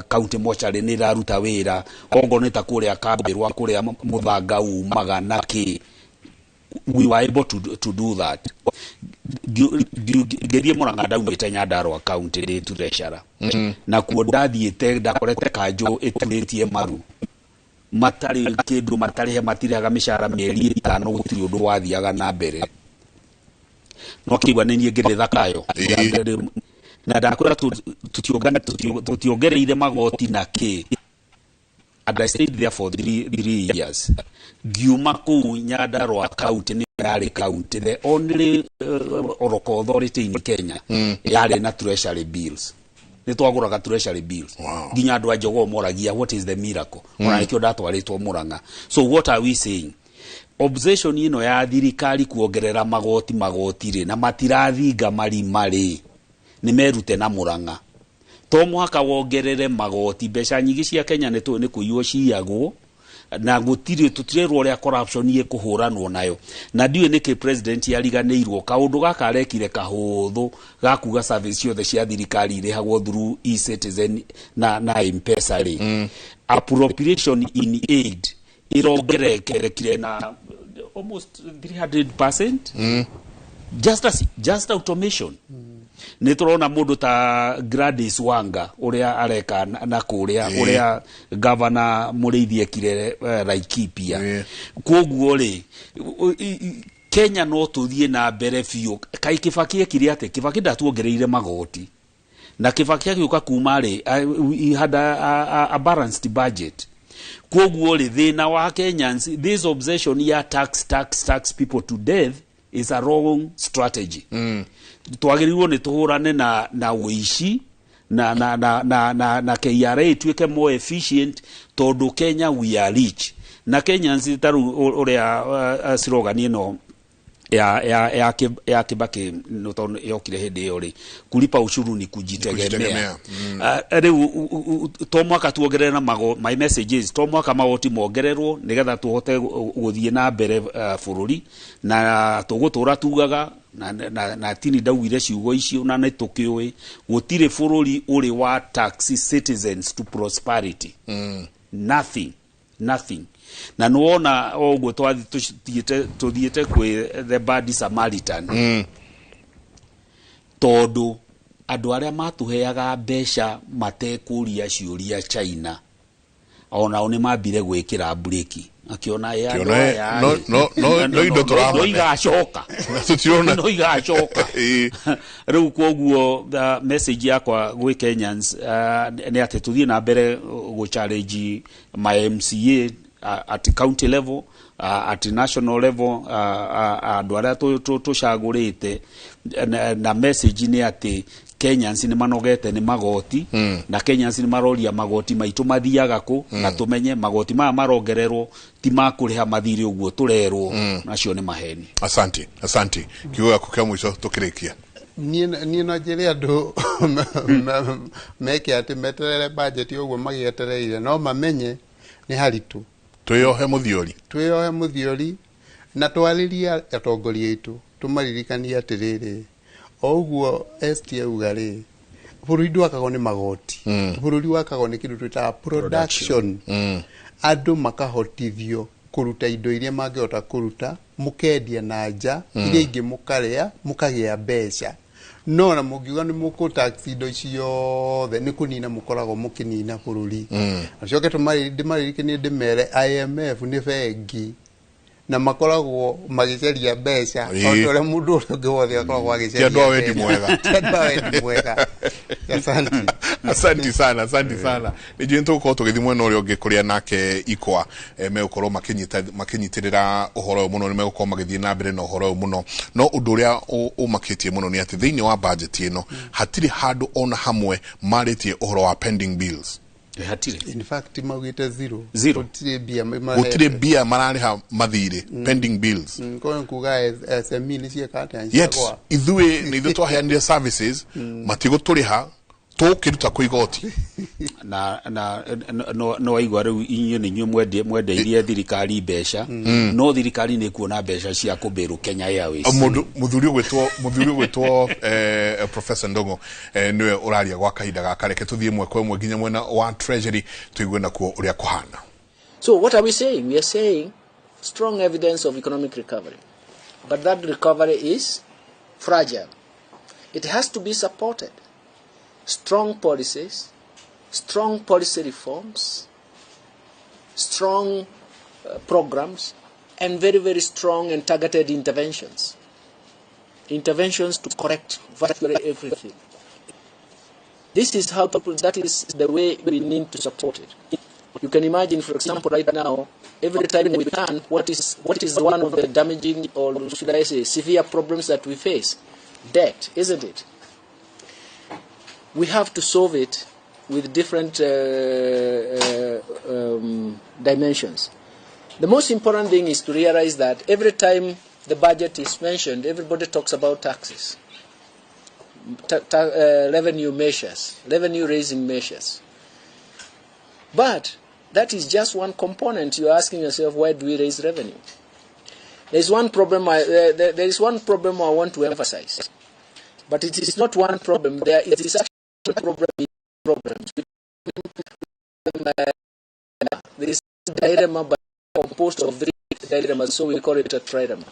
county mocarĩ nĩ ĩraruta wĩra. Ongorwo nĩ ta kũrĩa Kambĩrwa, kũrĩa mũthanga umaga na kĩ, we were able to do that. Ngĩthiĩ Murang'a ndaumĩte Nyandarua County ndĩ treasurer. Na kuo ndathiĩte ndakorete kanjũ ĩturĩtie maru, matarĩ kĩndũ, matarĩhe, matirĩhaga mĩcara mĩeri 5, gũtirĩ ũndũ wathiaga na mbere. No kĩigua nĩ niĩ ngĩrĩ Thakayo. Na ndakwĩra tũtiongereire magoti na kĩ. And I stayed there for 3 years. Ngiuma kũu Nyandarua County nĩ yarĩ county, the only local authority in Kenya yarĩ na treasury bills. Nĩ twagũraga treasury bills. Nginya andũ a Jogoo moragia what is the miracle. Ona nĩkĩo ndatwarĩtwo Murang'a. So what are we saying? Obsession ĩno ya thirikari kuongerera magoti rĩ, na matirathinga marima rĩ, nĩ merute na Murang'a. To mũhaka wongerere magoti, mbeca nyingĩ cia Kenya nĩ tũĩ nĩ kũiywo ciyagwo, na gũtirĩ tũtirerwo ũrĩa corruption ĩkũhũranwo nayo. Na ndiũĩ nĩkĩ president ariganĩirwo kaũndũ gaka arekire kahũthũ ga kuga service ciothe cia thirikari irĩhagwo through e-citizen na M-Pesa rĩ. Appropriation in aid irongererekire na almost 300%. Just automation. Nĩ tũrona mũndũ ta Gladys Wanga ũrĩa areka na kũrĩa ũrĩa governor Mũrĩithi ekire Laikipia. Kwoguo rĩ, Kenya no tũthiĩ na mbere biũ. Kaĩ Kibaki ekire atĩ? Kibaki ndatuongereire magoti. Na Kibaki agĩũka kuma rĩ, he had a balanced budget. Kwoguo rĩ, thĩna wa Kenyans, this obsession ya tax, tax, tax people to death is a wrong strategy. Twagĩrĩirwo nĩ tũhũrane na ũici na KRA ĩtuĩke more efficient, tondũ Kenya we are rich. Na Kenyans ta rĩu ũrĩa slogan ĩno ya Kibaki tondũ yokire hĩndĩ ĩyo rĩ, kulipa ushuru ni kujitegemea. Rĩu to mwaka tuongerere na my messages, to mwaka magoti mongererwo nĩgetha tũhote gũthiĩ na mbere bũrũri, na tũgũtũra tugaga na tini ndaugire ciugo icio na nĩ tũkĩũĩ gũtirĩ bũrũri ũrĩ wa tax citizens to prosperity. Nothing. Nothing. Na nĩwona ũguo tũthiĩte kwĩ the bad Samaritan. Tondũ andũ arĩa matũheaga mbeca matekũria ciũria China, onao nĩ mambire gwĩkĩra breki. Akiona ya no indo tũramane. No igacoka. No igacoka. Rĩu kwoguo message yakwa gwĩ Kenyans nĩ atĩ tũthiĩ na mbere gũ challenge my MCA at county level, at national level, andũ arĩa tũcagũrĩte, na message nĩ atĩ Kenyans nĩ manogete nĩ magoti, na Kenyans nĩ maroria magoti maitũ mathiaga kũ, na tũmenye magoti maya marongererwo ti makũrĩha mathirĩ ũguo tũrerwo, nacio nĩ maheni. Asante, asante. Kiugo gĩaku kĩa mũico tũkĩrĩkia. Niĩ no njĩre andũ meke atĩ meterere budget ũguo magĩetereire, no mamenye nĩ haritũ. Twĩyohe mũthiori. Twĩyohe mũthiori na twarĩrie atongoria aitũ, tũmaririkanie atĩrĩrĩ, o ũguo ST auga rĩ, bũrũri ndwakagwo nĩ magoti, bũrũri wakagwo nĩ kĩndũ twĩtaga production. Andũ makahotithio kũruta indo iria mangĩhota kũruta, mũkendia na nja, iria ingĩ mũkarĩa, mũkagĩa mbeca. No na mũngiuga nĩ mũkũ-tax indo ciothe, nĩ kũnina mũkoragwo mũkĩnina bũrũri. Acoke ndĩmaririkanie ndĩmere IMF nĩ bengi na makoragwo magĩcaria mbeca o ta ũrĩa mũndũ ũrĩa ũngĩ wothe akoragwo agĩcaria. Ti andũ a wendi mwega. Ti andũ a wendi mwega. Asante. Asanti sana, asanti sana. Nĩ njũĩ nĩtũgũkorwo tũgĩthiĩ mwena ũrĩa ũngĩ kũrĩa nake ikwa megũkorwo makĩnyitĩrĩra ũhoro ũyũ mũno, nĩ megũkorwo magĩthiĩ na mbere na ũhoro ũyũ mũno. No ũndũ ũrĩa ũmakĩtie mũno nĩ atĩ thĩinĩ wa budget ĩno hatirĩ handũ ona hamwe marĩtie ũhoro wa pending bills. Hatirĩ. In fact maugĩte zero. Zero. Gũtirĩ mbia marehete. Gũtirĩ mbia mararĩha mathirĩ, pending bills. Kwa kuga SME nĩ cieka atĩa? Yet Ciagwa. ithuĩ nĩ ithuĩ twaheanire services, matigũtũrĩha, tũkĩruta kũ igoti? Na no waigua rĩu inyuĩ nĩ inyuĩ mwendeirie thirikari mbeca, no thirikari nĩ kuona mbeca cia kũbĩrũ Kenya Airways. Mũndũ mũthuri ũgwĩtwo Professor Ndongo nĩwe ũraria gwa kahinda gaka. Reke tũthiĩ ĩmwe kwa ĩmwe nginya mwena wa Treasury tũigue nakuo ũrĩa kũhana. So what are we saying? We are saying strong evidence of economic recovery. But that recovery is fragile. It has to be supported. Strong policies, strong policy reforms, strong programs, and very, very strong and targeted interventions. Interventions to correct virtually everything. This is how people, that is the way we need to support it. You can imagine, for example, right now, every time we turn, what is one of the damaging, or should I say, severe problems that we face? Debt, isn't it? We have to solve it with different dimensions. The most important thing is to realize that every time the budget is mentioned, everybody talks about taxes, revenue measures, revenue raising measures. But that is just one component. You're asking yourself, why do we raise revenue? There is one problem I want to emphasize. But it is not one problem. There, it is actually a problem in problems. There is a dilemma, but composed of three dilemmas, so we call it a trilemma.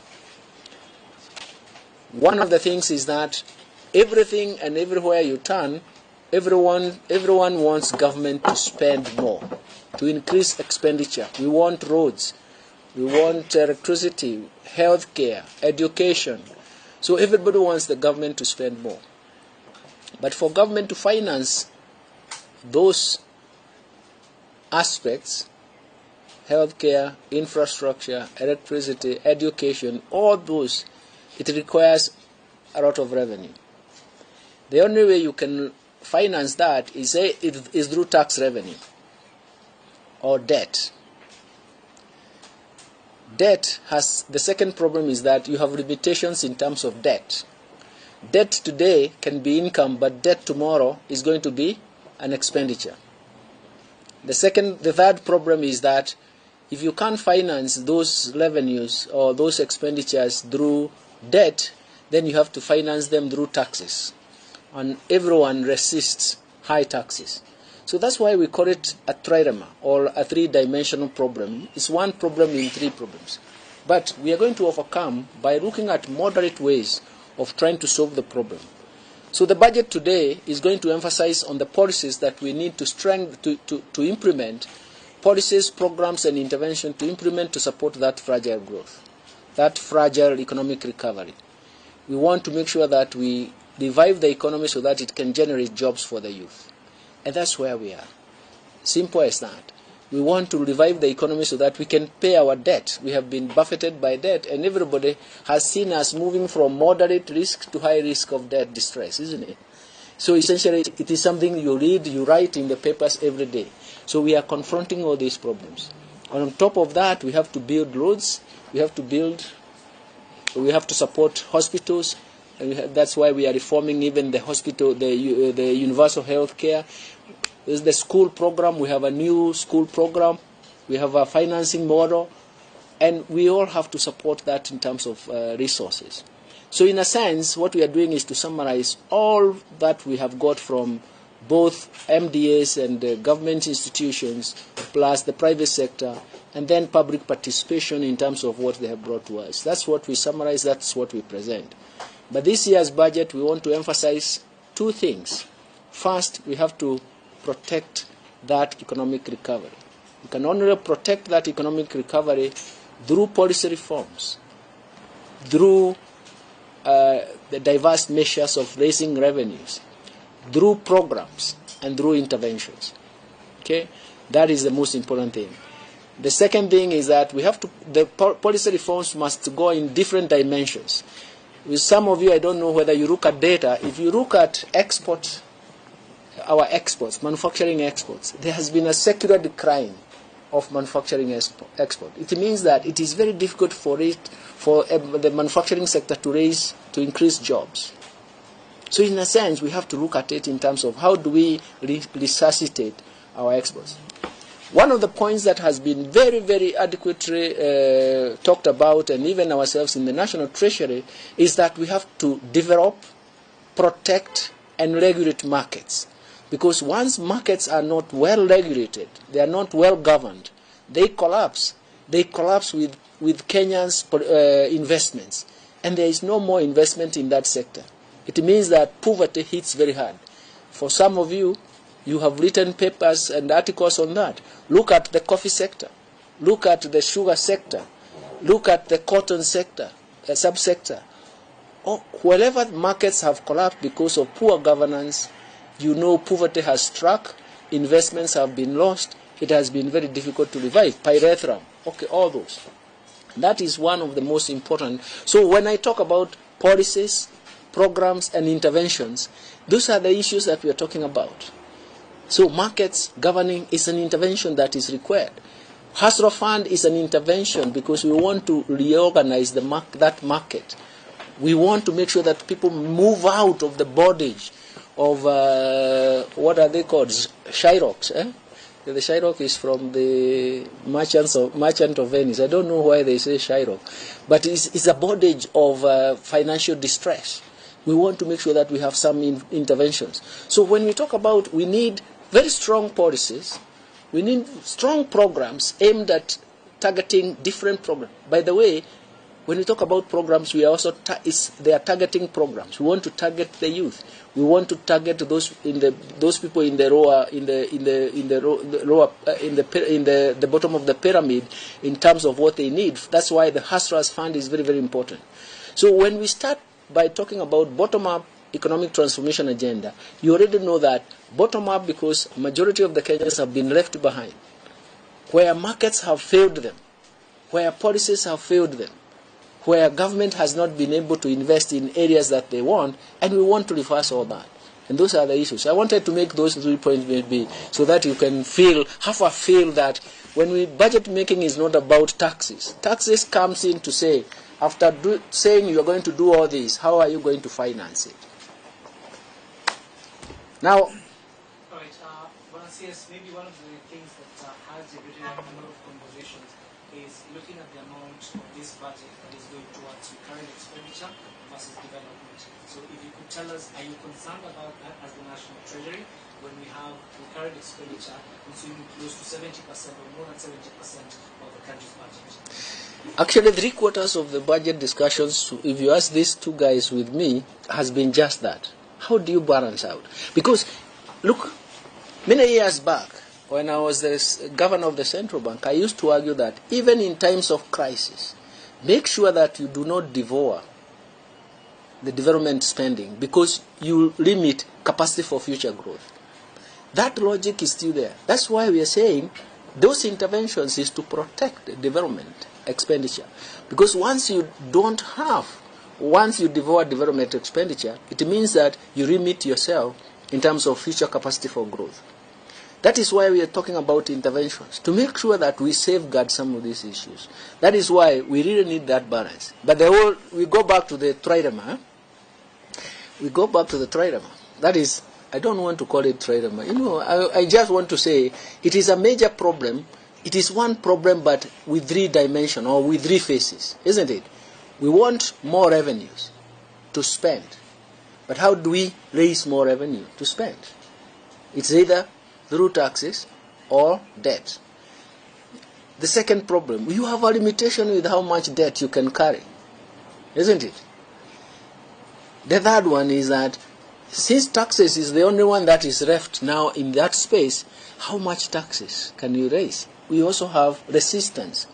One of the things is that everything and everywhere you turn, everyone wants government to spend more, to increase expenditure. We want roads, we want electricity, healthcare, education. So everybody wants the government to spend more. But for government to finance those aspects, healthcare, infrastructure, electricity, education, all those, it requires a lot of revenue. The only way you can finance that is through tax revenue or debt. Debt has, the second problem is that you have limitations in terms of debt. Debt today can be income, but debt tomorrow is going to be an expenditure. The third problem is that if you can't finance those revenues or those expenditures through debt, then you have to finance them through taxes. And everyone resists high taxes. So that's why we call it a trilemma or a three-dimensional problem. It's one problem in three problems. But we are going to overcome by looking at moderate ways of trying to solve the problem. So the budget today is going to emphasize on the policies that we need to strengthen, to implement, policies, programs, and intervention to implement to support that fragile growth, that fragile economic recovery. We want to make sure that we revive the economy so that it can generate jobs for the youth. And that's where we are. Simple as that. We want to revive the economy so that we can pay our debt. We have been buffeted by debt, and everybody has seen us moving from moderate risk to high risk of debt distress, isn't it? So essentially, it is something you read, you write in the papers every day. So we are confronting all these problems. And on top of that, we have to build roads, we have to support hospitals. And that's why we are reforming even the hospital, the universal health care. There's the school program. We have a new school program. We have a financing model, and we all have to support that in terms of resources. So in a sense, what we are doing is to summarize all that we have got from both MDAs and government institutions, plus the private sector, and then public participation in terms of what they have brought to us. That's what we summarize, that's what we present. But this year's budget, we want to emphasize two things. First, we have to protect that economic recovery. We can only protect that economic recovery through policy reforms, through the diverse measures of raising revenues, through programs, and through interventions. Okay? That is the most important thing. The second thing is that we have to, the policy reforms must go in different dimensions. With some of you, I don't know whether you look at data. If you look at export, our exports, manufacturing exports, there has been a secular decline of manufacturing export. It means that it is very difficult for the manufacturing sector to increase jobs. So in a sense, we have to look at it in terms of how do we resuscitate our exports. One of the points that has been very, very adequately talked about, and even ourselves in the National Treasury, is that we have to develop, protect, and regulate markets. Because once markets are not well regulated, they are not well governed, they collapse. They collapse with Kenya's investments. And there is no more investment in that sector. It means that poverty hits very hard. For some of you, you have written papers and articles on that. Look at the coffee sector. Look at the sugar sector. Look at the cotton sector, subsector. Oh, wherever markets have collapsed because of poor governance, you know poverty has struck, investments have been lost, it has been very difficult to revive. Pyrethrum, okay, all those. That is one of the most important. So when I talk about policies, programs, and interventions, those are the issues that we are talking about. So markets governing is an intervention that is required. Hustler Fund is an intervention because we want to reorganize the that market. We want to make sure that people move out of the bondage of, what are they called? Shyrocks. Eh? The Shylock is from the Merchant of Venice. I don't know why they say Shylock. But it's a bondage of financial distress. We want to make sure that we have some interventions. So when we talk about we need very strong policies, we need strong programs aimed at targeting different programs. By the way, when we talk about programs, we are also they are targeting programs. We want to target the youth. We want to target those people in the lower the bottom of the pyramid in terms of what they need. That's why the Hustlers Fund is very, very important. So when we start by talking about bottom-up economic transformation agenda, you already know that bottom-up because majority of the Kenyans have been left behind, where markets have failed them, where policies have failed them, where government has not been able to invest in areas that they want, and we want to reverse all that. And those are the issues. I wanted to make those 3 points maybe so that you can feel, have a feel that when we budget making is not about taxes. Taxes comes in to say, after saying you are going to do all this, how are you going to finance it? Now, all right, well, yes, maybe one of the things that has generated a number of conversations is looking at the amount of this budget that is going towards recurrent expenditure versus development. So if you could tell us, are you concerned about that as the National Treasury when we have recurrent expenditure consuming close to 70% or more than 70% of the country's budget? Actually, 3/4 of the budget discussions, if you ask these two guys with me, has been just that. How do you balance out? Because, look, many years back, when I was the governor of the central bank, I used to argue that even in times of crisis, make sure that you do not devour the development spending because you limit capacity for future growth. That logic is still there. That's why we are saying those interventions is to protect the development expenditure. Because once you don't have, once you devour development expenditure, it means that you limit yourself in terms of future capacity for growth. That is why we are talking about interventions, to make sure that we safeguard some of these issues. That is why we really need that balance. But the whole, we go back to the trilemma. We go back to the trilemma. That is, I don't want to call it trilemma. You know, I just want to say it is a major problem It is one problem, but with three dimensions or with three faces, isn't it? We want more revenues to spend. But how do we raise more revenue to spend? It's either through taxes or debt. The second problem, you have a limitation with how much debt you can carry, isn't it? The third one is that since taxes is the only one that is left now in that space, how much taxes can you raise? We also have resistance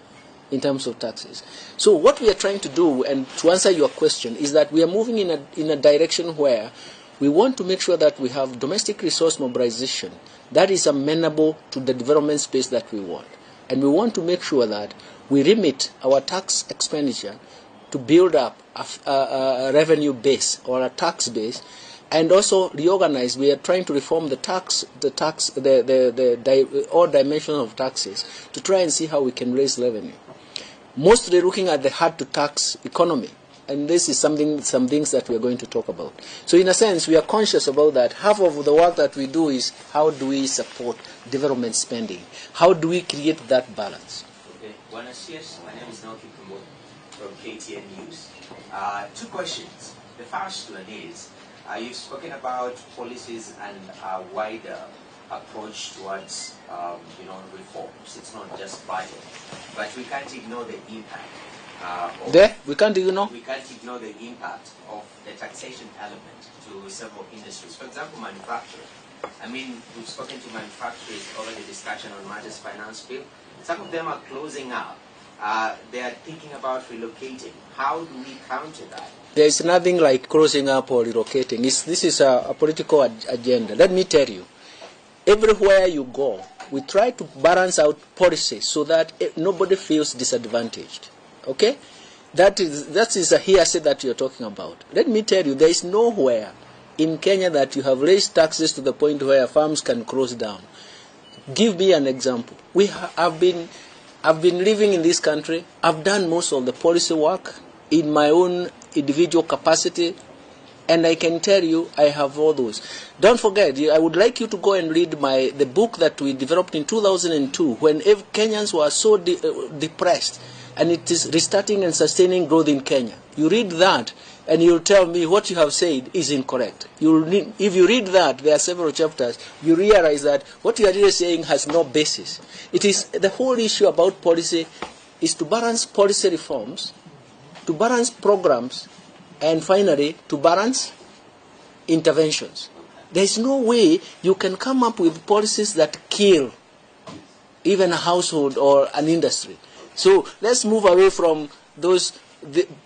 in terms of taxes. So what we are trying to do, and to answer your question, is that we are moving in a direction where we want to make sure that we have domestic resource mobilization that is amenable to the development space that we want. And we want to make sure that we remit our tax expenditure to build up a revenue base or a tax base, and also reorganize. We are trying to reform the all dimensions of taxes to try and see how we can raise revenue. Mostly looking at the hard to tax economy. And this is some things that we are going to talk about. So in a sense, we are conscious about that. Half of the work that we do is how do we support development spending? How do we create that balance? Okay. Buenos dias. My name is Naoki Kumbo from KTN News. Two questions. The first one is, you've spoken about policies and a wider approach towards reforms. It's not just budget, but we can't ignore the impact. We can't ignore? We can't ignore the impact of the taxation element to several industries. For example, manufacturing. I mean, we've spoken to manufacturers over the discussion on matters finance bill. Some of them are closing up. They are thinking about relocating. How do we counter that? There is nothing like closing up or relocating. This is a political agenda. Let me tell you, everywhere you go, we try to balance out policies so that nobody feels disadvantaged. Okay? That is a hearsay that you're talking about. Let me tell you, there is nowhere in Kenya that you have raised taxes to the point where farms can close down. Give me an example. I've been living in this country. I've done most of the policy work in my own individual capacity, and I can tell you I have all those. Don't forget, I would like you to go and read the book that we developed in 2002 when Kenyans were so depressed, and it is Restarting and Sustaining Growth in Kenya. You read that, and you'll tell me what you have said is incorrect. If you read that, there are several chapters, you realize that what you are really saying has no basis. It is the whole issue about policy is to balance policy reforms, to balance programs, and finally, to balance interventions. There is no way you can come up with policies that kill even a household or an industry. So let's move away from those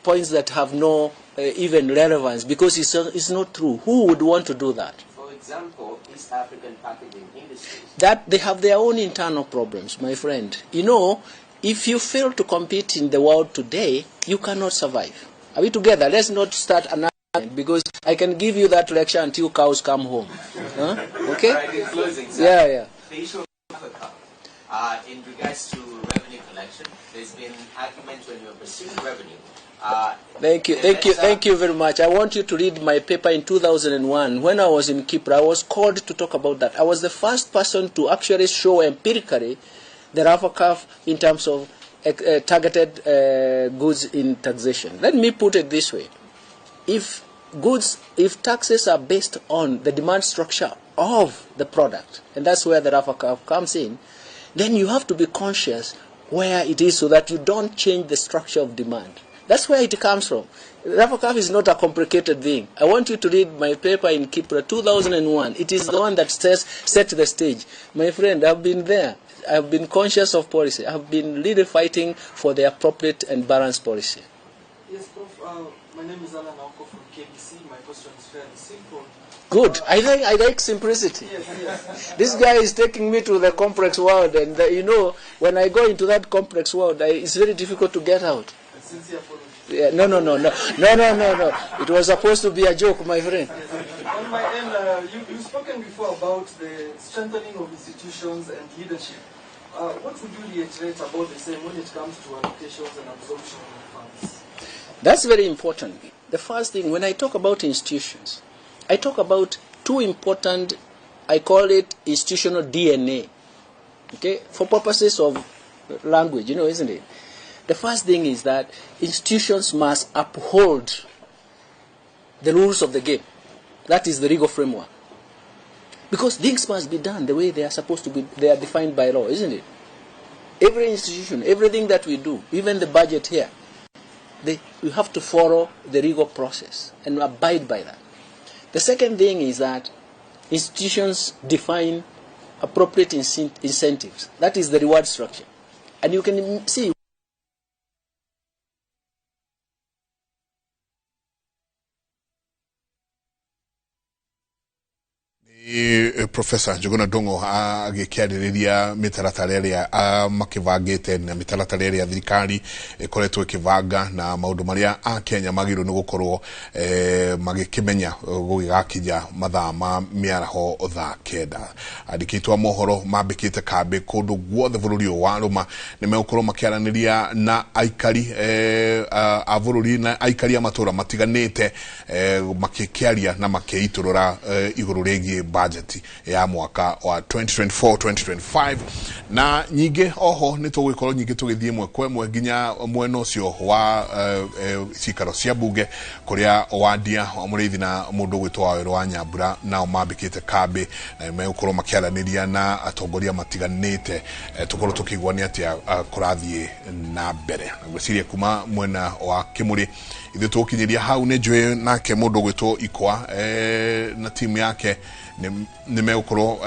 points that have no even relevance, because it's not true. Who would want to do that? For example, East African packaging industries. That they have their own internal problems, my friend. You know, if you fail to compete in the world today, you cannot survive. Are we together? Let's not start another, because I can give you that lecture until cows come home. Huh? Okay? Right, in closing, sir. Yeah. The issue of Africa, in regards to revenue collection, there's been argument when you're pursuing revenue. Thank you very much. I want you to read my paper in 2001. When I was in Kipra, I was called to talk about that. I was the first person to actually show empirically the RAFACAF in terms of targeted goods in taxation. Let me put it this way. If taxes are based on the demand structure of the product, and that's where the RAFACAF comes in, then you have to be conscious where it is so that you don't change the structure of demand. That's where it comes from. RAFACAF is not a complicated thing. I want you to read my paper in Kipra, 2001. It is the one that says, set the stage. My friend, I've been there. I've been conscious of policy. I've been really fighting for the appropriate and balanced policy. Yes, Prof. My name is Alan Aoko from KBC. My question is fairly simple. Good. I like simplicity. Yes, yes. This guy is taking me to the complex world, and you know, when I go into that complex world, it's very difficult to get out. Sincere apologies. Yeah, no. It was supposed to be a joke, my friend. Yes. On my end, you've spoken before about the strengthening of institutions and leadership. What would you reiterate about the same when it comes to allocations and absorption of funds? That's very important. The first thing, when I talk about institutions, I talk about two important, I call it institutional DNA. Okay, for purposes of language, you know, isn't it? The first thing is that institutions must uphold the rules of the game. That is the legal framework. Because things must be done the way they are supposed to be, they are defined by law, isn't it? Every institution, everything that we do, even the budget here, we have to follow the legal process and abide by that. The second thing is that institutions define appropriate incentives. That is the reward structure. And you can see Professor Njuguna Ndung'u agĩkĩarĩrĩria mĩtaratara ĩrĩa makĩbangĩte na mĩtaratara ĩrĩa thirikari ĩkoretwo ĩkĩbanga na maũndũ marĩa akenya magĩrĩirwo nĩ gũkorwo magĩkĩmenya gũgĩgakinya mathaa ma mĩaraho thaa 9. Andĩkĩtwo a mohoro mambĩkĩte kambĩ kũndũ guothe bũrũri ũyũ wa rũma nĩ megũkorwo makĩaranĩria na aikari a bũrũri na aikari a matũra matiganĩte makĩkĩaria na makĩitũrũra igũrũ rĩgiĩ budget ya mwaka wa 2024-2025 na nyingĩ oho nĩ tũgũgĩkorwo nyingĩ tũgĩthiĩ ĩmwe kwa ĩmwe nginya mwena ũcio wa cikaro cia bunge kũrĩa Wandia wa Mũrĩithi na mũndũ ũgwĩtwo Wawerũ wa Nyambura nao mambĩkĩte kambĩ na megũkorwo makĩaranĩria na atongoria matiganĩte tũkorwo tũkĩigua nĩ atĩa kũrathiĩ na mbere. Na ngwĩciria kuma mwena wa Kĩmũrĩ ithuĩ tũgũkinyĩria hau nĩ njũĩ nake mũndũ ũgwĩtwo Ikwa na timu yake nĩ megũkorwo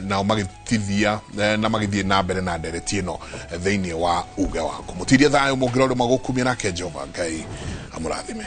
nao magĩtithia na magĩthiĩ na mbere na ndereti ĩno thĩinĩ wa uge waku. Mũtirie thayũ mũngĩrorwo magũkumia nake Jehova Ngai amũrathime.